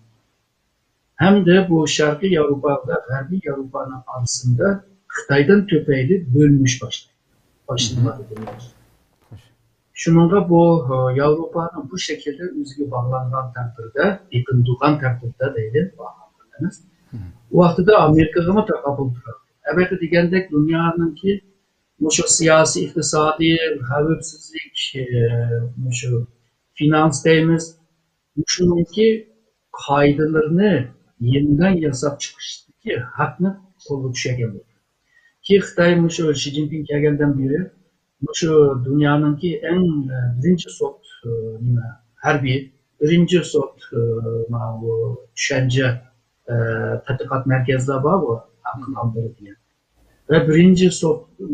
ھەمدە بۇ شەرقىي ياۋروپا بىلەن غەربىي ياۋروپانىڭ ئارىسىدا خىتايدىن تۈپەيلى بۆلۈنۈش باشلايدۇ، باشلىنىدۇ بۆلۈنۈش. شۇنىڭغا بۇ، ھە، ياۋروپانىڭ بۇ شەكىلدە ئۆزىگە باغلانغان تەقدىردە، بېقىندۇرغان تەقدىردە دەيلى، باغلانغان ئەمەس. بۇ ۋاقتىدا ئامېرىكىغىمۇ تاقابىل تۇرىدۇ. ئەلۋەتتە دېگەندەك، دۇنيانىڭكى مۇشۇ سىياسىي، ئىقتىسادىي، خەۋپسىزلىك، ئە، مۇشۇ فىنانس دەيمىز، مۇشۇنىڭكى قائىدىلىرىنى يېڭىدىن ياساپ چىقىشتىكى ھەقنى قولغا چۈشۈرگەن بولدى. كېيىن خىتاي مۇشۇ شى جىنپىڭ كەلگەندىن بېرى مۇشۇ دۇنيانىڭكى ئەڭ، ئە، بىرىنچى سوت، ئە، نېمە، ھەربىي، بىرىنچى سوت، ئە، ماۋۇ چۈشەنچە، ئە، تەتقىقات مەركەزلەر بارغۇ، ئاقىل ئامبىرى دېگەن. ۋە بىرىنچى سوت، ئە،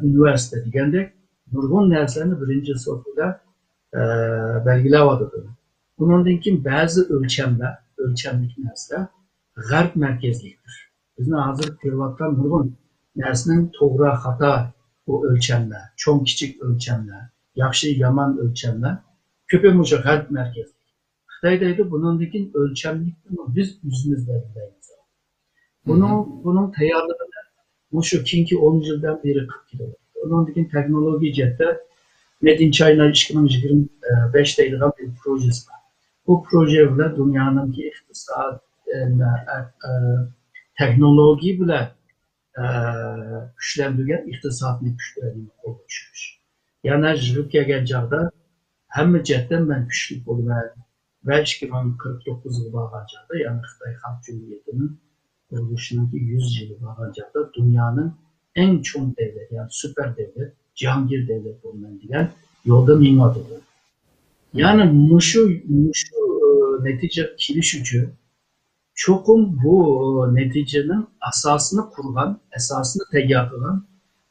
ئۇنىۋېرسىتېت دېگەندەك نۇرغۇن نەرسىلەرنى بىرىنچى سوت بىلەن، ئە، بەلگىلەۋاتىدۇ. بۇنىڭدىن كېيىن بەزى ئۆلچەملەر، ئۆلچەملىك نەرسىلەر غەرب مەركەزلىكتۇر. بىزنىڭ ھازىر كۆرۈۋاتقان نۇرغۇن نەرسىنىڭ توغرا، خاتا، بۇ ئۆلچەملەر، چوڭ، كىچىك ئۆلچەملەر، ياخشى، يامان ئۆلچەملەر كۆپى مۇشۇ غەرب مەركەزلىك. خىتاي دەيدۇ، بۇنىڭدىن كېيىن ئۆلچەملىكنى بىز ئۆزىمىز بەلگىلەيمىز. بۇنىڭ، بۇنىڭ تەييارلىقىنى مۇشۇ كېيىنكى ئون يىلدىن بېرى قىلىپ كېلىۋاتىدۇ. ئۇنىڭدىن كېيىن تېخنولوگىيە جەھەتتە مېيد ئىن چاينا ئىككى مىڭ يىگىرمە بەش دەيدىغان بىر پروژېسى بار. بۇ پروژە بىلەن دۇنيانىڭكى ئىقتىساد، ئە، ئە، ئە، تېخنولوگىيە بىلەن، ئە، كۈچلەندۈرگەن ئىقتىسادنى كۈچ بىلەن قولغا چۈشۈرۈش. يەنە يىغىپ كەلگەن چاغدا ھەممە جەھەتتىن مەن كۈچلۈك بولىمەن ۋە ئىككى مىڭ قىرىق توققۇزغا بارغان چاغدا، يەنى خىتاي خەلق جۇمھۇرىيىتىنىڭ قۇرۇلۇشىنىڭكى يۈز يىلى بارغان چاغدا دۇنيانىڭ ئەڭ چوڭ دەۋلەت، يەنى سۇپېر دەۋلەت، جاھانگىر دەۋلەت بولىمەن دېگەن يولدا مېڭىۋاتىدۇ. يەنى مۇشۇ، مۇشۇ، ئى، نەتىجىگە كېلىش ئۈچۈن چوقۇم بۇ، ئى، نەتىجىنىڭ ئاساسىنى قۇرغان، ئاساسىنى تەييار قىلغان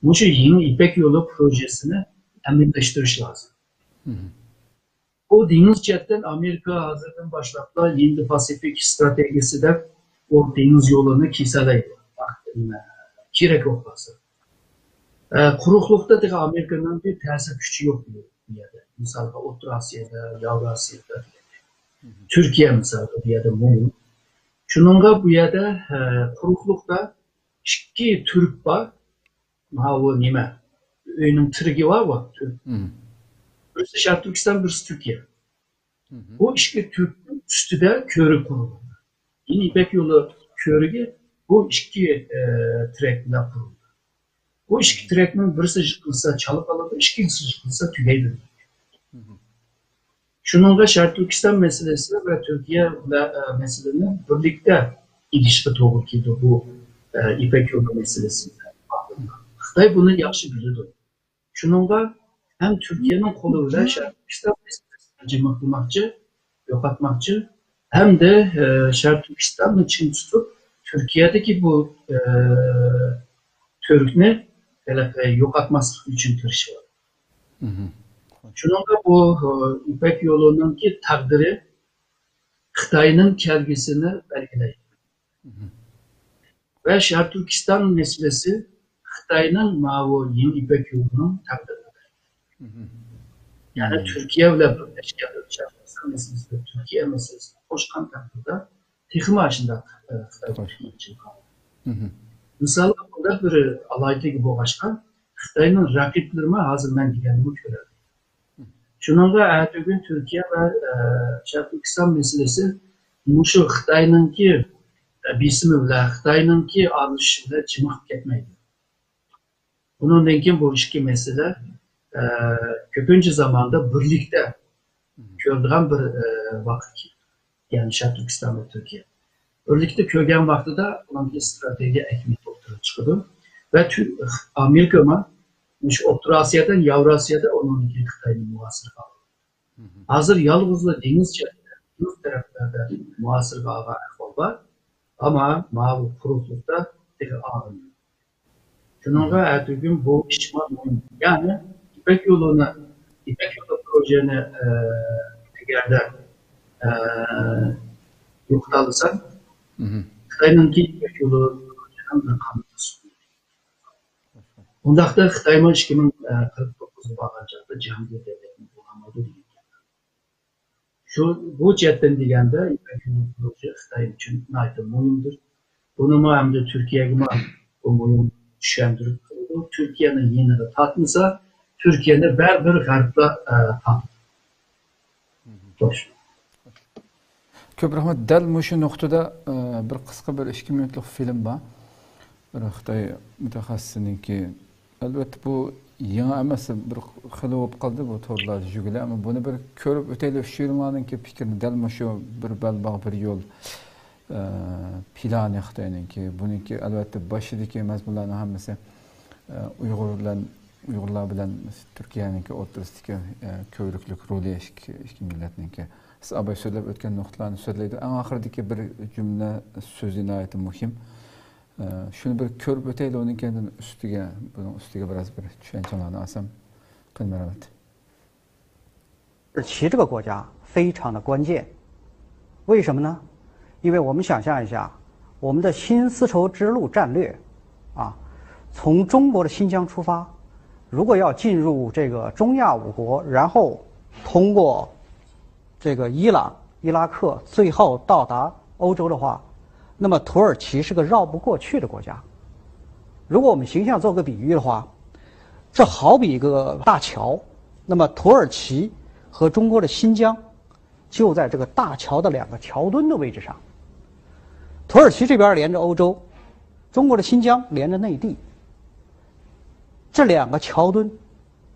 مۇشۇ يېڭى يىپەك يولى پروژېسىنى ئەمەلىيلەشتۈرۈش لازىم. بۇ دېڭىز جەھەتتىن ئامېرىكا ھازىردىن باشلاپلا ھىندى پاسىفىك ئىستراتېگىيىسى دەپ بۇ دېڭىز يولىنى كېسەلەيدۇ. كېرەك بولۇپ قالسا. ئە، قۇرۇقلۇقتا تېخى ئامېرىكىنىڭ بىر تەسىر كۈچى يوق بۇ يەردە. مىسالغا ئوتتۇرا ئاسىيادا، ياۋراسىيادا، تۈركىيە مىسالغا بۇ يەردە مۇھىم. شۇنىڭغا بۇ يەردە، ئە، قۇرۇقلۇقتا ئىككى تۈرك بار. ماۋۇ نېمە؟ ئۆينىڭ تىرىكى بارغۇ، تۈرك. بىرسى شەرقىي تۈركىستان، بىرسى تۈركىيە. بۇ ئىككى تۈركنىڭ ئۈستىدە كۆۋرۈك قۇرۇلغان. يېڭى يىپەك يولى كۆۋرۈكى بۇ ئىككى، ئە، تىرەك بىلەن قۇرۇلدى. بۇ ئىككى تىرەكنىڭ بىرسى يىقىلسا چالا قالىدۇ، ئىككىنچىسى يىقىلسا تۈگەيدۇ. شۇنىڭغا شەرقىي تۈركىستان مەسىلىسى ۋە تۈركىيە بىلەن، ئە، مەسىلىنى بىرلىكتە ئېلىشقا توغرا كېلىدۇ بۇ، ئە، يىپەك يولى مەسىلىسى. خىتاي بۇنى ياخشى بىلىدۇ. شۇنىڭغا ھەم تۈركىيەنىڭ قولى بىلەن شەرقىي تۈركىستان مەسىلىسىنى جىمىقلىماقچى، يوقاتماقچى، ھەمدە، ئە، شەرقىي تۈركىستاننى چىڭ تۇتۇپ، تۈركىيەدىكى بۇ، ئە، تۈركنى ھېلىقى يوقاتماسلىق ئۈچۈن تىرىشىۋاتىدۇ. شۇنىڭغا بۇ، ئە، يىپەك يولىنىڭكى تەقدىرى خىتاينىڭ كەلگۈسىنى بەلگىلەيدۇ. ۋە شەرقىي تۈركىستان مەسىلىسى خىتاينىڭ ماۋۇ يېڭى يىپەك يولىنىڭ تەقدىرىنى بەلگىلەيدۇ. يەنى تۈركىيە بىلەن بىرلەشكەندە، شەرقىي تۈركىيە مەسىلىسىدە تۈركىيە مەسىلىسىنى قوشقان تەقدىردە، تېخىمۇ ئاشۇنداق، ئە، خىتاي قوشۇلغان. مىسالغا، بۇنداق بىر ئالاھىدىلىكى بولغاچقا، خىتاينىڭ رەقىبلىرىمۇ ھازىر مەن دېگەننىمۇ كۆرەلەيدۇ. شۇنىڭغا ئەتىگۈن تۈركىيە ۋە، ئە، شەرقىي تۈركىستان مەسىلىسى مۇشۇ خىتاينىڭكى، ئە، بېسىمى بىلەن، خىتاينىڭكى ئارىلىشىشى بىلەن جىمىق كەتمەيدۇ. بۇنىڭدىن كېيىن بۇ ئىككى مەسىلە، ئە، كۆپىنچە زاماندا بىرلىكتە كۆرىدىغان بىر، ئە، ۋاقىت كېلىدۇ. يەنى شەرقىي تۈركىستان ۋە تۈركىيە. بىرلىكتە كۆرگەن ۋاقتىدا ئۇنىڭ ئىستراتېگىيە ئەھمىيىتى ئوتتۇرىغا چىقىدۇ. ۋە تۈ-، ئامېرىكىمۇ مۇشۇ ئوتتۇرا ئاسىيادا، ياۋراسىيادا ئۇنىڭدىن كېيىن خىتاينى مۇھاسىرىگە ئالىدۇ. ھازىر يالغۇزلا دېڭىز چەتىدە، يۇرت تەرەپلەردە مۇھاسىرىگە ئالغان ئەھۋال بار. ئەمما ماۋۇ قۇرۇقلۇقتا تېخى ئالغىنى يوق. شۇنىڭغا ئەتىگۈن بۇ ئىشمۇ مۇھىم. يەنى يىپەك يولىنى، يىپەك يولى پروژېنى، ئە، ئەگەردە، ئە، يوقىتالىسا، خىتاينىڭكى يىپەك يولى پروژېنىڭ بىر قانۇن. ئۇنداقتا خىتايمۇ ئىككى مىڭ قىرىق توققۇزغا بارغان چاغدا جاھانگىر دۆلەتنى بولالمايدۇ دېگەن گەپ. شۇ، بۇ جەھەتتىن دېگەندە، يىپەك يولى پروژېسى خىتاي ئۈچۈن ناھايىتى مۇھىمدۇر. بۇنىمۇ ھەمدە تۈركىيەگىمۇ بۇ مۇھىم چۈشەندۈرۈپ قىلىدۇ. تۈركىيەنى يېنىغا تارتمىسا، تۈركىيەنى بەرىبىر غەربلەر، ئە، تارتىدۇ. خوش. كۆپ رەھمەت. دەل مۇشۇ نۇقتىدا، ئە، بىر قىسقا بىر ئىككى مىنۇتلۇق فىلىم بار. بىر خىتاي مۇتەخەسسىسىنىڭكى. ئەلۋەتتە، بۇ يېڭى ئەمەس، بىر خېلى بولۇپ قالدى بۇ تورلاردا يۈرگىلى. ئەمما بۇنى بىر كۆرۈپ ئۆتەيلى، ئۇچۇرىڭلارنىڭكى پىكرىنى، دەل مۇشۇ بىر بەلباغ، بىر يول، ئە، پىلانى خىتاينىڭكى. بۇنىڭكى، ئەلۋەتتە، باشىدىكى مەزمۇنلارنىڭ ھەممىسى، ئە، ئۇيغۇر بىلەن، ئۇيغۇرلار بىلەن تۈركىيەنىڭكى ئوتتۇرىسىدىكى، ئە، كۆۋرۈكلۈك رولى ئىككى، ئىككى مىللەتنىڭكى. سىز ئاباي سۆزلەپ ئۆتكەن نۇقتىلارنى سۆزلەيدۇ. ئەڭ ئاخىرىدىكى بىر جۈملە سۆزى ناھايىتى مۇھىم. ئە، شۇنى بىر كۆرۈپ ئۆتەيلى، ئۇنىڭ كەينىدىن ئۈستىگە، بۇنىڭ ئۈستىگە بىراز بىر چۈشەنچىڭلارنى ئالسام. قېنى، مەرھەمەت. 土耳其这个国家非常的关键，为什么呢？因为我们想象一下，我们的新丝绸之路战略啊，从中国的新疆出发，如果要进入这个中亚五国，然后通过这个伊朗、伊拉克，最后到达欧洲的话，那么土耳其是个绕不过去的国家。如果我们形象做个比喻的话，这好比一个大桥，那么土耳其和中国的新疆就在这个大桥的两个桥墩的位置上。土耳其这边连着欧洲，中国的新疆连着内地。这两个桥墩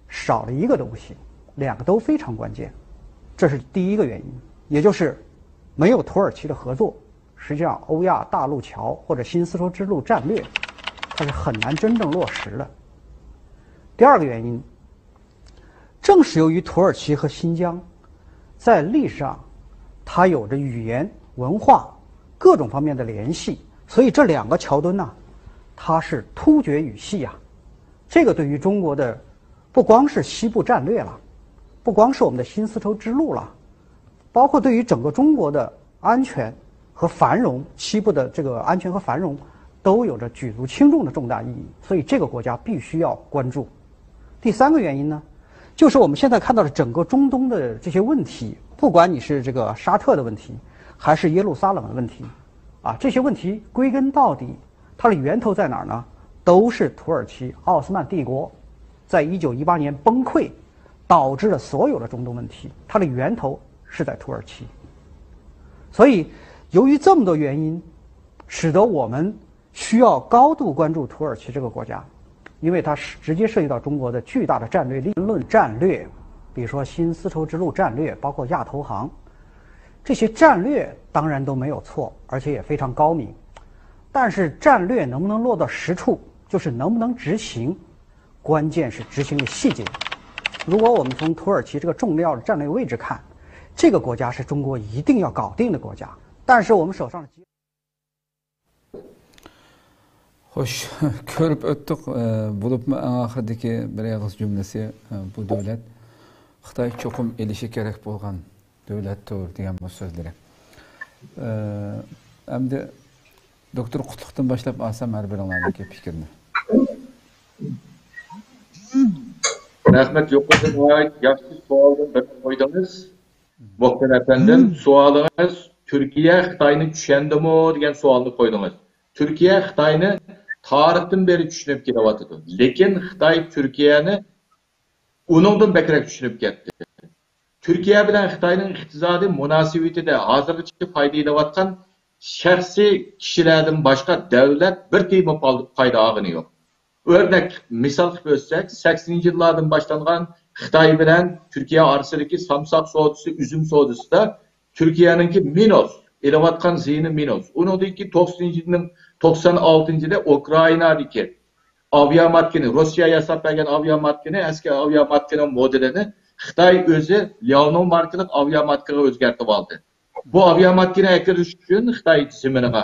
少了一个东西，两个都非常关键。这是第一个原因，也就是没有土耳其的合作，实际上欧亚大陆桥或者新丝绸之路战略，它是很难真正落实的。第二个原因，正是由于土耳其和新疆在历史上它有着语言、文化各种方面的联系，所以这两个桥墩呢，它是突厥语系啊。这个对于中国的不光是西部战略了，不光是我们的新丝绸之路了，包括对于整个中国的安全和繁荣，西部的这个安全和繁荣都有着举足轻重的重大意义，所以这个国家必须要关注。第三个原因呢，就是我们现在看到的整个中东的这些问题，不管你是这个沙特的问题，还是耶路撒冷的问题，啊，这些问题归根到底，它的源头在哪儿呢？都是土耳其奥斯曼帝国在一九一八年崩溃，导致了所有的中东问题，它的源头是在土耳其。所以，由于这么多原因，使得我们需要高度关注土耳其这个国家，因为它是直接涉及到中国的巨大的战略利益。论战略，比如说新丝绸之路战略，包括亚投行，这些战略当然都没有错，而且也非常高明。但是战略能不能落到实处，就是能不能执行，关键是执行的细节。如果我们从土耳其这个重要的战略位置看，这个国家是中国一定要搞定的国家。但是我们手上的机 خوش، كۆرۈپ ئۆتتۇق. ئە، بولۇپمۇ ئەڭ ئاخىرىدىكى بىر ئېغىز جۈملىسى، ئە، بۇ دۆلەت خىتاي چوقۇم ئېلىشى كېرەك بولغان دۆلەتتۇر دېگەن بۇ سۆزلىرى. ئە، ئەمدى دوكتور قۇتلۇقتىن باشلاپ ئالسام ھەر بىرىڭلارنىڭكى پىكرىنى. رەھمەت، يۇقىرىدا ناھايىتى ياخشى سوئالدىن بىرنى قويدىڭىز. مۇخبىر ئەپەندىم، سوئالىڭىز تۈركىيە خىتاينى چۈشەندىمۇ دېگەن سوئالنى قويدىڭىز. تۈركىيە خىتاينى تارىختىن بېرى چۈشىنىپ كېلىۋاتىدۇ. لېكىن خىتاي تۈركىيەنى ئۇنىڭدىن بەكرەك چۈشىنىپ كەتتى. تۈركىيە بىلەن خىتاينىڭ ئىقتىسادىي مۇناسىۋىتىدە ھازىرغىچە پايدا ئېلىۋاتقان شەخسىي كىشىلەردىن باشقا دۆلەت بىر تىيىنمۇ پال-، پايدا ئالغىنى يوق. ئۆرنەك، مىسال قىلىپ ئۆتسەك، سەكسىنىنچى يىللاردىن باشلانغان خىتاي بىلەن تۈركىيە ئارىسىدىكى سامساق سودىسى، ئۈزۈم سودىسىدا تۈركىيەنىڭكى مىنۇس، ئېلىۋاتقان زىيىنى مىنۇس. ئۇنىڭدىن كېيىن توقسىنىنچى يىلنىڭ، توقسان ئالتىنچى يىلى ئۇكرائىنادىكى ئاۋىياماتكىنى، روسىيە ياساپ بەرگەن ئاۋىياماتكىنى، ئەسكى ئاۋىياماتكىنىڭ مودېلىنى خىتاي ئۆزى لياۋنو ماركىلىق ئاۋىياماتكىغا ئۆزگەرتىۋالدى. بۇ ئاۋىياماتكىنى ئەكىرىش ئۈچۈن خىتاي زېمىنىغا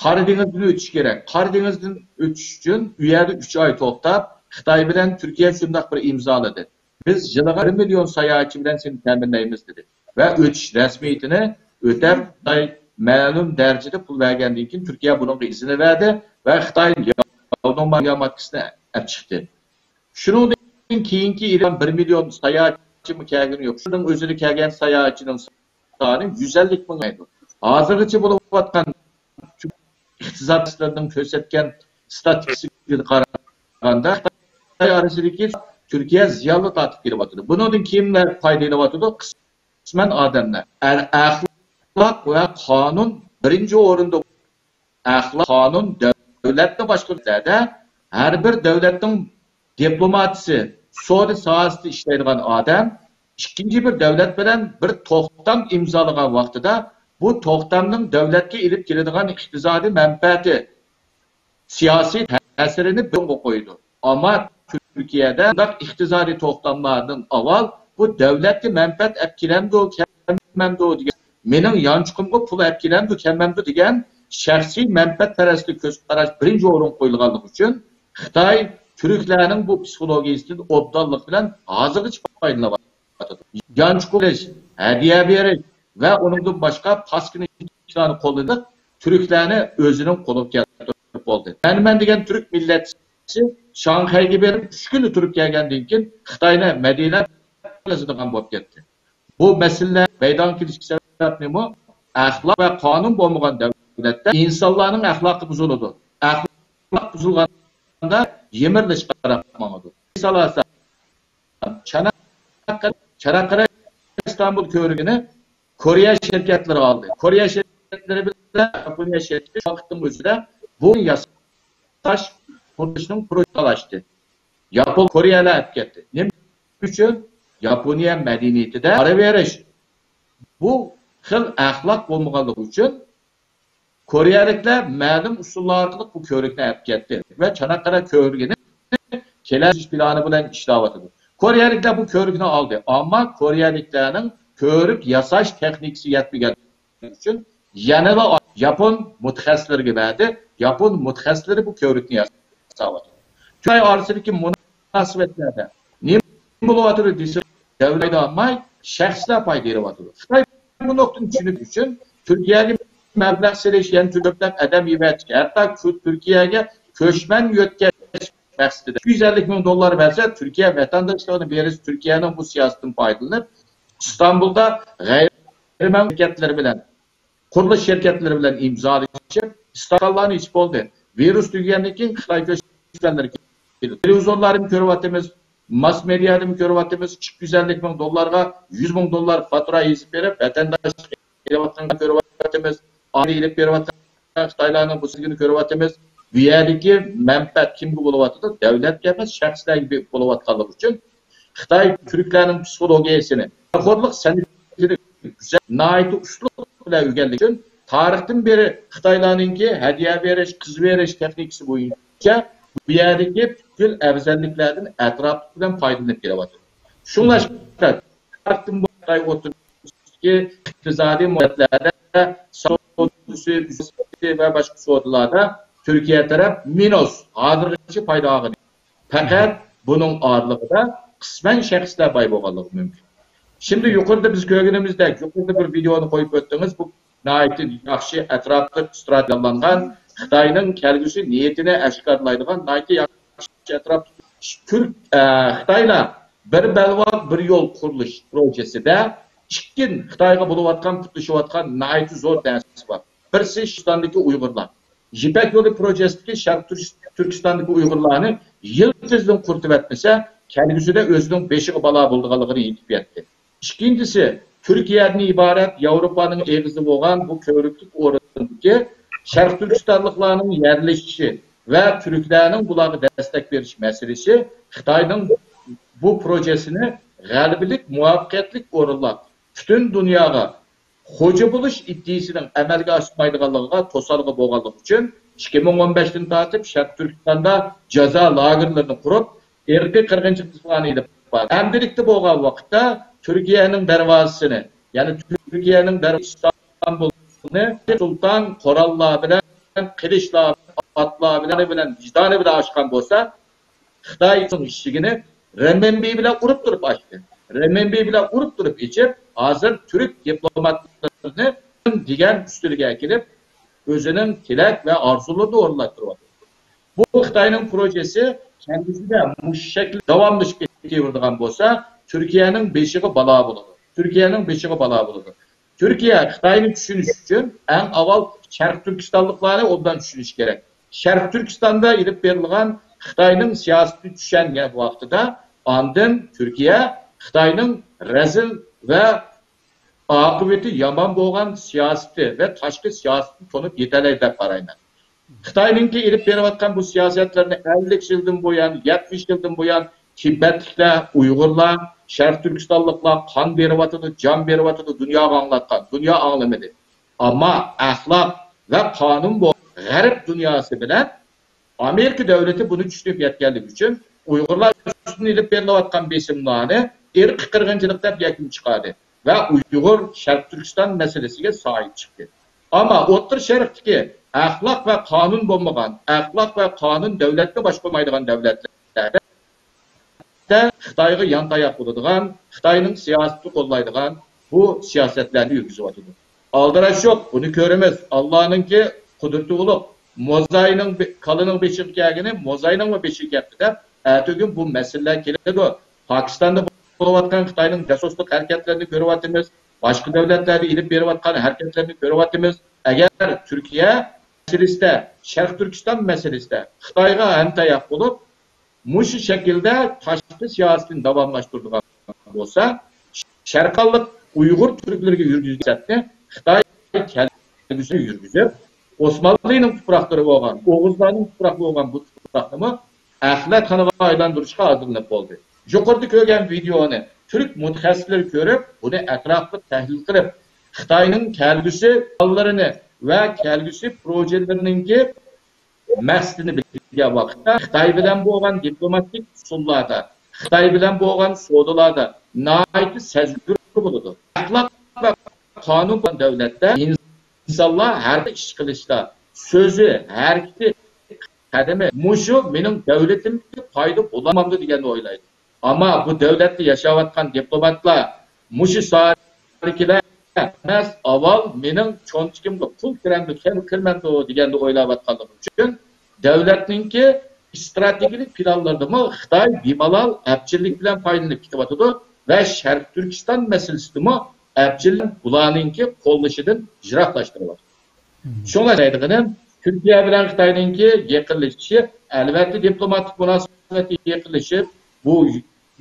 قارا دېڭىزدىن ئۆتۈش كېرەك. قارا دېڭىزدىن ئۆتۈش ئۈچۈن ئۇ يەردە ئۈچ ئاي توختاپ، خىتاي بىلەن تۈركىيە شۇنداق بىر ئىمزالىدى. بىز يىلىغا بىر مىليون ساياھەتچى بىلەن سېنى تەمىنلەيمىز، دېدى. ۋە ئۆتۈش رەسمىيىتىنى ئۆتەپ، خىتاي مەلۇم دەرىجىدە پۇل بەرگەندىن كېيىن، تۈركىيە بۇنىڭغا ئىزىنى بەردى ۋە خىتاي ياۋنو ماركىسىنى ئەپ چىقتى. شۇنىڭدىن كېيىنكى يىلى بىر مىليون ساياھەتچىمۇ كەلگىنى يوق. شۇنىڭ ئۆزىدە كەلگەن ساياھەتچىنىڭ سانى يۈز ئەللىك مىڭ ئىدى. ھازىرغىچە بولۇۋاتقان ئىقتىسادچىلارنىڭ كۆرسەتكەن ستاتىستىكىسىغا قارىغاندا، خىتاي ئارىسىدىكى تۈركىيە زىيانلىق تارتىپ كېلىۋاتىدۇ. بۇنىڭدىن كىملەر پايدا ئېلىۋاتىدۇ؟ قىسمەن ئادەملەر. ئەر-، ئەخلاق ۋە قانۇن بىرىنچى ئورۇندا. ئەخلاق، قانۇن، دۆلەتنى باشقۇرۇش. ھەر بىر دۆلەتنىڭ دىپلوماتىسى، سودا ساھەسىدە ئىشلەيدىغان ئادەم ئىككىنچى بىر دۆلەت بىلەن بىر توختام ئىمزالىغان ۋاقتىدا، بۇ توختامنىڭ دۆلەتكە ئېلىپ كېلىدىغان ئىقتىسادىي مەنپەئەتى، سىياسىي تەسىرىنى بىر ئورۇنغا قويىدۇ. ئەمما تۈركىيەدە بۇنداق ئىقتىسادىي توختاملاردىن ئاۋۋال بۇ دۆلەتكە مەنپەئەت ئەپ كېلەمدۇ، كەلمەمدۇ دېگەن، مېنىڭ يانچۇقۇمغا پۇل ئەپ كېلەمدۇ، كەلمەمدۇ دېگەن شەخسىي مەنپەئەتپەرەسلىك كۆز قاراش بىرىنچى ئورۇنغا قويۇلغانلىقى ئۈچۈن، خىتاي تۈركلەرنىڭ بۇ پسىخولوگىيىسىدىن ئوبدانلىق بىلەن ھازىرغىچە پايدىلىنىۋاتىدۇ. يانچۇق ئېلىش، ھەدىيە بېرىش ۋە ئۇنىڭدىن باشقا پاسكىنا ئىشلارنى قوللىدى، تۈركلەرنى ئۆزىنىڭ قولىغا كەلتۈرۈپ بولدى. مەن، مەن دېگەن تۈرك مىللەتچىسى شاڭخەيگە بېرىپ، ئۈچ كۈندە تۇرۇپ كەلگەندىن كېيىن، خىتاينى مەدىنە يازىدىغان بولۇپ كەتتى. بۇ مەسىلىلەر مەيدانغا كېلىشكە سەۋەب نېمە؟ ئەخلاق ۋە قانۇن بولمىغان دۆلەتتە ئىنسانلارنىڭ ئەخلاقى بۇزۇلىدۇ. ئەخلاق بۇزۇلغاندا يىمىرىلىشقا قاراپ ماڭىدۇ. مىسال ئالساق، چاناققەلە، چاناققەلە ئىستانبۇل كۆۋرۈكىنى كورېيە شىركەتلىرى ئالدى. كورېيە شىركەتلىرى بىلەن ياپونىيە شىركىتى شۇ ۋاقىتنىڭ ئۆزىدە بۇ ياساش قۇرۇلۇشىنىڭ پروژېسىنى تالاشتى. ياپون، كورېيەلەر ئەپ كەتتى. نېمە ئۈچۈن؟ ياپونىيە مەدەنىيىتىدە قارىۋېرىش، بۇ خىل ئەخلاق بولمىغانلىقى ئۈچۈن كورېيەلىكلەر مەلۇم ئۇسۇللار ئارقىلىق بۇ كۆۋرۈكنى ئەپ كەتتى ۋە چاناققەلە كۆۋرۈكىنى كېلەر پىلانى بىلەن ئىشلەۋاتىدۇ. كورېيەلىكلەر بۇ كۆۋرۈكنى ئالدى، ئەمما كورېيەلىكلەرنىڭ كۆۋرۈك ياساش تېخنىكىسى يەتمىگەن ئۈچۈن يەنىلا ياپون مۇتەخەسسىسلىرىگە بەردى. ياپون مۇتەخەسسىسلىرى بۇ كۆۋرۈكنى ياساۋاتىدۇ. خىتاي ئارىسىدىكى مۇناسىۋەتلەردە نېمە بولۇۋاتىدۇ دېسە، دۆلەت پايدا ئالماي، شەخسلەر پايدا ئېلىۋاتىدۇ. خىتاي بۇ نۇقتىنى چۈشىنىش ئۈچۈن تۈركىيەگە مەبلەغ سېلىش، يەنە تۈركلەپ ئادەم يېۋەتىش، ھەتتا كۆ-، تۈركىيەگە كۆچمەن يۆتكەش مەقسىتىدە ئىككى يۈز ئەللىك مىڭ دوللار بەرسە، تۈركىيە ۋەتەنداشلىقىنى بېرىش، تۈركىيەنىڭ بۇ سىياسىتىدىن پايدىلىنىپ، ئىستانبۇلدا غەيرىي مەملىكەتلەر بىلەن، قۇرۇلۇش شىركەتلىرى بىلەن ئىمزالىشىپ، ئىستانلارنى ئېچىپ بولدى. ۋىرۇس تۈگىگەندىن كېيىن خىتاي كۆچمەنلىرى كېلىدۇ. تېلېۋىزورلاردىمۇ كۆرۈۋاتىمىز، ماس مېدىيادىمۇ كۆرۈۋاتىمىز، ئىككى يۈز ئەللىك مىڭ دوللارغا يۈز مىڭ دوللار فاتۇرا يېزىپ بېرىپ، ۋەتەنداشلىق ئېلىۋاتقانلارنى كۆرۈۋاتىمىز. ئائىلە ئېلىپ بېرىۋاتقان خىتايلارنىڭ بۇ سىزگىنى كۆرۈۋاتىمىز. بۇ يەردىكى مەنپەئەت كىمگە بولۇۋاتىدۇ؟ دۆلەتكە ئەمەس، شەخسلەرگە بولۇۋاتقانلىقى ئۈچۈن خىتاي تۈركلەرنىڭ پسىخولوگىيەسىنى، پاراخوتلۇق سەنئىتىنى ناھايىتى ئۇستىلىق بىلەن ئۆگەنگەنلىكى ئۈچۈن، تارىختىن بېرى خىتايلارنىڭكى ھەدىيە بېرىش، قىز بېرىش تېخنىكىسى بويىچە بۇ يەردىكى پۈتكۈل ئەۋزەللىكلەردىن ئەتراپلىق بىلەن پايدىلىنىپ كېلىۋاتىدۇ. شۇڭلاشقا، تارىختىن بۇ خىتاي ئوتتۇرىسىدىكى ئىقتىسادىي مۇناسىۋەتلەردە سودا سودىسى ۋە باشقا سودىلاردا تۈركىيە تەرەپ مىنۇس، ھازىرغىچە پايدا ئالغىنى. پەقەت بۇنىڭ ئارىلىقىدا قىسمەن شەخسلەر باي بولغانلىقى مۇمكىن. شىمدى يۇقىرىدا بىز كۆرگىنىمىزدەك، يۇقىرىدا بىر ۋىدېئونى قويۇپ ئۆتتىڭىز، بۇ ناھايىتى ياخشى ئەتراپلىق ئىستراتېگىيەلەنگەن، خىتاينىڭ كەلگۈسى نىيىتىنى ئاشكارىلايدىغان ناھايىتى ياخشى ئەتراپ. تۈرك، ئە، خىتايلار بىر بەلباغ، بىر يول قۇرۇلۇش پروژېسىدە ئىككى خىتايغا بولۇۋاتقان، پۇتلىشىۋاتقان ناھايىتى زور نەرسە بار. بىرسى شىنجاڭدىكى ئۇيغۇرلار. يىپەك يولى پروژېسىدىكى شەرقىي تۈرك-، تۈركىستاندىكى ئۇيغۇرلارنى يىلتىزدىن قۇرۇتۇۋەتمىسە، كەلگۈسىدە ئۆزىنىڭ بېشىغا بالا بولىدىغانلىقىنى ئېيتىپ يەتتى. ئىككىنچىسى، تۈركىيەدىن ئىبارەت ياۋروپانىڭ ئېغىزى بولغان بۇ كۆۋرۈكلۈك ئورۇندىكى شەرقىي تۈركىستانلىقلارنىڭ يەرلىشىشى ۋە تۈركلەرنىڭ بۇلارغا دەستەك بېرىش مەسىلىسى خىتاينىڭ بۇ پروژېسىنى غەلىبىلىك، مۇۋەپپەقىيەتلىك ئورۇنلاپ، پۈتۈن دۇنياغا خوجا بولۇش ئىدىيىسىنىڭ ئەمەلگە ئاشمايدىغانلىقىغا توسالغۇ بولغانلىقى ئۈچۈن، ئىككى مىڭ ئون بەشتىن تارتىپ شەرقىي تۈركىستاندا جازا لاگېرلىرىنى قۇرۇپ، ئىرقىي قىرغىنچىلىقلارنى ئېلىپ بارىدۇ. ئەمدىلىكتە بولغان ۋاقىتتا تۈركىيەنىڭ دەرۋازىسىنى، يەنى تۈركىيەنىڭ دەرۋازىسى ئىستانبۇلنى سۇلتان قوراللار بىلەن، قىلىچلار، ئاتلار بىلەن، بىلەن، ۋىجدانى بىلەن ئاچقان بولسا، خىتاينىڭ ئىشىكىنى رېمىنبى بىلەن ئۇرۇپ تۇرۇپ ئاچتى. رېمىنبى بىلەن ئۇرۇپ تۇرۇپ ئېچىپ، ھازىر تۈرك دىپلوماتلىرىنى دېگەن ئۈستىلىگە ئەكېلىپ، ئۆزىنىڭ تىلەك ۋە ئارزۇلىرىنى ئورۇنلاشتۇرۇۋاتىدۇ. بۇ خىتاينىڭ پروژېسى كەلگۈسىدە مۇشۇ شەكىلدە داۋاملىشىپ كېتىۋېرىدىغان بولسا، تۈركىيەنىڭ بېشىغا بالا بولىدۇ. تۈركىيەنىڭ بېشىغا بالا بولىدۇ. تۈركىيە خىتاينى چۈشىنىش ئۈچۈن ئەڭ ئاۋۋال شەرقىي تۈركىستانلىقلارنى ئوبدان چۈشىنىشى كېرەك. شەرقىي تۈركىستاندا ئېلىپ بېرىلغان خىتاينىڭ سىياسىتىنى چۈشەنگەن ۋاقتىدا، ئاندىن تۈركىيە خىتاينىڭ رەزىل ۋە ئاقىۋىتى يامان بولغان سىياسىتى ۋە تاشقى سىياسىتىنى تونۇپ يېتەلەيدۇ دەپ قارايمەن. خىتاينىڭكى ئېلىپ بېرىۋاتقان بۇ سىياسەتلىرىنى ئەللىك يىلدىن بۇيان، يەتمىش يىلدىن بۇيان تىبەتلىكلەر، ئۇيغۇرلار، شەرقىي تۈركىستانلىقلار قان بېرىۋاتىدۇ، جان بېرىۋاتىدۇ، دۇنياغا ئاڭلاتقان، دۇنيا ئاڭلىمىدى. ئەمما ئەخلاق ۋە قانۇن بۇ غەرب دۇنياسى بىلەن ئامېرىكا دۆلىتى بۇنى چۈشىنىپ يەتكەنلىكى ئۈچۈن ئۇيغۇرلار ئۈستىدىن ئېلىپ بېرىلىۋاتقان بېسىملارنى ئىرقىي قىرغىنچىلىق دەپ يەكۈن چىقاردى ۋە ئۇيغۇر شەرقىي تۈركىستان مەسىلىسىگە ساھىب چىقتى. ئەمما ئوتتۇرا شەرقتىكى ئەخلاق ۋە قانۇن بولمىغان، ئەخلاق ۋە قانۇن دۆلەتنى باشقۇرمايدىغان دۆلەتلەردە خىتايغا يانتاياق بولىدىغان، خىتاينىڭ سىياسىتىنى قوللايدىغان بۇ سىياسەتلەرنى يۈرگۈزۈۋاتىدۇ. ئالدىراش يوق، بۇنى كۆرىمىز. ئاللانىڭكى قۇدرىتى ئۇلۇغ. موزاينىڭ بې-، كالىنىڭ بېشىغا كەلگىنى موزاينىڭمۇ بېشىغا كەپتۇ دەپ، ئەتىگۈن بۇ مەسىلىلەر كېلىدۇ. پاكىستاندا بولۇۋاتقان خىتاينىڭ جاسۇسلۇق ھەرىكەتلىرىنى كۆرۈۋاتىمىز. باشقا دۆلەتلەردە ئېلىپ بېرىۋاتقان ھەرىكەتلەرنى كۆرۈۋاتىمىز. ئەگەر تۈركىيە مەسىلىسىدە، شەرقىي تۈركىستان مەسىلىسىدە خىتايغا ھەمتاياق بولۇپ، مۇشۇ شەكىلدە تاشقى سىياسىتىنى داۋاملاشتۇرىدىغان بولسا، شەرقانلىق ئۇيغۇر تۈركلىرىگە يۈرگۈزگەن سىياسەتنى خىتاي كەلگۈسىدە يۈرگۈزۈپ، ئوسمانلىنىڭ تۇپراقلىرى بولغان، ئوغۇزلارنىڭ تۇپراقلىرى بولغان بۇ تۇپراقنىمۇ ئەخلەتخانىغا ئايلاندۇرۇشقا ھازىرلىنىپ بولدى. يۇقىرىدا كۆرگەن ۋىدېئونى تۈرك مۇتەخەسسىسلىرى كۆرۈپ، بۇنى ئەتراپلىق تەھلىل قىلىپ، خىتاينىڭ كەلگۈسى پىلانلىرىنى ۋە كەلگۈسى پروژېلىرىنىڭكى مەقسىتىنى بىلگەن ۋاقىتتا خىتاي بىلەن بولغان دىپلوماتىك ئۇسۇللاردا، خىتاي بىلەن بولغان سودىلاردا ناھايىتى سەزگۈر بولىدۇ. ئەخلاق ۋە قانۇن بولغان دۆلەتتە ئىنسانلار ھەر بىر ئىش قىلىشتا، سۆزى، ھەرىكىتى، قەدىمى مۇشۇ مېنىڭ دۆلىتىمگە پايدا بولامدۇ دېگەننى ئويلايدۇ. ئەمما بۇ دۆلەتتە ياشاۋاتقان دىپلوماتلار مۇشۇ ساھەدىكىلەر ئەمەس، ئاۋۋال مېنىڭ چۆنتىكىمگە پۇل كىرەمدۇ، كەم كىرمەمدۇ دېگەننى ئويلاۋاتقانلىقى ئۈچۈن، دۆلەتنىڭكى ئىستراتېگىيەلىك پىلانلىرىدىمۇ خىتاي بىمالال ئەپچىللىك بىلەن پايدىلىنىپ كېتىۋاتىدۇ ۋە شەرقىي تۈركىستان مەسىلىسىدىمۇ ئەپچىل بۇلارنىڭكى قوللىشىدىن يىراقلاشتۇرۇۋاتىدۇ. شۇڭا دەيدىغىنىم، تۈركىيە بىلەن خىتاينىڭكى يېقىنلىشىشى، ئەلۋەتتە، دىپلوماتىك مۇناسىۋەتتە يېقىنلىشىپ، بۇ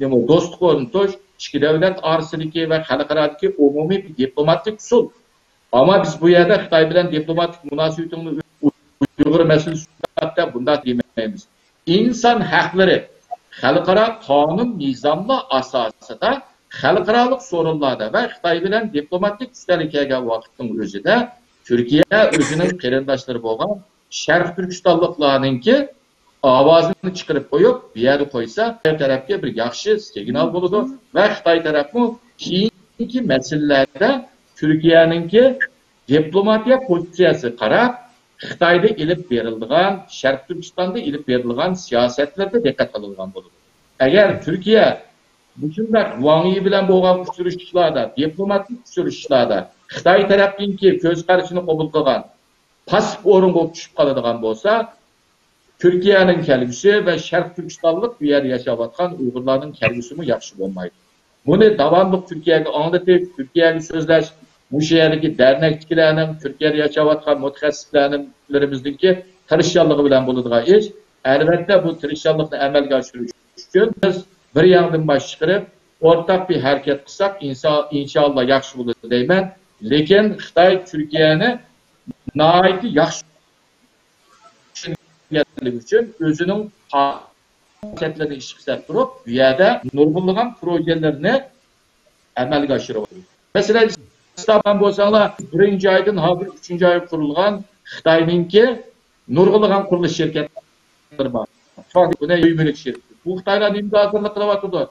نېمە، دوستلۇق ئورنىتىش ئىككى دۆلەت ئارىسىدىكى ۋە خەلقئارادىكى ئومۇمىي بىر دىپلوماتىك ئۇسۇل. ئەمما بىز بۇ يەردە خىتاي بىلەن دىپلوماتىك مۇناسىۋىتىڭنى ئۇيغۇر مەسىلىسى سۈپەتتە بۇنداق دېمەيمىز. ئىنسان ھەقلىرى، خەلقئارا قانۇن نىزاملار ئاساسىدا خەلقئارالىق سورۇنلاردا ۋە خىتاي بىلەن دىپلوماتىك ئۈستەلگە كەلگەن ۋاقىتنىڭ ئۆزىدە تۈركىيە ئۆزىنىڭ قېرىنداشلىرى بولغان شەرقىي تۈركىستانلىقلارنىڭكى ئاۋازىنى چىقىرىپ قويۇپ، بۇ يەردە قويسا، بۇ تەرەپكە بىر ياخشى سىگنال بولىدۇ ۋە خىتاي تەرەپمۇ كېيىنكى مەسىلىلەردە تۈركىيەنىڭكى دىپلوماتىيە پوزىتسىيەسىگە قاراپ، خىتايدا ئېلىپ بېرىلىدىغان، شەرقىي تۈركىستاندا ئېلىپ بېرىلىدىغان سىياسەتلىرىدە دىققەت قىلىدىغان بولىدۇ. ئەگەر تۈركىيە مۇشۇنداق ۋاڭ يى بىلەن بولغان ئۇچرىشىشلاردا، دىپلوماتىك ئۇچرىشىشلاردا خىتاي تەرەپنىڭكى كۆز قارىشىنى قوبۇل قىلغان، پاسسىپ ئورۇنغا چۈشۈپ قالىدىغان بولسا، تۈركىيەنىڭ كەلگۈسى ۋە شەرقىي تۈركىستانلىق بۇ يەردە ياشاۋاتقان ئۇيغۇرلارنىڭ كەلگۈسىمۇ ياخشى بولمايدۇ. بۇنى داۋاملىق تۈركىيەگە ئاڭلىتىپ، تۈركىيەگە سۆزلەش، مۇشۇ يەردىكى دەرنەكتىكىلەرنىڭ، تۈركىيەدە ياشاۋاتقان مۇتەخەسسىسلەرنىڭ، لىرىمىزنىڭكى تىرىشچانلىقى بىلەن بولىدىغان ئىش. ئەلۋەتتە، بۇ تىرىشچانلىقنى ئەمەلگە ئاشۇرۇش ئۈچۈن بىز بىر ياڭدىن باش چىقىرىپ، ئورتاق بىر ھەرىكەت قىلساق، ئىنسا-، ئىنشائاللا ياخشى بولىدۇ دەيمەن. لېكىن خىتاي تۈركىيەنى ناھايىتى ياخشى چۈشەنگەنلىكى ئۈچۈن ئۆزىنىڭ پائالىيەتلىرىنى ئىشقا سېلىپ تۇرۇپ، بۇ يەردە نۇرغۇنلىغان پروژېلىرىنى ئەمەلگە ئاشۇرۇۋاتىدۇ. مەسىلەن، ئىستانبۇلدا بولساڭلار، بىرىنچى ئايدىن ھازىر ئۈچىنچى ئايغا قۇرۇلغان خىتاينىڭكى نۇرغۇنلىغان قۇرۇلۇش شىركەتلىرى بار. بۇنى ئۆي مۈلۈك شىركىتى. بۇ خىتايلار نېمىگە ھازىرلىق قىلىۋاتىدۇ؟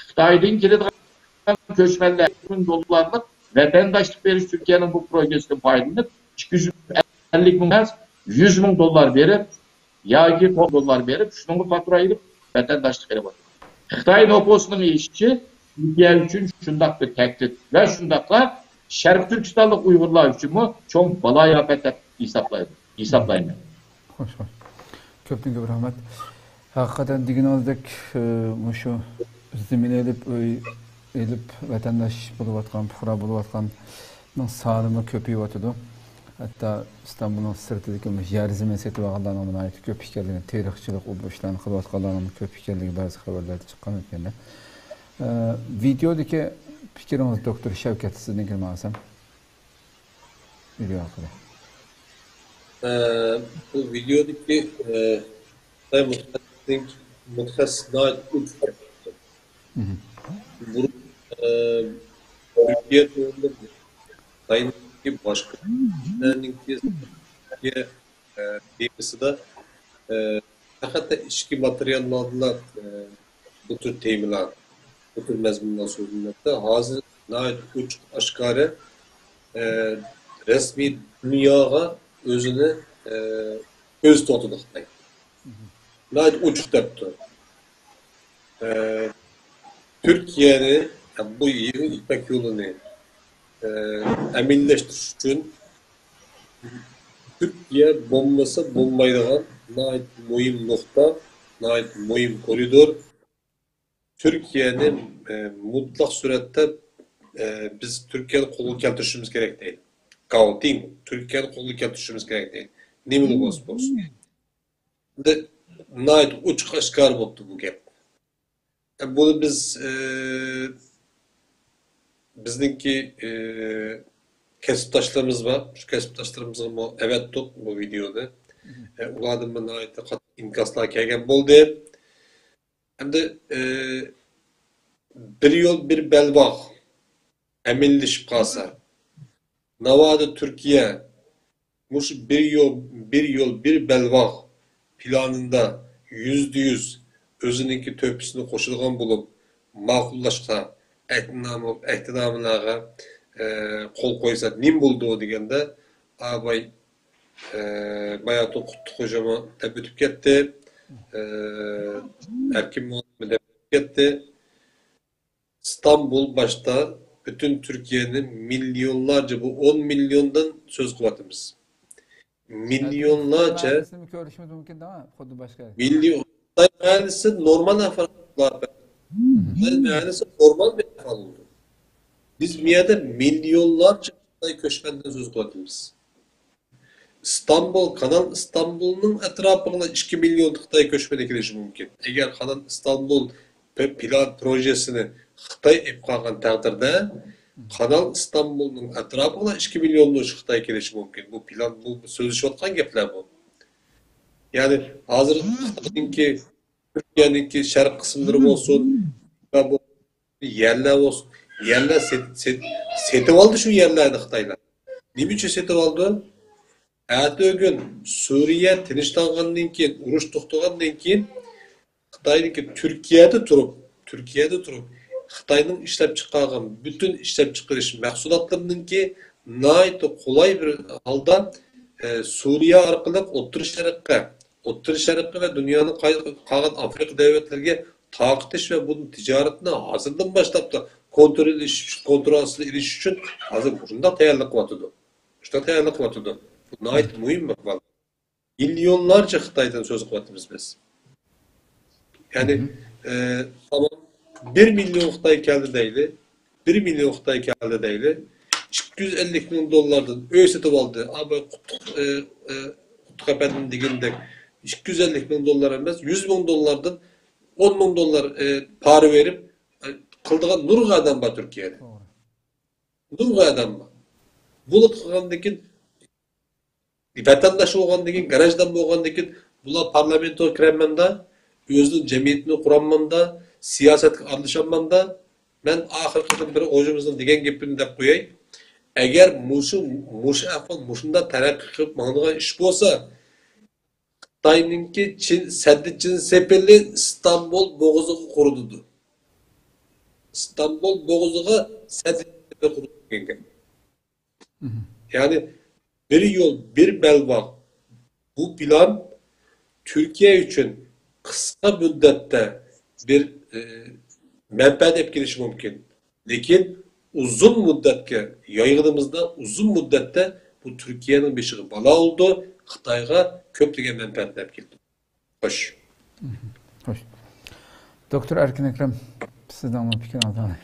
خىتايدىن كېلىدىغان كۆچمەنلەر مىڭ دوللارلىق ۋەتەنداشلىق بېرىش تۈركىيەنىڭ بۇ پروژېسىدىن پايدىلىنىپ، ئىككى يۈز ئەللىك مىڭ ئەمەس، يۈز مىڭ دوللار بېرىپ، ياكى توققۇز دوللار بېرىپ، شۇنىڭغا پاتۇرا ئېلىپ، ۋەتەنداشلىق ئېلىۋاتىدۇ. خىتاي نوپۇسىنىڭ ئېشىشى تۈركىيە ئۈچۈن شۇنداق بىر تەھدىت ۋە شۇنداقلا شەرقىي تۈركىستانلىق ئۇيغۇرلار ئۈچۈنمۇ چوڭ بالايىئاپەت دەپ ھېسابلايدۇ، ھېسابلايمەن. خوش، خوش. كۆپتىن كۆپ رەھمەت. ھەقىقەتەن دېگىنىڭىزدەك، ئى، مۇشۇ زېمىن ئېلىپ، ئۆي ئېلىپ، ۋەتەنداش بولۇۋاتقان، پۇقرا بولۇۋاتقاننىڭ سانىمۇ كۆپىيىۋاتىدۇ. ھەتتا ئىستانبۇلنىڭ سىرتىدىكى مۇشۇ يەر زېمىن سېتىۋالغانلارنىڭمۇ ناھايىتى كۆپ ئىكەنلىكىنى، تېرىقچىلىق، ئۇ بۇ ئىشلارنى قىلىۋاتقانلارنىڭمۇ كۆپ ئىكەنلىكى بەزى خەۋەرلەردە چىققان ئۆتكەندە. ئى، ۋىدېودىكى پىكرىڭىز، دوكتور شەۋكەت، سىزنىڭكىنى ماڭسام. ۋىدېو ھەققىدە. ئە، بۇ ۋىدېودىكى، ئە، خىتاي مۇتەخەسسىسنىڭ، مۇتەخەسسىس ناھايىتى ئۇچۇق. مھم. بۇرۇن، ئە، تۈركىيە تۆۋەندە خىتاينىڭكى باشقا ئىشلارنىڭكى، ئە، تېمىسىدا، ئە، پەقەت ئىچكى ماتېرىياللاردىلا، ئە، بۇ تۈر تېمىلار، بۇ تۈر مەزمۇنلار سۆزلىنمەكتە. ھازىر ناھايىتى ئوچۇق ئاشكارا، ئە، رەسمىي دۇنياغا ئۆزىنى، ئە، كۆرسىتىۋاتىدۇ خىتاي. ناھايىتى ئوچۇق دەپتۇ. ئە، تۈركىيەنى، بۇ يېڭى يىپەك يولىنى، ئە، ئەمەلىيلەشتۈرۈش ئۈچۈن تۈركىيە بولمىسا بولمايدىغان ناھايىتى مۇھىم نۇقتا، ناھايىتى مۇھىم كورىدور. تۈركىيەنى، ئە، مۇتلەق سۈرئەتتە، ئە، بىز تۈركىيەنى قولغا كەلتۈرۈشىمىز كېرەك دەيدۇ. گاۋتىڭ، تۈركىيەنى قولغا كەلتۈرۈشىمىز كېرەك دەيدۇ. نېمىلا بولسا بولسۇن. ئەمدى ناھايىتى ئوچۇق ئاشكارا بوپتۇ بۇ گەپ. بۇنى بىز، ئى، بىزنىڭكى، ئى، كەسىپداشلىرىمىز بار. شۇ كەسىپداشلىرىمىزغىمۇ ئەۋەتتۇق بۇ ۋىدېونى. ئى، ئۇلاردىن بىر ناھايىتى قاتتىق ئىنكاسلار كەلگەن بولدى. ئەمدى، ئى، بىر يول، بىر بەلباغ ئەمەلىيلىشىپ قالسا، ناۋادا تۈركىيە مۇشۇ بىر يول، بىر يول، بىر بەلباغ پىلانىدا يۈزدە يۈز ئۆزىنىڭكى تۆھپىسىنى قوشىدىغان بولۇپ، ماقۇللاشقا، ئەھدىنامە، ئەھدىنامىلەرگە، ئە، قول قويسا نېمە بولىدۇ دېگەندە، ئاباي، ئە، باياتىن قۇتلۇق خوجامۇ دەپ ئۆتۈپ كەتتى، ئە، ئەركىن مۇئەللىم دەپ ئۆتۈپ كەتتى. ئىستانبۇل باشتا پۈتۈن تۈركىيەنى مىليونلارچە، بۇ ئون مىليوندىن سۆز قىلىۋاتىمىز. مىليونلارچە. مەھەللىسىنى كۆرۈشىمىز مۇمكىن، خۇددى باشقا يەردە. مىليون. خىتاي مەھەللىسى نورمال ئەھۋال. خىتاي مەھەللىسى نورمال بىر ئەھۋال بولدى. بىز بۇ يەردە مىليونلارچە خىتاي كۆچمەندىن سۆز قىلىۋاتىمىز. ئىستانبۇل، كانال ئىستانبۇلنىڭ ئەتراپىغىلا ئىككى مىليون خىتاي كۆچمىنى كېلىشى مۇمكىن. ئەگەر كانال ئىستانبۇل پ-، پىلان پروژېسىنى خىتاي ئېلىپ قالغان تەقدىردە، كانال ئىستانبۇلنىڭ ئەتراپىغىلا ئىككى مىليون خىتاي كېلىشى مۇمكىن. بۇ پىلان، بۇ سۆزلىشىۋاتقان گەپلەر بۇ. يەنى ھازىر خىتاينىڭكى، تۈركىيەنىڭكى شەرق قىسىملىرى بولسۇن، يەرلەر بولسۇن، يەرلەر سېت-، سېت-، سېتىۋالدى شۇ يەرلەرنى خىتايلار. نېمە ئۈچۈن سېتىۋالدى؟ ئەتىگۈن سۈرىيە تىنچلانغاندىن كېيىن، ئۇرۇش توختىغاندىن كېيىن، خىتاينىڭكى تۈركىيەدە تۇرۇپ، تۈركىيەدە تۇرۇپ، خىتاينىڭ ئىشلەپچىقارغان پۈتۈن ئىشلەپچىقىرىش مەھسۇلاتلىرىنىڭكى ناھايىتى قولاي بىر ھالدا، ئە، سۈرىيە ئارقىلىق ئوتتۇرا شەرققە، ئوتتۇرا شەرققە ۋە دۇنيانىڭ قاي-، قالغان ئافرىقا دۆلەتلىرىگە تارقىتىش ۋە بۇ تىجارەتنى ھازىردىن باشلاپلا كونترول ئېلىش، كونترول ئاستىدا ئېلىش ئۈچۈن ھازىر مۇشۇنداق تەييارلىق قىلىۋاتىدۇ. شۇنداق تەييارلىق قىلىۋاتىدۇ. بۇ ناھايىتى مۇھىم ئەھۋال. مىليونلارچە خىتايدىن سۆز قىلىۋاتىمىز بىز. يەنى، ئە، تامام بىر مىليون خىتاي كەلدى دەيلى، بىر مىليون خىتاي كەلدى دەيلى، ئىككى يۈز ئەللىك مىڭ دوللاردىن ئۆي سېتىپ ئالدى. ئا، بۇ قۇتلۇق، ئە، ئە، قۇتلۇق ئەپەندىم دېگىنىدەك، ئىككى يۈز ئەللىك مىڭ دوللار ئەمەس، يۈز مىڭ دوللاردىن ئون مىڭ دوللار، ئە، پارا بېرىپ، ئە، قىلىدىغان نۇرغۇن ئادەم بار تۈركىيەدە. توغرا. نۇرغۇن ئادەم بار. بۇنى قىلغاندىن كېيىن، ۋەتەنداش بولغاندىن كېيىن، گراژدان بولغاندىن كېيىن، بۇلار پارلامېنتقا كىرەلمەمدا، ئۆزىنىڭ جەمئىيىتىنى قۇرالمامدا، سىياسەتكە ئارىلىشالمامدا، مەن ئاخىرقى بىر خوجىمىزنىڭ دېگەن گېپىنى دەپ قوياي. ئەگەر مۇشۇ، مۇشۇ ئەھۋال مۇشۇنداق تەرەققىي قىلىپ ماڭىدىغان ئىش بولسا، خىتاينىڭكى چىن، سەددى چىن سېپىلى ئىستانبۇل بوغۇزىغا قۇرۇلىدۇ. ئىستانبۇل بوغۇزىغا سەددى چىن سېپىلى قۇرۇلىدۇ دېگەن گەپ. مهم. يەنى بىر يول، بىر بەلباغ. بۇ پىلان تۈركىيە ئۈچۈن قىسقا مۇددەتتە بىر، ئى، مەنپەئەت ئېلىپ كېلىشى مۇمكىن. لېكىن ئۇزۇن مۇددەتكە يايغىنىمىزدا، ئۇزۇن مۇددەتتە بۇ تۈركىيەنىڭ بېشىغا بالا بولىدۇ، خىتايغا كۆپلىگەن مەنپەئەتنى ئەپ كېلىدۇ. خوش. خوش. دوكتور ئەركىن ئەكرەم، سىزنىڭ پىكرىڭىزنى ئالايلى.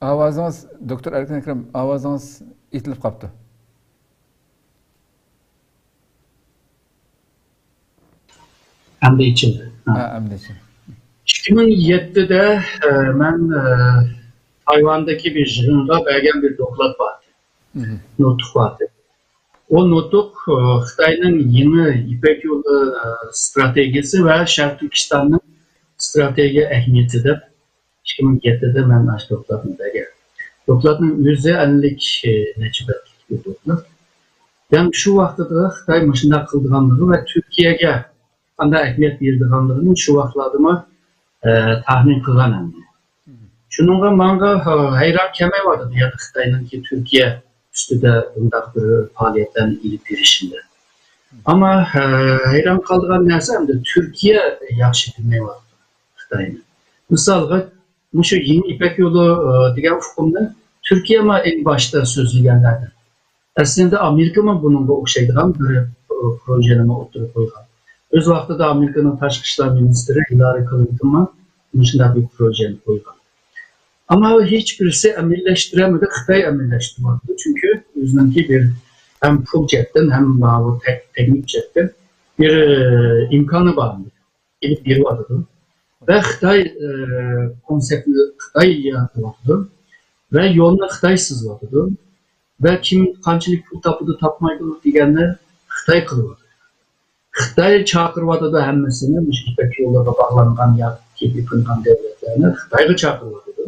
ئاۋازىڭىز، دوكتور ئەركىن ئەكرەم، ئاۋازىڭىز ئېتىلىپ قاپتۇ. ئەمدى ئېچىلدى. ھە. ھە، ئەمدى ئېچىلدى. ئىككى مىڭ يەتتىدە، ئە، مەن، ئە، تايۋاندىكى بىر يىغىنغا بەرگەن بىر دوكلات بار ئىدى. مهم. نۇتۇق بار ئىدى. ئۇ نۇتۇق، ئە، خىتاينىڭ يېڭى يىپەك يولى، ئە، ستراتېگىيەسى ۋە شەرقىي تۈركىستاننىڭ ستراتېگىيە ئەھمىيىتى دەپ ئىككى مىڭ يەتتىدە مەن ئاشۇ دوكلاتنى بەرگەن. دوكلاتنىڭ ئۆزى ئەللىك نەچچە بەتلىك بىر دوكلات. دەل شۇ ۋاقتىدا خىتاي مۇشۇنداق قىلىدىغانلىقى ۋە تۈركىيەگە قانداق ئەھمىيەت بېرىدىغانلىقىنى شۇ ۋاقىتلاردىمۇ، ئە، تەخمىن قىلغان ئەمدى. شۇنىڭغا ماڭا، ئە، ھەيران كەلمەيۋاتىدۇ، يەنى خىتاينىڭكى تۈركىيە ئۈستىدە بۇنداق بىر پائالىيەتلەرنى ئېلىپ بېرىشىدە. ئەمما، ئە، ھەيران قالىدىغان نەرسە ئەمدى تۈركىيە ياخشى بىلمەيۋاتىدۇ خىتاينى. مىسالغا، مۇشۇ يېڭى يىپەك يولى، ئى، دېگەن ئۇقۇمنى تۈركىيەمۇ ئەڭ باشتا سۆزلىگەنلەردىن. ئەسلىدە ئامېرىكىمۇ بۇنىڭغا ئوخشايدىغان بىر، ئى، پروژېنىمۇ ئوتتۇرىغا قويغان. ئۆز ۋاقتىدا ئامېرىكىنىڭ تاشقى ئىشلار مىنىستىرى ھىلارى كلىنتونمۇ مۇشۇنداق بىر پروژېنى قويغان. ئەمما ھېچ بىرسى ئەمەلىيلەشتۈرەلمىدى، خىتاي ئەمەلىيلەشتۈرۈۋاتىدۇ. چۈنكى ئۆزىنىڭكى بىر ھەم پۇل جەھەتتىن، ھەم ماۋۇ تەك-، تېخنىك جەھەتتىن بىر، ئى، ئىمكانى بار. ئېلىپ بېرىۋاتىدۇ. ۋە خىتاي، ئى، كونسېپتنى خىتاي يارىتىۋاتىدۇ. ۋە يولنى خىتاي سىزىۋاتىدۇ. ۋە كىم قانچىلىك پۇل تاپىدۇ، تاپمايدۇ دېگەننى خىتاي قىلىۋاتىدۇ. خىتاي چاقىرىۋاتىدۇ ھەممىسىنى، مۇشۇ يىپەك يولىغا باغلانغان ياكى بېقىنغان دۆلەتلەرنى خىتايغا چاقىرىۋاتىدۇ.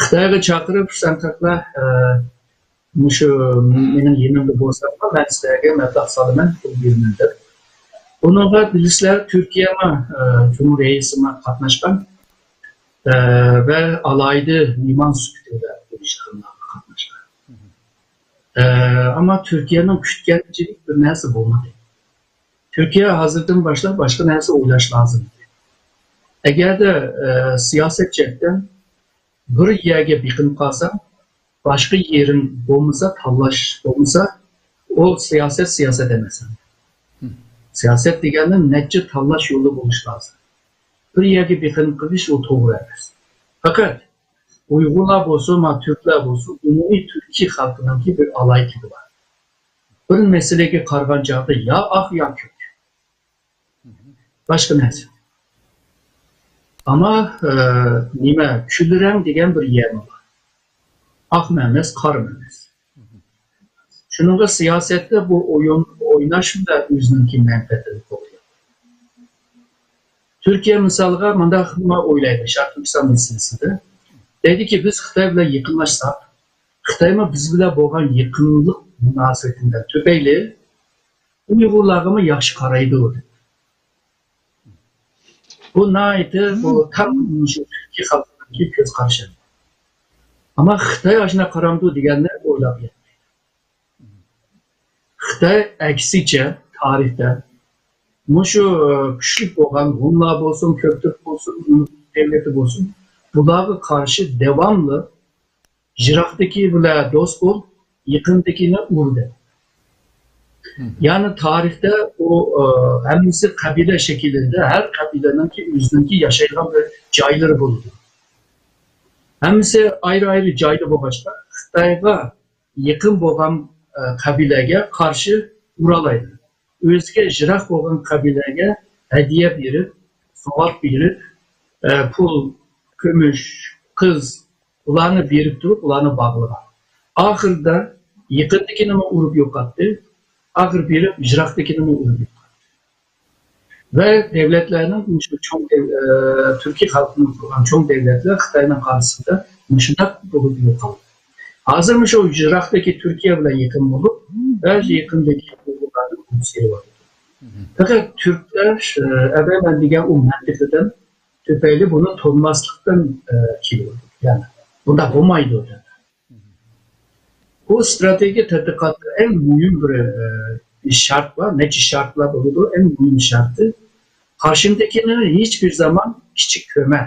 خىتايغا چاقىرىپ، سەن قاقلا، ئى، مۇشۇ مېنىڭ يېنىمدا بولساڭلار، مەن سىلەرگە مەبلەغ سالىمەن، پۇل بېرىمەن دەپ. بۇنىڭغا بىلىسىلەر، تۈركىيەمۇ، ئە، جۇمھۇر رەئىسىمۇ قاتناشقان، ئە، ۋە ئالاھىدە مېھمان سۈپىتىدە بۇ يىغىنلارغا قاتناشقان. ئە، ئەمما تۈركىيەنىڭ كۈتكەنچىلىك بىر نەرسە بولمىدى. تۈركىيە ھازىردىن باشلاپ باشقا نەرسە ئويلاش لازىم. ئەگەردە، ئە، سىياسەت جەھەتتىن بىر يەرگە بېقىنىپ قالساڭ، باشقا يېرىڭ بولمىسا، تاللاش بولمىسا، ئۇ سىياسەت، سىياسەت ئەمەس. سىياسەت دېگەندە نەچچە تاللاش يولى بولۇشى لازىم. بىر يەرگە بېقىنىپ قېلىش ئۇ توغرا ئەمەس. پەقەت ئۇيغۇرلار بولسۇن، ما تۈركلەر بولسۇن، ئومۇمىي تۈركىي خەلقنىڭكى بىر ئالاھىدىلىكى بار. بىر مەسىلىگە قارىغان چاغدا يا ئاق، يا كۆك. باشقا نەرسە. ئەمما، ئە، نېمە، كۈلرەڭ دېگەن بىر يەرمۇ بار. ئاقمۇ ئەمەس، قارىمۇ ئەمەس. شۇنىڭغا سىياسەتتە بۇ ئويۇن ئويناش بىلەن ئۆزىنىڭكى مەنپەئەتىنى قوغدايدۇ. تۈركىيە مىسالىغا مۇنداق ئويلايدۇ، شەرقىي تۈركىستان مەسىلىسىدە. دەيدۇكى، بىز خىتاي بىلەن يېقىنلاشساق، خىتايمۇ بىز بىلەن بولغان يېقىنلىق مۇناسىۋىتىدىن تۈپەيلى ئۇيغۇرلارغىمۇ ياخشى قارايدۇ دەپ. بۇ ناھايىتى، بۇ تەڭ مۇشۇ تۈركىي خەلقنىڭكى كۆز قارىشى. ئەمما خىتاي ئاشۇنداق قارامدۇ دېگەننى ئويلاپ يەتمەيدۇ. خىتاي ئەكسىچە تارىختا مۇشۇ كۈچلۈك بولغان ھونلار بولسۇن، كۆكتۈرك بولسۇن، ئۇيغۇر دۆلىتى بولسۇن، بۇلارغا قارشى داۋاملىق يىراقتىكى بىلەن دوست بول، يېقىندىكىنى ئۇر دەپ. يەنى تارىختا ئۇ، ئە، ھەممىسى قەبىلە شەكلىدە، ھەر قەبىلىنىڭكى ئۆزىنىڭكى ياشايدىغان بىر جايلىرى بولىدۇ. ھەممىسى ئايرى-ئايرى جايدا بولغاچقا، خىتايغا يېقىن بولغان، ئە، قەبىلىگە قارشى ئۇرالايدۇ. ئۆزىگە يىراق بولغان قەبىلىگە ھەدىيە بېرىپ، سوۋغات بېرىپ، ئە، پۇل، كۈمۈش، قىز، ئۇلارنى بېرىپ تۇرۇپ، ئۇلارنى باغلىغان. ئاخىرىدا يېقىندىكىنىمۇ ئۇرۇپ يوقاتتى، ئاخىرى بېرىپ يىراقتىكىنىمۇ ئۇرۇپ يوقاتتى. ۋە دۆلەتلەرنىڭ مۇشۇ چوڭ دۆل-، ئە، تۈركىي خەلقنىڭ قۇرغان چوڭ دۆلەتلەر خىتاينىڭ قارشىسىدا مۇشۇنداق بولۇپ يوقالدى. ھازىر مۇشۇ يىراقتىكى تۈركىيە بىلەن يېقىن بولۇپ، ۋە يېقىندىكى ئۇيغۇرلارنى ئۇرۇپ سېلىۋاتىدۇ. پەقەت تۈركلەر، ئە، ئەۋەلمەن دېگەن ئۇ مەنتىقىدىن تۈپەيلى بۇنى تونۇماسلىقتىن، ئە، كېلىۋاتىدۇ. يەنى بۇنداق بولمايدۇ دەپ. بۇ ئىستراتېگىيە تەتقىقاتتا ئەڭ مۇھىم بىر، ئە، شەرت بار، نەچچە شەرتلەر بولىدۇ، ئەڭ مۇھىم شەرتى، قارشىڭدىكىنى ھېچبىر زامان كىچىك كۆرمە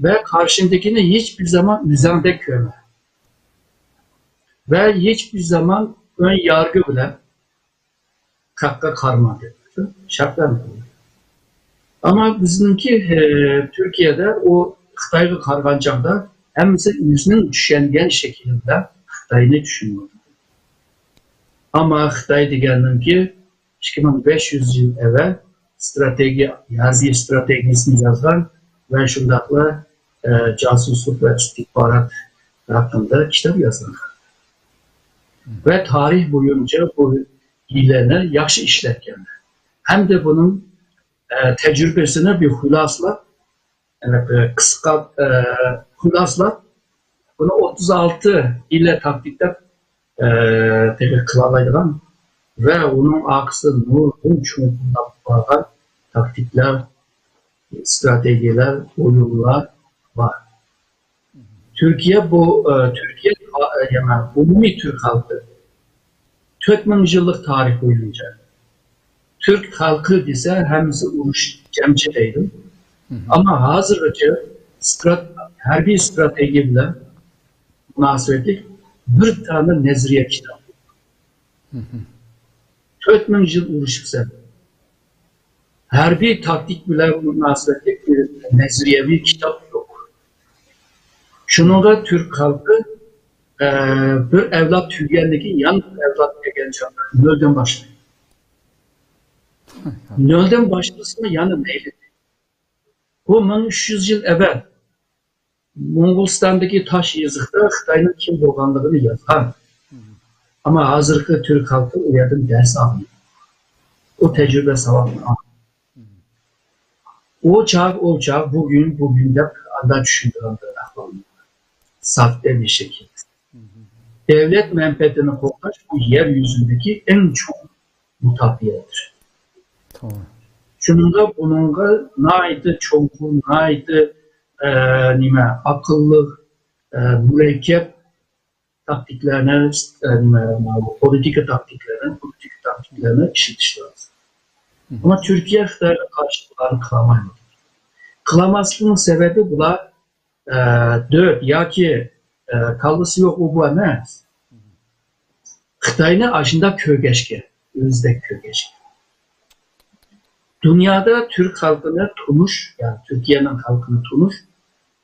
ۋە قارشىڭدىكىنى ھېچبىر زامان ئۆزۈڭدەك كۆرمە ۋە ھېچبىر زامان ئۆڭ يارغۇ بىلەن خەققە قارىما دەپ شەرتلەرنى قويدى. ئەمما بىزنىڭكى، ئە، تۈركىيەدە ئۇ خىتايغا قارىغان چاغدا ھەممىسى ئۆزىنىڭ چۈشەنگەن شەكلىدە خىتاينى چۈشىنىۋاتىدۇ. ئەمما خىتاي دېگەننىڭكى ئىككى مىڭ بەش يۈز يىل ئەۋەل ئىستراتېگىيە، ئازىيا ئىستراتېگىيەسىنى يازغان ۋە شۇنداقلا، ئە، جاسۇسلۇق ۋە ئىستىخبارات ھەققىدە كىتاب يازغان. ۋە تارىخ بويىچە بۇ ھىيلىنى ياخشى ئىشلەتكەن ھەمدە بۇنىڭ، ئە، تەجرىبىسىنى بىر خۇلاسىلاپ، ئە، بىر قىسقا، ئە، خۇلاسىلاپ، بۇنى ئوتتۇز ئالتە ھىيلە تاكتىك دەپ، ئە، تېخى قىلالايدىغان ۋە ئۇنىڭ ئارقىسىدا نۇرغۇن چوڭقۇرلاپ بارغان تاكتىكلار، ئىستراتېگىيەلەر، ئويۇنلار بار. تۈركىيە بۇ، ئە، تۈركىيە، ئە، يەنە ئومۇمىي تۈرك خەلقى تۆت مىڭ يىللىق تارىخ بويىچە تۈرك خەلقى دېسە، ھەممىسى ئۇرۇش جەمچى دەيدۇ. ئەمما ھازىرغىچە سترات-، ھەربىي ئىستراتېگىيە بىلەن مۇناسىۋەتلىك بىر دانە نەزەرىيە كىتاب يوق. تۆت مىڭ يىل ئۇرۇشۇپسەن. ھەربىي تاكتىك بىلەن مۇناسىۋەتلىك بىر نەزەرىيەۋى كىتاب يوق. شۇنىڭغا تۈرك خەلقى، ئە، بىر ئەۋلاد تۈگىگەندىن كېيىن يەنە بىر ئەۋلاد كەلگەن چاغدا نۆلدىن باشلايدۇ. نۆلدىن باشلىسىمۇ يەنە مەيلى. بۇ مىڭ ئۈچ يۈز يىل ئەۋەل موڭغۇلىستاندىكى تاش يېزىقتا خىتاينىڭ كىم بولغانلىقىنى يازغان. ئەمما ھازىرقى تۈرك خەلقى ئۇ يەردىن دەرس ئالمىدى. ئۇ تەجرىبە ساۋاقنى ئالمىدى. ئۇ چاغ، ئۇ چاغ، بۈگۈن، بۈگۈن دەپ ئاندا چۈشىنىدىغان بىر ئەھۋال. ساختە بىر شەكىل. دۆلەت مەنپەئەتىنى قوغداش بۇ يەر يۈزىدىكى ئەڭ چوڭ مۇداپىئەدۇر. توغرا. شۇنىڭغا بۇنىڭغا ناھايىتى چوڭقۇر، ناھايىتى، ئە، نېمە، ئاقىللىق، ئە، مۇرەككەپ تاكتىكلارنى، ئە، نېمە، پولىتىكا تاكتىكلىرىنى، پولىتىكا تاكتىكلىرىنى ئىشلىتىش لازىم. ئەمما تۈركىيە خىتايغا قارشى بۇلارنى قىلالمايدۇ. قىلالماسلىقنىڭ سەۋەبى بۇلار، ئە، دۆت ياكى، ئە، كاللىسى يوق ئوبۇ ئەمەس. خىتاينى ئاشۇنداق كۆرگەچكە، ئۆزىدەك كۆرگەچكە. دۇنيادا تۈرك خەلقىنى تونۇش، يەنى تۈركىيەنىڭ خەلقىنى تونۇش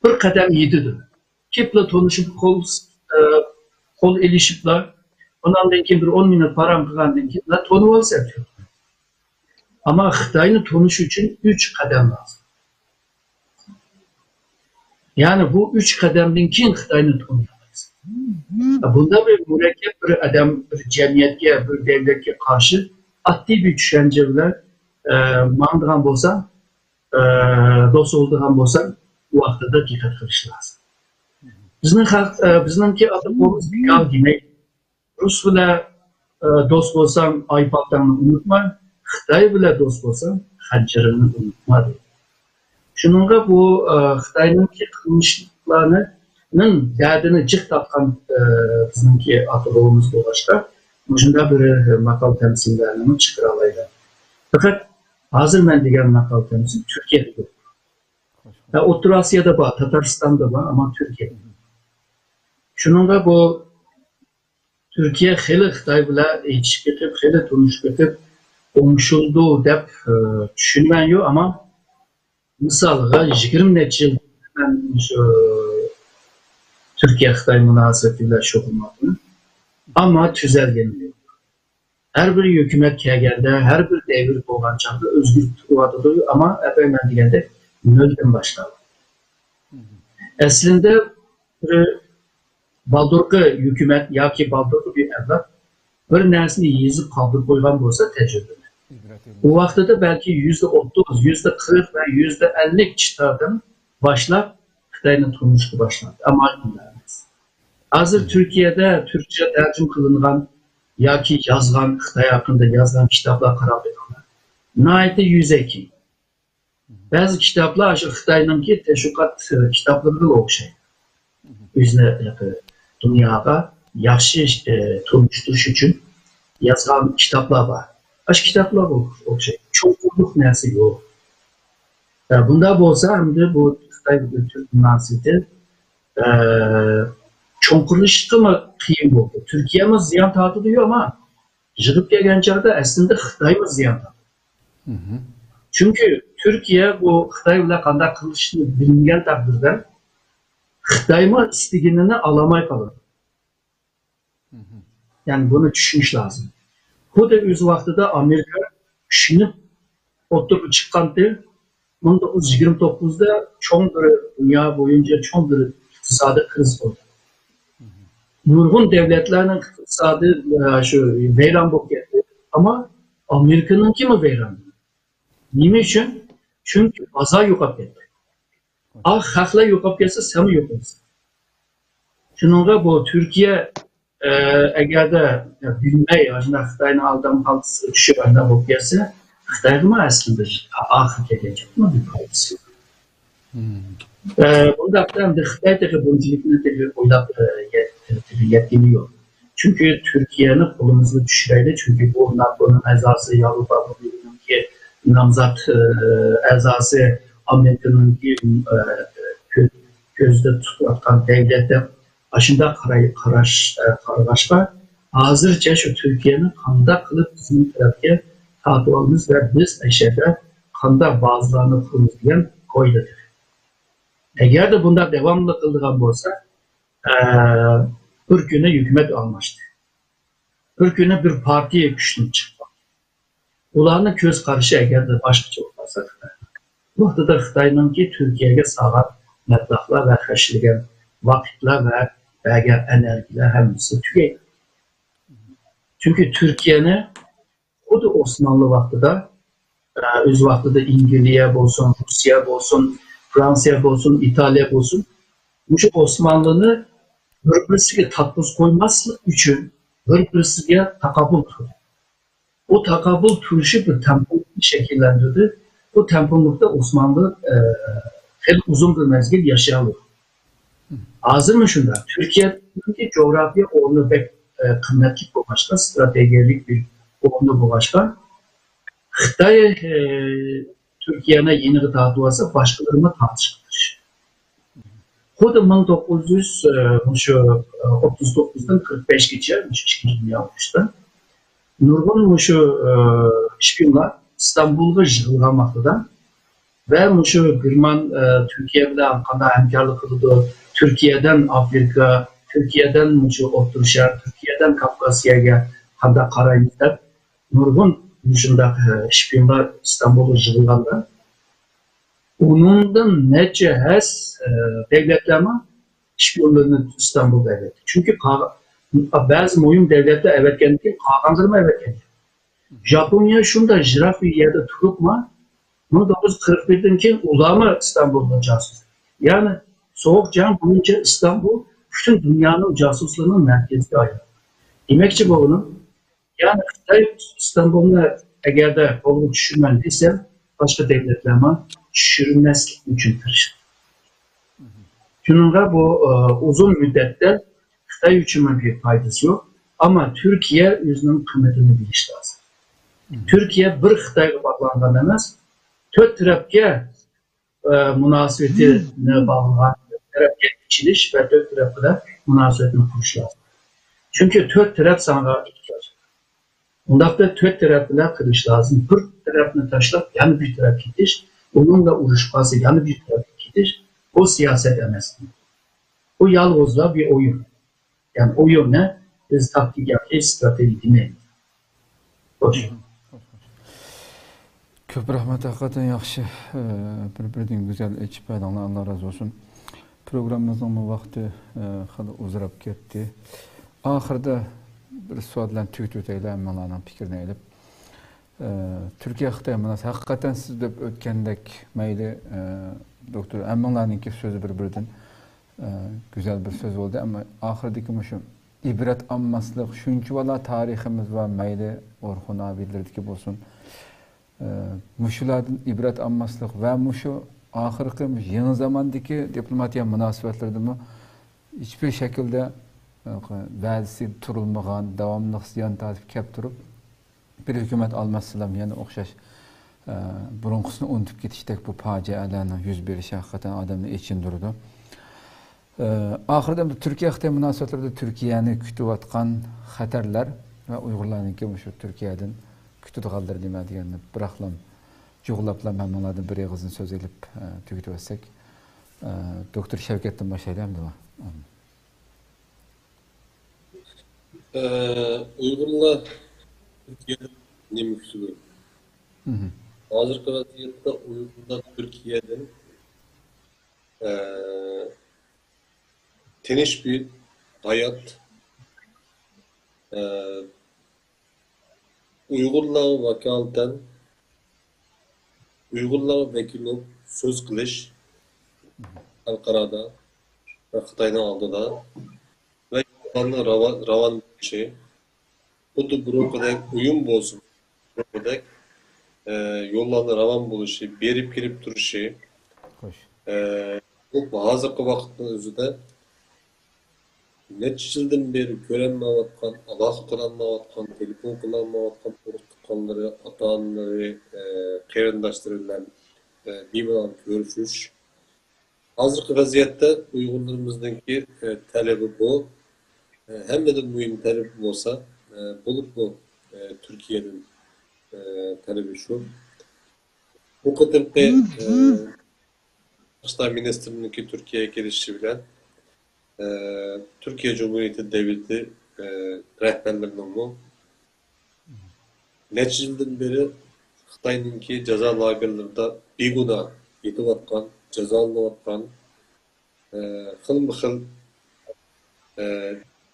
بىر قەدەم يېتىدۇ. كېلىپلا تونۇشۇپ قول، ئە، قول ئېلىشىپلا، ئۇنىڭدىن كېيىن بىر ئون مىنۇت پاراڭ قىلغاندىن كېيىن، لا تونۇۋالسا تۈركنى. ئەمما خىتاينى تونۇش ئۈچۈن ئۈچ قەدەم لازىم. يەنى بۇ ئۈچ قەدەمدىن كېيىن خىتاينى تونۇيالايسىز. بۇنداق بىر مۇرەككەپ بىر ئادەم، بىر جەمئىيەتكە، بىر دۆلەتكە قارشى ئاددىي بىر چۈشەنچە بىلەن، ئە، ماڭىدىغان بولساڭ، ئە، دوست بولىدىغان بولساڭ، بۇ ۋاقتىدا دىققەت قىلىش لازىم. بىزنىڭ خەق-، ئە، بىزنىڭكى ئاتا بوۋىمىز بىكار دېمەي، رۇس بىلەن، ئە، دوست بولساڭ، ئاي پالتاڭنى ئۇنتۇما، خىتاي بىلەن دوست بولساڭ، خەنجىرىڭنى ئۇنتۇما، دەيدۇ. شۇنىڭغا بۇ، ئە، خىتاينىڭكى قىلمىشلىقلارنىڭ دەردىنى جىق تارتقان، ئە، بىزنىڭكى ئاتا بوۋىمىز بولغاچقا، مۇشۇنداق بىر، ئە، ماقال تەمسىللەرنىمۇ چىقىرالايدۇ. پەقەت ھازىر مەن دېگەن ماقال تەمسىل تۈركىيەدە يوق. ھە، ئوتتۇرا ئاسىيادا بار، تاتارىستاندا بار، ئەمما تۈركىيە. شۇنىڭغا بۇ تۈركىيە خېلى خىتاي بىلەن ئېچىشىپ بېقىپ، خېلى تونۇشۇپ بېقىپ، ئوڭشىلىدۇ دەپ، ئە، چۈشىنىمەن يو، ئەمما مىسالغا، يىگىرمە نەچچە يىل مەن شۇ تۈركىيە-خىتاي مۇناسىۋىتى بىلەن شۇغۇللاندىم. ئەمما تۈزەلگىنى يوق. ھەر بىر ھۆكۈمەت كەلگەندە، ھەر بىر دەۋر بولغان چاغدا ئۆزگىرىپ تۇرۇۋاتىدۇ. ئەمما ئەپەي مەن دېگەندەك نۆلدىن باشلاپ. ئەسلىندە بىر بالدۇرقى ھۆكۈمەت ياكى بالدۇرقى بىر ئەۋلاد بىر نەرسىنى يېزىپ قالدۇرۇپ قويغان بولسا تەجرىبىنى، ئۇ ۋاقتىدا بەلكى يۈزدە ئوتتۇز، يۈزدە قىرىق ۋە يۈزدە ئەللىك كىتابتىن باشلاپ خىتاينى تونۇشقا باشلاندى. ئەمما شۇنداق ئەمەس. ھازىر تۈركىيەدە تۈركچە تەرجىمە قىلىنغان ياكى يازغان، خىتاي ھەققىدە يازغان كىتابلار قاراپ بېقىڭلار. ناھايىتى يۈزەكى. بەزى كىتابلار شۇ خىتاينىڭكى تەشۋىقات، ئە، كىتابلىرىغا ئوخشايدۇ. ئۆزىنى، ئە، دۇنياغا ياخشى، ئە، تونۇشتۇرۇش ئۈچۈن يازغان كىتابلار بار. ئاشۇ كىتابلارغا ئوخشايدۇ. چوڭقۇرلۇق نەرسە يوق. ئە، بۇنداق بولسا ئەمدى بۇ خىتاي بىلەن تۈرك مۇناسىۋىتى، ئە، چوڭقۇرلىشىشقىمۇ قىيىن بولدى. تۈركىيەمۇ زىيان تارتىدۇ، ئەمما يىغىپ كەلگەن چاغدا ئەسلىدە خىتايمۇ زىيان تارتىدۇ. چۈنكى تۈركىيە بۇ خىتاي بىلەن قانداق قىلىشنى بىلمىگەن تەقدىردە خىتايمۇ ئىستىگىنىنى ئالالماي قالىدۇ. يەنى بۇنى چۈشىنىش لازىم. خۇددى ئۆز ۋاقتىدا ئامېرىكا چۈشىنىپ ئوتتۇرىغا چىققانتى، مىڭ توققۇز يۈز يىگىرمە توققۇزدا چوڭ بىر، دۇنيا بويىچە چوڭ بىر ئىقتىسادىي كىرىزىس بولدى. نۇرغۇن دۆلەتلەرنىڭ ئىقتىسادى، ئە، شۇ ۋەيران بولۇپ كەتتى. ئەمما ئامېرىكىنىڭكىمۇ ۋەيران. نېمە ئۈچۈن؟ چۈنكى بازار يوقاپ كەتتى. ئاھ، خەقلەر يوقاپ كەتسە، سەنمۇ يوقىلىسەن. شۇنىڭغا بۇ تۈركىيە، ئە، ئەگەردە بىلمەي، ئاشۇنداق خىتاينىڭ ئالدام خالتىسىغا چۈشۈپ، ئاشۇنداق بولۇپ كەتسە، خىتايغىمۇ ئەسلىدە ئاخىر كەلگەنچە بىر پايدىسى يوق. ئە، بۇنداقتا ئەمدى خىتاي تېخى بۇنچىلىكنى تېخى ئويلاپ، ئە، يەت-، تېخى يەتكىنى يوق. چۈنكى تۈركىيەنى قولىمىزغا چۈشۈرەيلى، چۈنكى بۇ ناتونىڭ ئەزاسى، ياۋروپا بىرلىكىنىڭكى نامزات، ئە، ئەزاسى، ئامېرىكىنىڭكى، ئە، كۆ-، كۆزدە تۇتۇۋاتقان دەۋلەت دەپ ئاشۇنداق قاراي-، قاراش-، ئە، قارىغاچقا، ھازىرچە شۇ تۈركىيەنى قانداق قىلىپ بىزنىڭ تەرەپكە تارتىۋالىمىز ۋە بىز ئەشەدە قانداق بازىلارنى قۇرىمىز دېگەن ئويدا تېخى. ئەگەردە بۇنداق داۋاملىق قىلىدىغان بولسا، ئە، بىر كۈنى ھۆكۈمەت ئالماشتى. بىر كۈنى بىر پارتىيە كۈچلىنىپ چىقتى. ئۇلارنىڭ كۆز قارىشى ئەگەردە باشقىچە بولسا، خىتاي ۋاقتىدا خىتاينىڭكى تۈركىيەگە سالغان مەبلەغلەر ۋە خەجلىگەن ۋاقىتلار ۋە بەرگەن ئېنېرگىيەلەر ھەممىسى تۈگەيدۇ. چۈنكى تۈركىيەنى خۇددى ئوسمانلى ۋاقتىدا، ئە، ئۆز ۋاقتىدا ئەنگلىيە بولسۇن، روسىيە بولسۇن، فرانسىيە بولسۇن، ئىتالىيە بولسۇن، مۇشۇ ئوسمانلىنى بىر-بىرسىگە تارتقۇزۇپ قويماسلىق ئۈچۈن بىر-بىرسىگە تاقابىل تۇردى. بۇ تاقابىل تۇرۇشى بىر تەڭپۇڭلۇقنى شەكىللەندۈردى. بۇ تەڭپۇڭلۇقتا ئوسمانلى، ئە، خېلى ئۇزۇن بىر مەزگىل ياشىيالىدى. ھازىرمۇ شۇنداق. تۈركىيەنىڭكى جۇغراپىيە ئورنى بەك، ئە، قىممەتلىك بولغاچقا، ستراتېگىيەلىك بىر ئورنى بولغاچقا، خىتاي، ئە، تۈركىيەنى يېنىغا تارتىۋالسا، باشقىلىرىمۇ تارتىشقا تىرىشىدۇ. خۇددى مىڭ توققۇز يۈز، ئە، مۇشۇ، ئە، ئوتتۇز توققۇزدىن قىرىق بەشكىچە مۇشۇ ئىككىنچى دۇنيا ئۇرۇشتا نۇرغۇن مۇشۇ، ئە، شپىيونلار ئىستانبۇلغا يىغىلغان ۋاقتىدا ۋە مۇشۇ گېرمان، ئە، تۈركىيە بىلەن قانداق ھەمكارلىق قىلىدۇ، تۈركىيەدىن ئافرىقا، تۈركىيەدىن مۇشۇ ئوتتۇرا شەرق، تۈركىيەدىن كاۋكاسىيەگە قانداق قارايمىز دەپ نۇرغۇن مۇشۇنداق، ئە، شپىيونلار ئىستانبۇلغا يىغىلغاندا، ئۇنىڭدىن نەچچە ھەس، ئە، دەۋلەتلەرمۇ شپىيونلىرىنى ئىستانبۇلغا ئەۋەتتى. چۈنكى قالغا-، بەزى مۇھىم دەۋلەتلەر ئەۋەتكەندىن كېيىن قالغانلىرىمۇ ئەۋەتكەن. ژاپونىيە شۇنداق يىراق بىر يەردە تۇرۇپمۇ، مىڭ توققۇز يۈز قىرىق بىردىن كېيىن ئۇلارمۇ ئىستانبۇلغا جاسۇس. يەنى سوغۇق جەڭ بويىچە ئىستانبۇل پۈتۈن دۇنيانىڭ جاسۇسلىرىنىڭ مەركىزىگە ئايلاندى. دېمەكچى بولغىنىم، يەنى خىتاي ئىستانبۇلنى ئەگەردە قولغا چۈشۈرىمەن دېسە، باشقا دۆلەتلەرمۇ چۈشۈرمەسلىك ئۈچۈن تىرىشىدۇ. شۇنىڭغا بۇ، ئە، ئۇزۇن مۇددەتتە خىتاي ئۈچۈنمۇ بىر پايدىسى يوق. ئەمما تۈركىيە ئۆزىنىڭ قىممىتىنى بىلىشى لازىم. تۈركىيە بىر خىتايغا باغلانغان ئەمەس، تۆت تەرەپكە ئە، مۇناسىۋىتىنى باغلىغان تەرەپكە ئېچىلىش ۋە تۆت تەرەپ بىلەن مۇناسىۋەتنى قۇرۇش لازىم. چۈنكى تۆت تەرەپ ساڭا ئېھتىياج. ئۇنداقتا تۆت تەرەپ بىلەن قىلىش لازىم. بىر تەرەپنى تاشلاپ، يەنە بىر تەرەپكە كېتىش، ئۇنىڭ بىلەن ئۇرۇشۇپ قالسا، يەنە بىر تەرەپكە كېتىش، بۇ سىياسەت ئەمەس. بۇ يالغۇزلا بىر ئويۇن. يەنى ئويۇننى بىز تاكتىكا ياكى ستراتېگىيە دېمەيمىز. خوش. كۆپ رەھمەت، ھەقىقەتەن ياخشى، ئە، بىر-بىرىدىن گۈزەل ئېچىپ بەردىڭلار، ئاللا رازى بولسۇن. پروگراممىمىزنىڭمۇ ۋاقتى، ئە، خېلى ئۇزىراپ كەتتى. ئاخىرىدا بىر سوئال بىلەن تۈگىتىۋېتەيلى، ھەممىڭلارنىڭ پىكرىنى ئېلىپ. ئە، تۈركىيە خىتاي مۇناسىۋىتى، ھەقىقەتەن سىز دەپ ئۆتكەندەك مەيلى، ئە، دوكتور، ھەممىڭلارنىڭكى سۆزى بىر-بىرىدىن، ئە، گۈزەل بىر سۆز بولدى. ئەمما ئاخىرىدىكى مۇشۇ ئىبرەت ئالماسلىق، شۇنچىۋالا تارىخىمىز بار، مەيلى ئورخۇن ئابىدىلىرىدىكى بولسۇن، ئە، مۇشۇلاردىن ئىبرەت ئالماسلىق ۋە مۇشۇ ئاخىرقى مۇشۇ يېڭى زاماندىكى دىپلوماتىيە مۇناسىۋەتلىرىدىمۇ ھېچبىر شەكىلدە، ئە، ۋەدىسى تۇرۇلمىغان، داۋاملىق زىيان تارتىپ كەپ تۇرۇپ، بىر ھۆكۈمەت ئالماشسىلام يەنە ئوخشاش، ئە، بۇرۇنقىسىنى ئۇنتۇپ كېتىشتەك بۇ پاجىئەلەرنىڭ يۈز بېرىشى ھەقىقەتەن ئادەمنى ئېچىندۇرىدۇ. ئە، ئاخىرىدا بۇ تۈركىيە-خىتاي مۇناسىۋەتلىرىدە تۈركىيەنى كۈتۈۋاتقان خەتەرلەر ۋە ئۇيغۇرلارنىڭكى مۇشۇ تۈركىيەدىن كۈتىدىغانلىرى نېمە دېگەننى بىراقلام جۇغلاپلا مەن مۇناردىن بىر ئېغىزدىن سۆز ئېلىپ، ئە، تۈگىتىۋەتسەك. ئە، دوكتور شەۋكەتتىن باشلايلى ئەمدىلا. ئە، ئۇيغۇرلار تۈركىيەدىن نېمە كۈتىدۇ؟ ھازىرقى ۋەزىيەتتە ئۇيغۇرلار تۈركىيەدىن، ئە، تىنچ بىر ھايات، ئە، ئۇيغۇرلارغا ۋاكالىتەن، ئۇيغۇرلارغا ۋەكىل بولۇپ سۆز قىلىش خەلقئارادا ۋە خىتاينىڭ ئالدىدا ۋە يوللارنىڭ راۋان، راۋان بولۇشى، خۇددى بۇرۇنقىدەك ئويۇن بولسۇن، بۇرۇنقىدەك، ئە، يوللارنىڭ راۋان بولۇشى، بېرىپ كېلىپ تۇرۇشى، خوش. ئە، ھازىرقى ۋاقىتنىڭ ئۆزىدە نەچچە يىلدىن بېرى كۆرەلمەيۋاتقان، ئالاقە قىلالمايۋاتقان، تېلېفون قىلالمايۋاتقان ئۇرۇق تۇغقانلىرى، ئاتا-ئانىلىرى، ئە، قېرىنداشلىرى بىلەن، ئە، بىمالال كۆرۈشۈش. ھازىرقى ۋەزىيەتتە ئۇيغۇرلىرىمىزنىڭكى، ئە، تەلىپى بۇ. ئە، ھەممىدىن مۇھىم تەلىپى بولسا، ئە، بولۇپمۇ، ئە، تۈركىيەدىن، ئە، تەلىپى شۇ. بۇ قېتىمقى، ئە، تاشقى ئىشلار مىنىستىرىنىڭكى تۈركىيەگە كېلىشى بىلەن، ئە، تۈركىيە جۇمھۇرىيىتى دۆلىتى، ئە، رەھبەرلىرىنىڭمۇ نەچچە يىلدىن بېرى خىتاينىڭكى جازا لاگېرلىرىدا بىگۇناھ يېتىۋاتقان، جازالىنىۋاتقان، ئە، خىلمۇ خىل، ئە،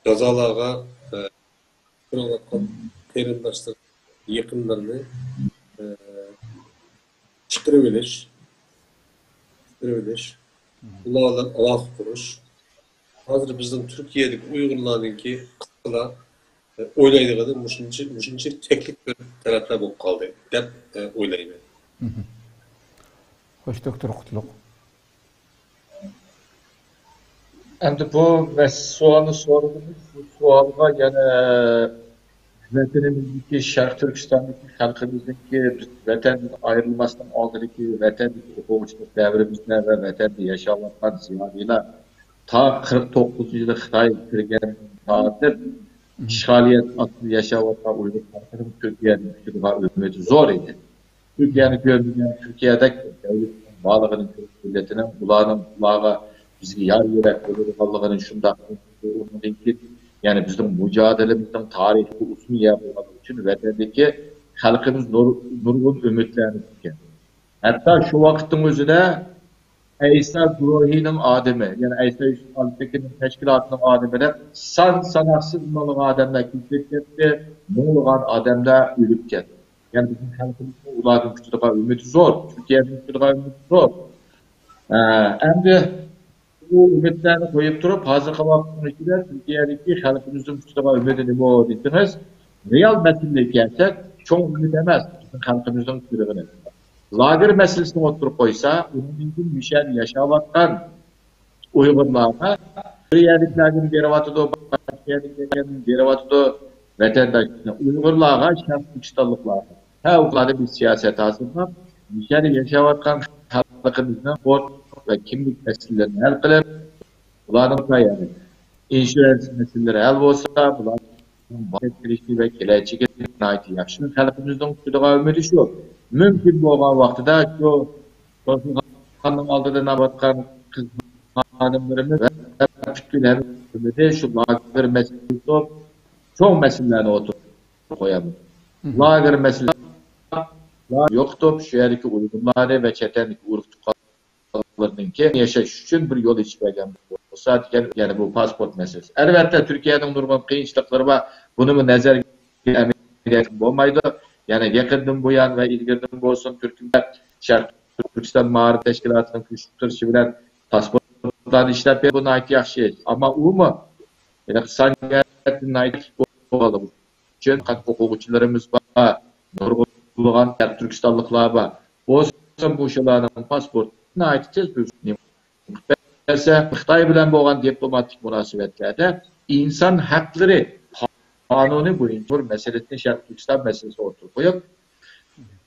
جازالارغا، ئە، ئۇچراۋاتقان قېرىنداشلىرى، يېقىنلىرىنى، ئە، چىقىرىۋېلىش، چىقىرىۋېلىش، ئۇلار بىلەن ئالاقە قۇرۇش. ھازىر بىزنىڭ تۈركىيەدىكى ئۇيغۇرلارنىڭكى قىسقىلا ئويلايدىغىنى مۇشۇنچە، مۇشۇنچە تەكلىپ بىر تەرەپلەر بولۇپ قالدى دەپ ئويلايمەن. خوش، دوكتور قۇتلۇق. ئەمدى بۇ مەس-، سوئالنى سورىدىڭىز. بۇ سوئالغا يەنە ۋەتىنىمىزدىكى، شەرقىي تۈركىستاندىكى خەلقىمىزنىڭكى، بىز ۋەتەندىن ئايرىلماسنىڭ ئالدىدىكى، ۋەتەندىكى ئوقۇغۇچىلىق دەۋرىمىزدە ۋە ۋەتەندە ياشاۋاتقان زىيالىيلار تا قىرىق توققۇزىنچى يىلى خىتاي كىرگەندىن تارتىپ ئىشغالىيەت ئاستىدا ياشاۋاتقان ئۇيغۇر خەلقىنىڭ تۈركىيەدىن كۈتىدىغان ئۈمىدى زور ئىدى. تۈركىيەنى كۆرمىگەن، تۈركىيەدەك دۆلەتنىڭ بارلىقىنى كۆرۈپ، مىللىتىنىڭ ئۇلارنىڭ، ئۇلارغا، بىزگە يار يۆلەك بولىدىغانلىقىنى، شۇنداق ئۇنىڭدىن كېيىن، يەنى بىزنىڭ مۇجادىلىمىزنىڭ تارىخىي ئۇسۇلى يەر بولغانلىقى ئۈچۈن ۋەتەندىكى خەلقىمىز نۇر-، نۇرغۇن ئۈمىدلەرنى كۈتكەن. ھەتتا شۇ ۋاقىتنىڭ ئۆزىدە ئەيسا گۇرۇھىنىڭ ئادىمى، يەنى ئەيسا يۈسۈپ ئالپتېكىننىڭ تەشكىلاتىنىڭ ئادىمى دەپ سان ساناقسىز مىڭلىغان ئادەملەر كېتىپ كەتتى، مىڭلىغان ئادەملەر ئۆلۈپ كەتتى. يەنى بىزنىڭ خەلقىمىزنىڭ ئۇلاردىن كۈتىدىغان ئۈمىدى زور، تۈركىيەدىن كۈتىدىغان ئۈمىدى زور. ئە، ئەمدى بۇ ئۈمىدلەرنى قويۇپ تۇرۇپ، ھازىرقى ۋاقىتنىڭ ئىچىدە تۈركىيەدىكى خەلقىمىزدىن كۈتىدىغان ئۈمىدى نېمە دېسىڭىز، رېئال مەسىلىگە كەلسەك، چوڭ ئۈمىد ئەمەس بىزنىڭ خەلقىمىزنىڭ كۈتىدىغىنى. لاگېر مەسىلىسىنى ئوتتۇرىغا قويسا، ئۇنىڭدىن كېيىن مۇشۇ يەردە ياشاۋاتقان ئۇيغۇرلارغا بىر يەرلىكلەردىن بېرىۋاتىدۇ، باشقا يەردىن كەلگەندىن بېرىۋاتىدۇ، ۋەتەنداشلىرىنى ئۇيغۇرلارغا، شەرقىي تۈركىستانلىقلارغا پەۋقۇلئاددە بىر سىياسەت ھازىرلاپ، مۇشۇ يەردە ياشاۋاتقان خەلق خەلقىمىزنىڭ سپورت ۋە كىملىك مەسىلىلىرىنى ھەل قىلىپ، بۇلارنىڭ، يەنى، ئىنشۇرانس مەسىلىلىرى ھەل بولسا، بۇلارنىڭ باشقا كېلىشى ۋە كېلەچىكى ناھايىتى ياخشى. خەلقىمىزنىڭ كۈتىدىغان ئۈمىدى شۇ. مۇمكىن بولغان ۋاقتىدا شۇ توسۇلغاننىڭ ئالدىدا نامايىش قىلىۋاتقان قىز خانىملىرىمىز ۋە پۈتكۈل ھەممىمىز شۇ لاگېر مەسىلىسى، چوڭ مەسىلىلەرنى ئوتتۇرىغا قويىمىز. لاگېر مەسىلىسى يوقىتىپ، شۇ يەردىكى ئۇيغۇرلارنى ۋە چەت ئەلدىكى ئۇرۇق تۇغقانلىرىنىڭكى ياشاش ئۈچۈن بىر يول ئېچىپ بەرگەن بولسا دېگەن، يەنە بۇ پاسپورت مەسىلىسى. ئەلۋەتتە، تۈركىيەنىڭ نۇرغۇن قىيىنچىلىقلىرى بار. بۇنىمۇ نەزەرگە ئەمەلىيەتكە بولمايدۇ. يەنە يېقىندىن بۇيان ۋە ئىلگىرىدىن بولسۇن، تۈركۈمدە شەرقىي تۈركىستان مائارىپ تەشكىلاتىنىڭ كۈچلۈك تۇرۇشى بىلەن پاسپورتلارنى ئىشلەپ بېرىپ، بۇ ناھايىتى ياخشى. ئەمما ئۇمۇ سان جەھەتتىن ناھايىتى ئۈچۈن ئوقۇغۇچىلىرىمىز بار، نۇرغۇنلىغان شەرقىي تۈركىستانلىقلار بار. بولسا مۇشۇلارنىڭ پاسپورتى ناھايىتى تېز بىر نېمە قىلىپ بەرسە، خىتاي بىلەن بولغان دىپلوماتىك مۇناسىۋەتلەردە ئىنسان ھەقلىرى قانۇنى بويىچە بىر مەسىلىسىنى، شەرقىي تۈركىستان مەسىلىسىنى ئوتتۇرىغا قويۇپ،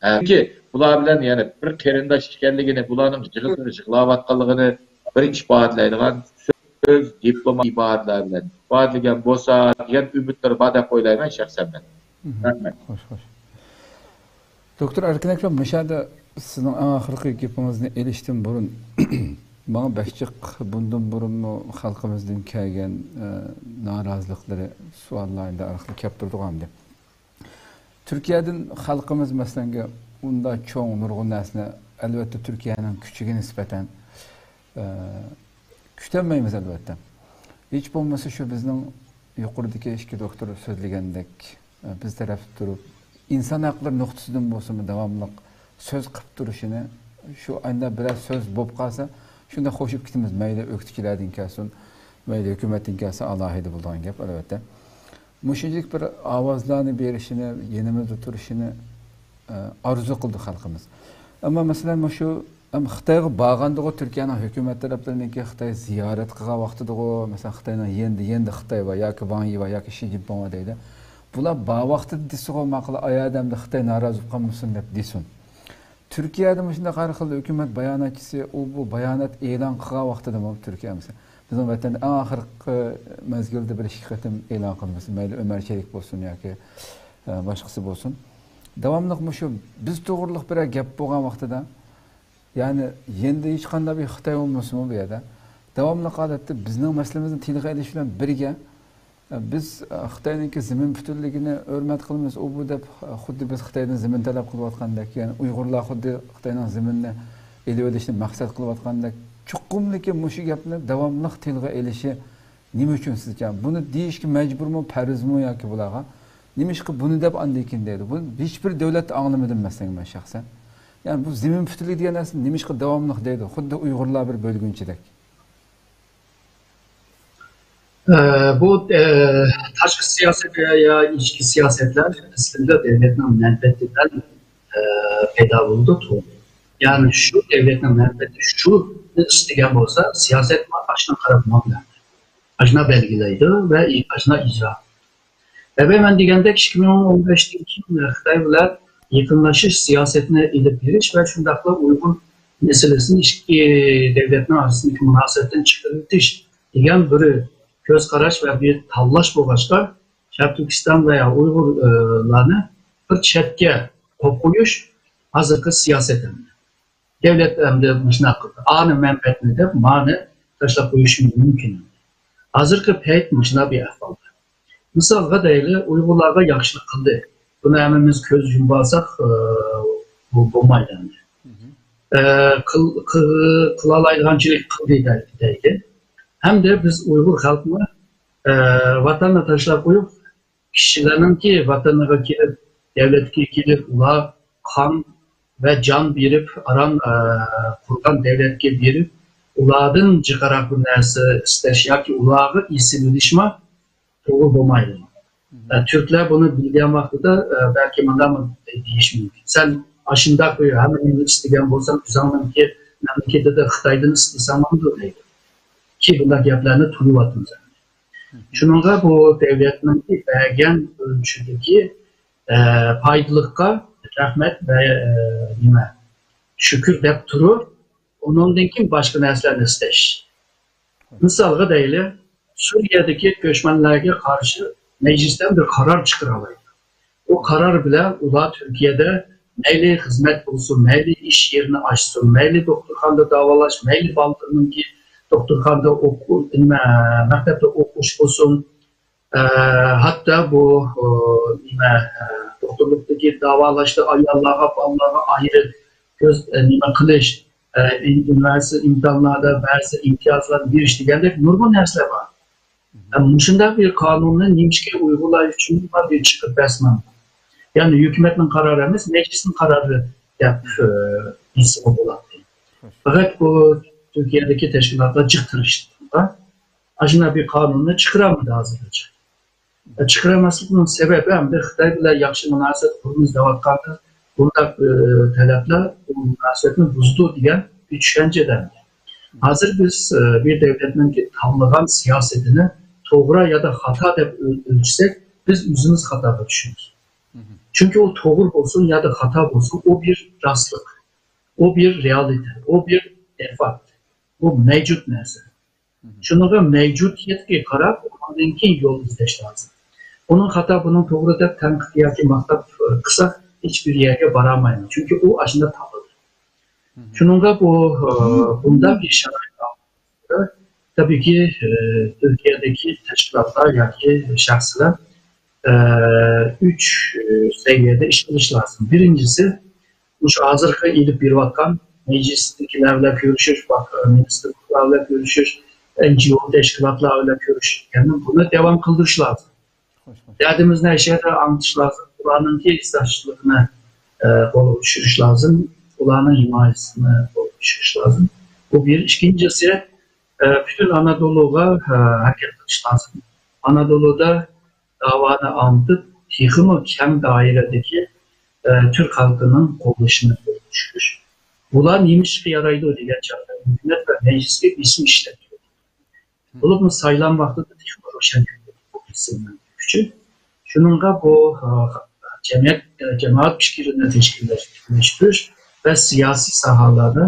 چۈنكى بۇلار بىلەن يەنە بىر قېرىنداش ئىكەنلىكىنى، بۇلارنىڭ يىغلىشىپ يىغلاۋاتقانلىقىنى بىر ئىپادىلەيدىغان سۆز، دىپلوماتىك ئىبارىلەر بىلەن ئىپادىلىگەن بولسا دېگەن ئۈمىدلىرى بار دەپ ئويلايمەن شەخسەن مەن. رەھمەت. خوش، خوش. دوكتور ئەركىن ئەكرەم، مۇشۇ يەردە سىزنىڭ ئەڭ ئاخىرقى گېپىڭىزنى ئېلىشتىن بۇرۇن، ماڭا بەك جىق بۇندىن بۇرۇنمۇ خەلقىمىزدىن كەلگەن، ئە، نارازىلىقلىرى، سوئاللار ئەمدى ئارقىلىق كەپ تۇرىدىغان ئەمدى. تۈركىيەدىن خەلقىمىز، مەسىلەنگە، ئۇنداق چوڭ نۇرغۇن نەرسىنى، ئەلۋەتتە، تۈركىيەنىڭ كۈچىگە نىسبەتەن، ئە، كۈتەلمەيمىز، ئەلۋەتتە. ھېچ بولمىسا شۇ بىزنىڭ يۇقىرىدىكى ئىككى دوكتور سۆزلىگەندەك، ئە، بىز تەرەپتە تۇرۇپ، ئىنسان ھەقلىرى نۇقتىسىدىن بولسىمۇ داۋاملىق سۆز قىلىپ تۇرۇشىنى، شۇ ئانداق بىرەر سۆز بولۇپ قالسا، شۇنداق خوشىپ كېتىمىز. مەيلى ئۆكتىچىلەردىن كەلسۇن، مەيلى ھۆكۈمەتتىن كەلسە، ئالاھىدە بولىدىغان گەپ، ئەلۋەتتە. مۇشۇنچىلىك بىر ئاۋازلارنى بېرىشىنى، يېنىمىزدا تۇرۇشىنى، ئە، ئارزۇ قىلدى خەلقىمىز. ئەمما، مەسىلەن، مۇشۇ، ئەم، خىتايغا بارغاندىغۇ، تۈركىيەنىڭ ھۆكۈمەت تەرەپلىرىنىڭكى خىتاي زىيارەت قىلغان ۋاقتىدىغۇ، مەسىلەن، خىتاينىڭ يېنىدا، يېنىدا خىتاي بار ياكى ۋاڭ يى بار ياكى شى جىنپىڭ بار دەيدۇ. بۇلار بار ۋاقتىدا دېسىغۇ ماقۇل، ئايادەمدە خىتاي نارازى بولۇپ قالمىسۇن دەپ دېسۇن. تۈركىيەدە مۇشۇنداق ھەر خىل ھۆكۈمەت باياناتچىسى، ئۇ بۇ بايانات ئېلان قىلغان ۋاقتىدىمۇ، تۈركىيە مىسال، بىزنىڭ ۋەتەندە ئەڭ ئاخىرقى مەزگىلدە بىر ئىككى قېتىم ئېلان قىلىنمىسۇن، مەيلى ئۆمەر شېرىك بولسۇن ياكى، ئە، باشقىسى بولسۇن. داۋاملىق مۇشۇ بىز توغرۇلۇق بىرەر گەپ بولغان ۋاقتىدا، يەنى يېنىدا ھېچقانداق بىر خىتاي بولمىسىمۇ بۇ يەردە، داۋاملىق ھالەتتە بىزنىڭ مەسىلىمىزنى تىلغا ئېلىش بىلەن بىرگە، بىز خىتاينىڭكى زېمىن پۈتۈنلۈكىنى ھۆرمەت قىلىمىز، ئۇ بۇ دەپ، خۇددى بىز خىتايدىن زېمىن تەلەپ قىلىۋاتقاندەك، يەنى ئۇيغۇرلار خۇددى خىتاينىڭ زېمىنىنى ئېلىۋېلىشنى مەقسەت قىلىۋاتقاندەك، چوقۇملۇقى مۇشۇ گەپنى داۋاملىق تىلغا ئېلىشى نېمە ئۈچۈن سىزچە؟ بۇنى دېيىشكە مەجبۇرمۇ، پەرزمۇ ياكى بۇلارغا؟ نېمىشقا بۇنى دەپ ئاندىن كېيىن دەيدۇ؟ بۇنى ھېچبىر دۆلەتتە ئاڭلىمىدىم مەسىلەن مەن شەخسەن. يەنى بۇ زېمىن پۈتۈنلۈكى دېگەن نەرسىنى نېمىشقا داۋاملىق دەيدۇ؟ خۇددى ئۇيغۇرلار بىر بۆلگۈنچىدەك. ئە، بۇ، ئە، تاشقى سىياسەت يا، يا ئىچكى سىياسەتلەر ئەسلىدە دەۋلەتنىڭ مەنپەئەتى بىلەن، ئە، پەيدا بولىدۇ، توغرا. يەنى شۇ دەۋلەتنىڭ مەنپەئەتى شۇنى ئىستىگەن بولسا، سىياسەت ئاشۇنى قاراپ ماڭىدۇ. ئاشۇنى بەلگىلەيدۇ ۋە ئاشۇنى ئىجرا قىلىدۇ. ۋە مەن دېگەندەك، ئىككى مىڭ ئون بەشتىن كېيىن خىتاي بىلەن يېقىنلىشىش سىياسىتىنى ئېلىپ بېرىش ۋە شۇنداقلا ئۇيغۇر مەسىلىسىنى ئىككى دەۋلەتنىڭ ئارىسىدىكى مۇناسىۋەتتىن چىقىرىۋېتىش دېگەن بىر كۆز قاراش ۋە بىر تاللاش بولغاچقا، شەرقىي تۈركىستان ۋە ئۇيغۇرلارنى بىر چەتكە قويۇپ قويۇش ھازىرقى سىياسەت ئەمدى. دەۋلەت ئەمدى مۇشۇنداق قىلدى، ئانى مەنپەئەتنى دەپ، مانى تاشلاپ قويۇشى مۇمكىن. ھازىرقى پەيت مۇشۇنداق بىر ئەھۋالدا. مىسالغا دەيلى، ئۇيغۇرلارغا ياخشىلىق قىلدى. بۇنى ھەممىمىز كۆز يۇمۇۋالساق، ئى، بۇ بولمايدۇ ئەمدى. ئى، قىل-، قى-، قىلالايدىغانچىلىك قىلدى دەي-، دەيلى. ھەمدە بىز ئۇيغۇر خەلقىمۇ، ئى، ۋاتاننى تاشلاپ قويۇپ، كىشىلەرنىڭكى ۋاتىنىغا كېلىپ، دەۋلەتكە كېلىپ، ئۇلار قان ۋە جان بېرىپ، ئاران، ئە، قۇرغان دەۋلەتكە بېرىپ، ئۇلاردىن جىقراق بىر نەرسە ئىستەش ياكى ئۇلارغا ئېسىلىۋېلىشمۇ توغرا بولمايدۇ. ئە، تۈركلەر بۇنى بىلگەن ۋاقتىدا، ئە، بەلكى مۇنداقمۇ دېيىشى مۇمكىن، سەن ئاشۇنداق بىر ھەممە نېمىنى ئىستىگەن بولساڭ، ئۆزۈڭنىڭكى مەملىكىتىدە خىتايدىن ئىستىسەڭ بولىدۇ دەيدۇ. كى بۇنداق گەپلەرنى تۇيۇۋاتىمىز. شۇنىڭغا بۇ دەۋلەتنىڭكى بەرگەن ئۆلچىدىكى، ئە، پايدىلىققا رەھمەت ۋە، ئە، نېمە، شۈكۈر دەپ تۇرۇپ، ئۇنىڭدىن كېيىن باشقا نەرسىلەرنى ئىستەش. مىسالغا دەيلى، سۈرىيەدىكى كۆچمەنلەرگە قارشى مەجلىستىن بىر قارار چىقىرالايدۇ. ئۇ قارار بىلەن ئۇلار تۈركىيەدە مەيلى خىزمەت بولسۇن، مەيلى ئىش يېرىنى ئاچسۇن، مەيلى دوختۇرخانىدا داۋالاش، مەيلى بالىلىرىنىڭكى دوختۇرخانىدا ئوقۇ-، نېمە، مەكتەپتە ئوقۇش بولسۇن، ئە، ھەتتا بۇ، ئۇ، نېمە، ئە، دوختۇرلۇقتىكى داۋالاشتا ئاياللارغا، بالىلارغا ئايرىپ كۆز، ئە، نېمە قىلىش، ئە، ئۇنىۋېرسىتېت ئىمتىھانلاردا بەزى ئىمتىيازلارنى بېرىش دېگەندەك نۇرغۇن نەرسىلەر بار. ئە، مۇشۇنداق بىر قانۇننى نېمىشقا ئۇيغۇرلار ئۈچۈن بىر چىقىپ بەرسىمۇ؟ يەنى ھۆكۈمەتنىڭ قارارى ئەمەس، مەجلىسنىڭ قارارى دەپ، ئە، دېسىمۇ بولاتتى. پەقەت بۇ تۈركىيەدىكى تەشكىلاتلار جىق تىرىشتى. ئاشۇنداق بىر قانۇننى چىقىرالمىدى ھازىرغىچە. چىقىرالماسلىقنىڭ سەۋەبى ھەمدە خىتاي بىلەن ياخشى مۇناسىۋەت قۇرىمىز دەۋاتقاندا بۇنداق، ئە، تەلەپلەر بۇ مۇناسىۋەتنى بۇزىدۇ دېگەن بىر چۈشەنچىدە. ھازىر بىز، ئە، بىر دۆلەتنىڭكى تاللىغان سىياسىتىنى توغرا يا خاتا دەپ ئۆل-، ئۆلچىسەك، بىز ئۆزىمىز خاتاغا چۈشىمىز. چۈنكى ئۇ توغرا بولسۇن يا خاتا بولسۇن، ئۇ بىر راستلىق، ئۇ بىر رېئالىتېت، ئۇ بىر فاكت، ئۇ مەۋجۇت نەرسە. شۇنىڭغا مەۋجۇتىيەتكە قاراپ، ئاندىن كېيىن يول ئىزدەش لازىم. ئۇنىڭ خاتا، بۇنىڭ توغرا دەپ تەنقىد ياكى ماختاپ، ئە، قىلساق، ھېچبىر يەرگە بارالمايمىز. چۈنكى ئۇ ئاشۇنداق تاپىدۇ. شۇنىڭغا بۇ، ئە، بۇنداق بىر شارائىت ئالدىدا، تەبىئىيكى، ئە، تۈركىيەدىكى تەشكىلاتلار ياكى شەخسلەر، ئە، ئۈچ، ئە، سەۋىيەدە ئىش قىلىش لازىم. بىرىنچىسى، مۇشۇ ھازىرقى ئېلىپ بېرىۋاتقان مەجلىستىكىلەر بىلەن كۆرۈشۈش، باق-، مىنىستىرلار بىلەن كۆرۈشۈش، ئېن جى ئو تەشكىلاتلار بىلەن كۆرۈشۈش، يەنى بۇنى داۋام قىلدۇرۇش لازىم. دەردىمىزنى ھەر يەردە ئاڭلىتىش لازىم. ئۇلارنىڭكى ھېسداشلىقىنى، ئە، قولغا چۈشۈرۈش لازىم. ئۇلارنىڭ ھىمايىسىنى قولغا چۈشۈرۈش لازىم. بۇ بىر. ئىككىنچىسى، ئە، پۈتۈن ئانادولۇغا، ئە، ھەرىكەت قىلىش لازىم. ئانادولۇدا داۋانى ئاڭلىتىپ، تېخىمۇ كەڭ دائىرىدىكى، ئە، تۈرك خەلقىنىڭ قوللىشىنى قولغا چۈشۈرۈش. بۇلار نېمە ئىشقا يارايدۇ دېگەن چاغدا ھۆكۈمەت ۋە مەجلىسكە بېسىم ئىشلەتكىلى بولىدۇ. بولۇپمۇ سايلام ۋاقتىدا تېخىمۇ روشەن كۆرۈنىدۇ بۇ بېسىمنىڭ كۈچى. شۇنىڭغا بۇ، ئە، جەمئىيەت، ئە، جامائەت پىكرىنى تەشكىللەشتۈرۈش ۋە سىياسىي ساھەلەردە،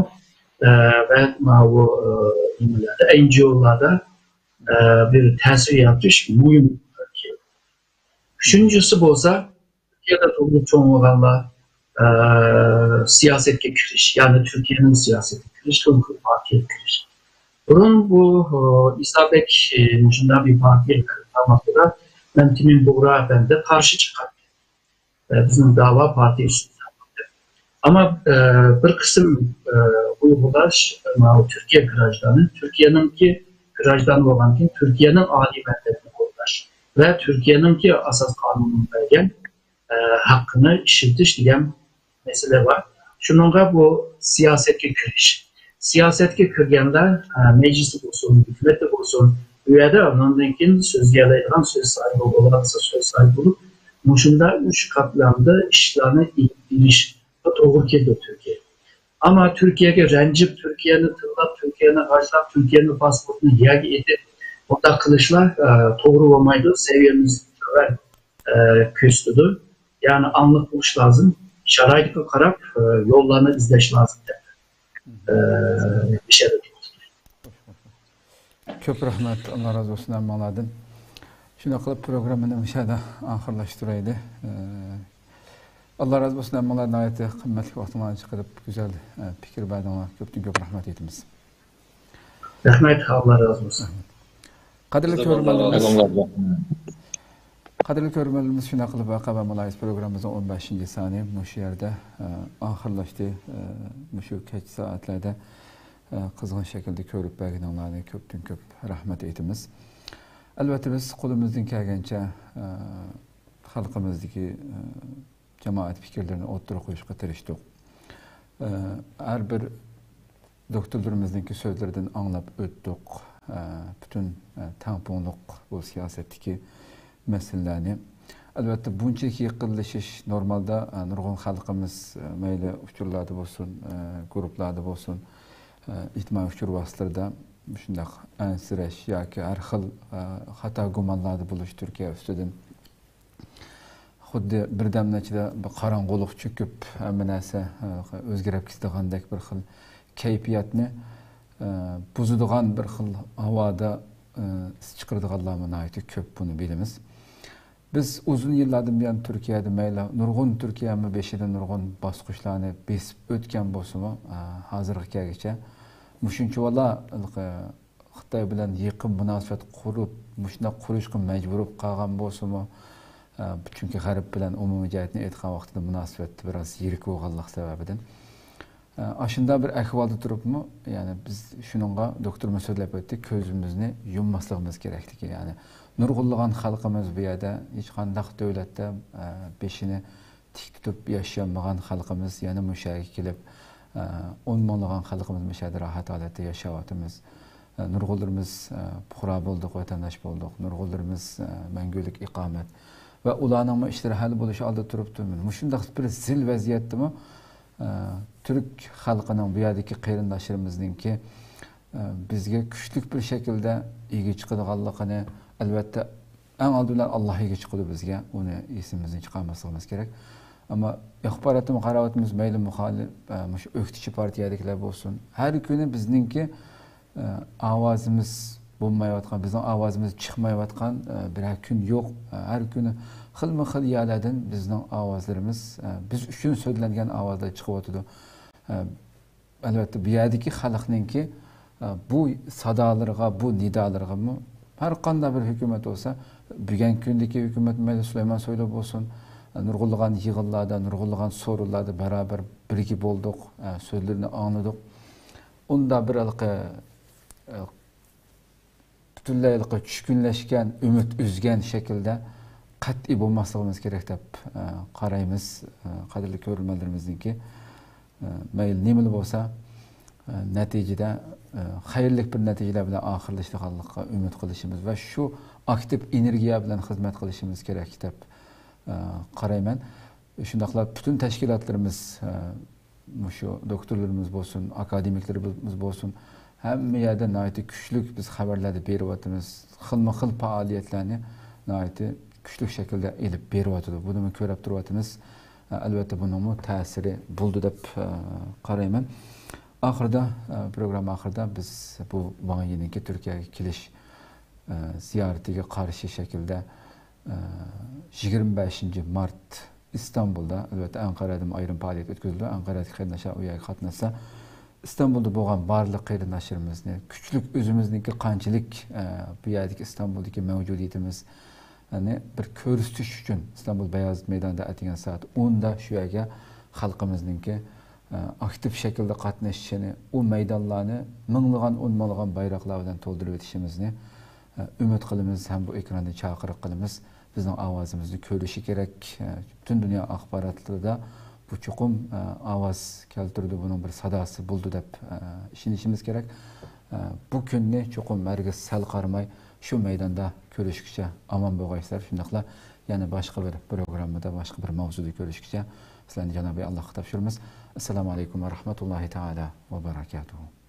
ئە، ۋە ماۋۇ، ئە، نېمىلەردە، ئېن جى ئولاردا، ئە، بىر تەسىر يارىتىش مۇھىم. ئۈچىنچىسى بولسا، تۈركىيەدە تۇغۇلۇپ چوڭ بولغانلار، ئە، سىياسەتكە كىرىش، يەنى تۈركىيەنىڭ سىياسىتىگە كىرىش، خىلمۇ خىل پارتىيەگە كىرىش. بۇرۇن بۇ، ئە، ئىسا بەگ، ئە، مۇشۇنداق بىر پارتىيەگە كىرىپ قالماقتا، مەمتىمىن بۇغرا ئەپەندى قارشى چىققان. ئە، بىزنىڭ داۋا پارتىيە ئۈستىدە. ئەمما، ئە، بىر قىسىم، ئە، ئۇيغۇرلار، ماۋۇ تۈركىيە گراژدانى، تۈركىيەنىڭكى گراژدانى بولغاندىن كېيىن تۈركىيەنىڭ ئالىي مەدەنىيىتىنى قوللاش ۋە تۈركىيەنىڭكى ئاساس قانۇنىنىڭ بەرگەن، ئە، ھەققىنى ئىشلىتىش دېگەن مەسىلە بار. شۇنىڭغا بۇ سىياسەتكە كىرىش. سىياسەتكە كىرگەندە، ئە، مەجلىستە بولسۇن، ھۆكۈمەتتە بولسۇن، بۇ يەردە ئۇنىڭدىن كېيىن سۆزلىيەلەيدىغان سۆز ساھىبى بولالىسا سۆز ساھىبى بولۇپ، مۇشۇنداق ئۈچ قاتلامدا ئىشلارنى ئېلىپ بېرىش توغرا كېلىدۇ تۈركىيە. ئەمما تۈركىيەگە رەنجىپ، تۈركىيەنى تىللاپ، تۈركىيەنى غاجلاپ، تۈركىيەنىڭ پاسپورتىنى يەرگە ئېتىپ، بۇنداق قىلىشلار، ئە، توغرا بولمايدۇ، سەۋىيەمىزنى تۆۋەن، ئە، كۆرسىتىدۇ. يەنى ئاڭلىق بولۇش لازىم، شارائىتقا قاراپ، ئە، يوللارنى ئىزدەش لازىم دەپ، ئە، مۇشۇ يەردە توختىدى. كۆپ رەھمەت، ئاللا رازى بولسۇن ھەممىڭلاردىن. شۇنداق قىلىپ پروگراممىنى مۇشۇ يەردە ئاخىرلاشتۇرايلى. ئە، ئاللا رازى بولسۇن ھەممىڭلار، ناھايىتى قىممەتلىك ۋاقتىڭلارنى چىقىرىپ گۈزەل، ئە، پىكىر بەردىڭلار. كۆپتىن كۆپ رەھمەت ئېيتىمىز. رەھمەت، ئاللا رازى بولسۇن. قەدىرلىك كۆرۈرمەنلىرىمىز، قەدىرلىك كۆرۈرمەنلىرىمىز، شۇنداق قىلىپ ۋەقە ۋە مۇلاھىزە پروگراممىمىزنىڭ ئون بەشىنچى سانى مۇشۇ يەردە، ئە، ئاخىرلاشتى. ئە، مۇشۇ كەچ سائەتلەردە، ئە، قىزغىن شەكىلدە كۆرۈپ بەرگىنىڭلارنى كۆپتىن كۆپ رەھمەت ئېيتىمىز. ئەلۋەتتە، بىز قولىمىزدىن كەلگەنچە، ئە، خەلقىمىزدىكى، ئە، جامائەت پىكىرلىرىنى ئوتتۇرىغا قويۇشقا تىرىشتۇق. ئە، ھەر بىر دوكتورلىرىمىزنىڭكى سۆزلىرىدىن ئاڭلاپ ئۆتتۇق. ئە، پۈتۈن، ئە، تەڭپۇڭلۇق بۇ سىياسەتتىكى مەسىلىلەرنى. ئەلۋەتتە، بۇنچىلىك يېقىنلىشىش نورمالدا، ئە، نۇرغۇن خەلقىمىز، ئە، مەيلى ئۇچۇرلاردا بولسۇن، ئە، گۇرۇپپىلاردا بولسۇن، ئە، ئىجتىمائىي ئۇچۇر ۋاسىتىلىرىدا مۇشۇنداق ئەنسىرەش ياكى ھەر خىل، ئە، خاتا گۇمانلاردا بولۇش تۈركىيە ئۈستىدىن. خۇددى بىردەمنىڭ ئىچىدە بىر قاراڭغۇلۇق چۆكۈپ، ھەممە نەرسە، ئە، ئۆزگىرىپ كېتىدىغاندەك بىر خىل كەيپىياتنى، ئە، بۇزىدىغان بىر خىل ھاۋادا، ئە، ئىس چىقىرىدىغانلارمۇ ناھايىتى كۆپ، بۇنى بىلىمىز. بىز ئۇزۇن يىللاردىن بۇيان تۈركىيەدە مەيلى نۇرغۇن، تۈركىيەمۇ بېشىدىن نۇرغۇن باسقۇچلارنى بېسىپ ئۆتكەن بولسىمۇ، ئە، ھازىرغا كەلگۈچە مۇشۇنچىۋالا خىتاي بىلەن يېقىن مۇناسىۋەت قۇرۇپ، مۇشۇنداق قۇرۇشقا مەجبۇر بولۇپ قالغان بولسىمۇ، ئە، چۈنكى غەرب بىلەن ئومۇمىي جەھەتتىن ئېيتقان ۋاقتىدا مۇناسىۋەتتە بىراز يىرىك بولغانلىق سەۋەبىدىن، ئە، ئاشۇنداق بىر ئەھۋالدا تۇرۇپمۇ، يەنى بىز شۇنىڭغا، دوكتورمۇ سۆزلەپ ئۆتتى، كۆزىمىزنى يۇمماسلىقىمىز كېرەكلىكى. يەنى نۇرغۇنلىغان خەلقىمىز بۇ يەردە ھېچقانداق دۆلەتتە، ئە، بېشىنى تىك تۇتۇپ ياشىيالمىغان خەلقىمىز يەنە مۇشۇ يەرگە كېلىپ، ئە، ئون مىڭلىغان خەلقىمىز مۇشۇ يەردە راھەت ھالەتتە ياشاۋاتىمىز. ئە، نۇرغۇنلىرىمىز، ئە، پۇقرا بولدۇق، ۋەتەنداش بولدۇق. نۇرغۇنلىرىمىز، ئە، مەڭگۈلۈك ئىقامەت ۋە ئۇلارنىڭمۇ ئىشلىرى ھەل بولۇش ئالدىدا تۇرۇپتۇ. مۇشۇنداق بىر زىل ۋەزىيەتتىمۇ، ئە، تۈرك خەلقىنىڭ، بۇ يەردىكى قېرىنداشلىرىمىزنىڭكى، ئە، بىزگە كۈچلۈك بىر شەكىلدە ئىگە چىقىدىغانلىقىنى، ئەلۋەتتە، ئەڭ ئالدى بىلەن ئاللا ئىگە چىقىدۇ بىزگە، ئۇنى ئېسىمىزدىن چىقارماسلىقىمىز كېرەك. ئەمما ئاخباراتتىمۇ قاراۋاتىمىز، مەيلى مۇخالىپ، ئە، مۇشۇ ئۆكتىچى پارتىيەدىكىلەر بولسۇن، ھەر كۈنى بىزنىڭكى، ئە، ئاۋازىمىز بولمايۋاتقان، بىزنىڭ ئاۋازىمىز چىقمايۋاتقان، ئە، بىرەر كۈن يوق. ئە، ھەر كۈنى خىلمۇ خىل يەرلەردىن بىزنىڭ ئاۋازلىرىمىز، ئە، بىز ئۈچۈن سۆزلەنگەن ئاۋازلار چىقىۋاتىدۇ. ئە، ئەلۋەتتە، بۇ يەردىكى خەلقنىڭكى، ئە، بۇ سادالىرىغا، بۇ نىدالىرىغىمۇ ھەر قانداق بىر ھۆكۈمەت بولسا، بۈگۈنكى كۈندىكى ھۆكۈمەت مەيلى سۇلايمان سويلۇ بولسۇن، نۇرغۇنلىغان يىغىنلاردا، نۇرغۇنلىغان سورۇنلاردا بارابەر بىرگە بولدۇق، ئە، سۆزلىرىنى ئاڭلىدۇق. ئۇندا بىر ھېلىقى، ئە، پۈتۈنلەي ھېلىقى چۈشكۈنلەشكەن، ئۈمىد ئۈزگەن شەكىلدە قەتئىي بولماسلىقىمىز كېرەك دەپ، ئە، قارايمىز. ئە، قەدىرلىك كۆرۈرمەنلىرىمىزنىڭكى، ئە، مەيلى نېمىلا بولسا، ئە، نەتىجىدە، ئە، خەيرلىك بىر نەتىجىلەر بىلەن ئاخىرلىشىدىغانلىقىغا ئۈمىد قىلىشىمىز ۋە شۇ ئاكتىپ ئېنېرگىيە بىلەن خىزمەت قىلىشىمىز كېرەك دەپ، ئە، قارايمەن. شۇنداقلا پۈتۈن تەشكىلاتلىرىمىز، ئە، مۇشۇ دوكتورلىرىمىز بولسۇن، ئاكادېمىكلىرىمىز بولسۇن، ھەممە يەردە ناھايىتى كۈچلۈك بىز خەۋەرلەردە بېرىۋاتىمىز. خىلمۇ خىل پائالىيەتلەرنى ناھايىتى كۈچلۈك شەكىلدە ئېلىپ بېرىۋاتىدۇ. بۇنىمۇ كۆرۈپ تۇرۇۋاتىمىز. ئەلۋەتتە، بۇنىڭمۇ تەسىرى بولدى دەپ، ئە، قارايمەن. ئاخىرىدا، ئە، پروگرامما ئاخىرىدا بىز بۇ ۋاڭ يىنىڭكى تۈركىيەگە كېلىش، ئە، زىيارىتىگە قارشى شەكىلدە، ئە، يىگىرمە بەشىنچى مارت ئىستانبۇلدا، ئەلۋەتتە، ئەنقەرەدىمۇ ئايرىم پائالىيەت ئۆتكۈزۈلىدۇ. ئەنقەرەدىكى قېرىنداشلار ئۇ يەرگە قاتناشسا، ئىستانبۇلدا بولغان بارلىق قېرىنداشلىرىمىزنى، كۈچلۈك ئۆزىمىزنىڭكى قانچىلىك، ئە، بۇ يەردىكى ئىستانبۇلدىكى مەۋجۇدىيىتىمىزنى بىر كۆرسىتىش ئۈچۈن، ئىستانبۇل بايازىت مەيدانىدا ئەتىگەن سائەت ئوندا شۇ يەرگە خەلقىمىزنىڭكى، ئە، ئاكتىپ شەكىلدە قاتنىشىشىنى، ئۇ مەيدانلارنى مىڭلىغان، ئون مىڭلىغان بايراقلار بىلەن تولدۇرۇۋېتىشىمىزنى ئۈمىد قىلىمىز ھەم بۇ ئېكراندىن چاقىرىق قىلىمىز. بىزنىڭ ئاۋازىمىزنى كۆرۈشى كېرەك. پۈتۈن دۇنيا ئاخباراتلىرىدا بۇ چوقۇم ئاۋاز كەلتۈرىدۇ، بۇنىڭ بىر ساداسى بولىدۇ دەپ ئىشىنىشىمىز كېرەك. بۇ كۈننى چوقۇم ھەرگىز سەل قارىماي شۇ مەيداندا كۆرۈشكىچە ئامان بولغايسىلەر. شۇنداقلا يەنە باشقا بىر پروگراممىدا، باشقا بىر ماۋزۇدا كۆرۈشكىچە سىلەرنى جانابى ئاللاھقا تاپشۇرىمىز. ئەسسالامۇ ئەلەيكۇم ۋە رەھمەتۇللاھى تائالا ۋە بەرەكاتۇھۇ.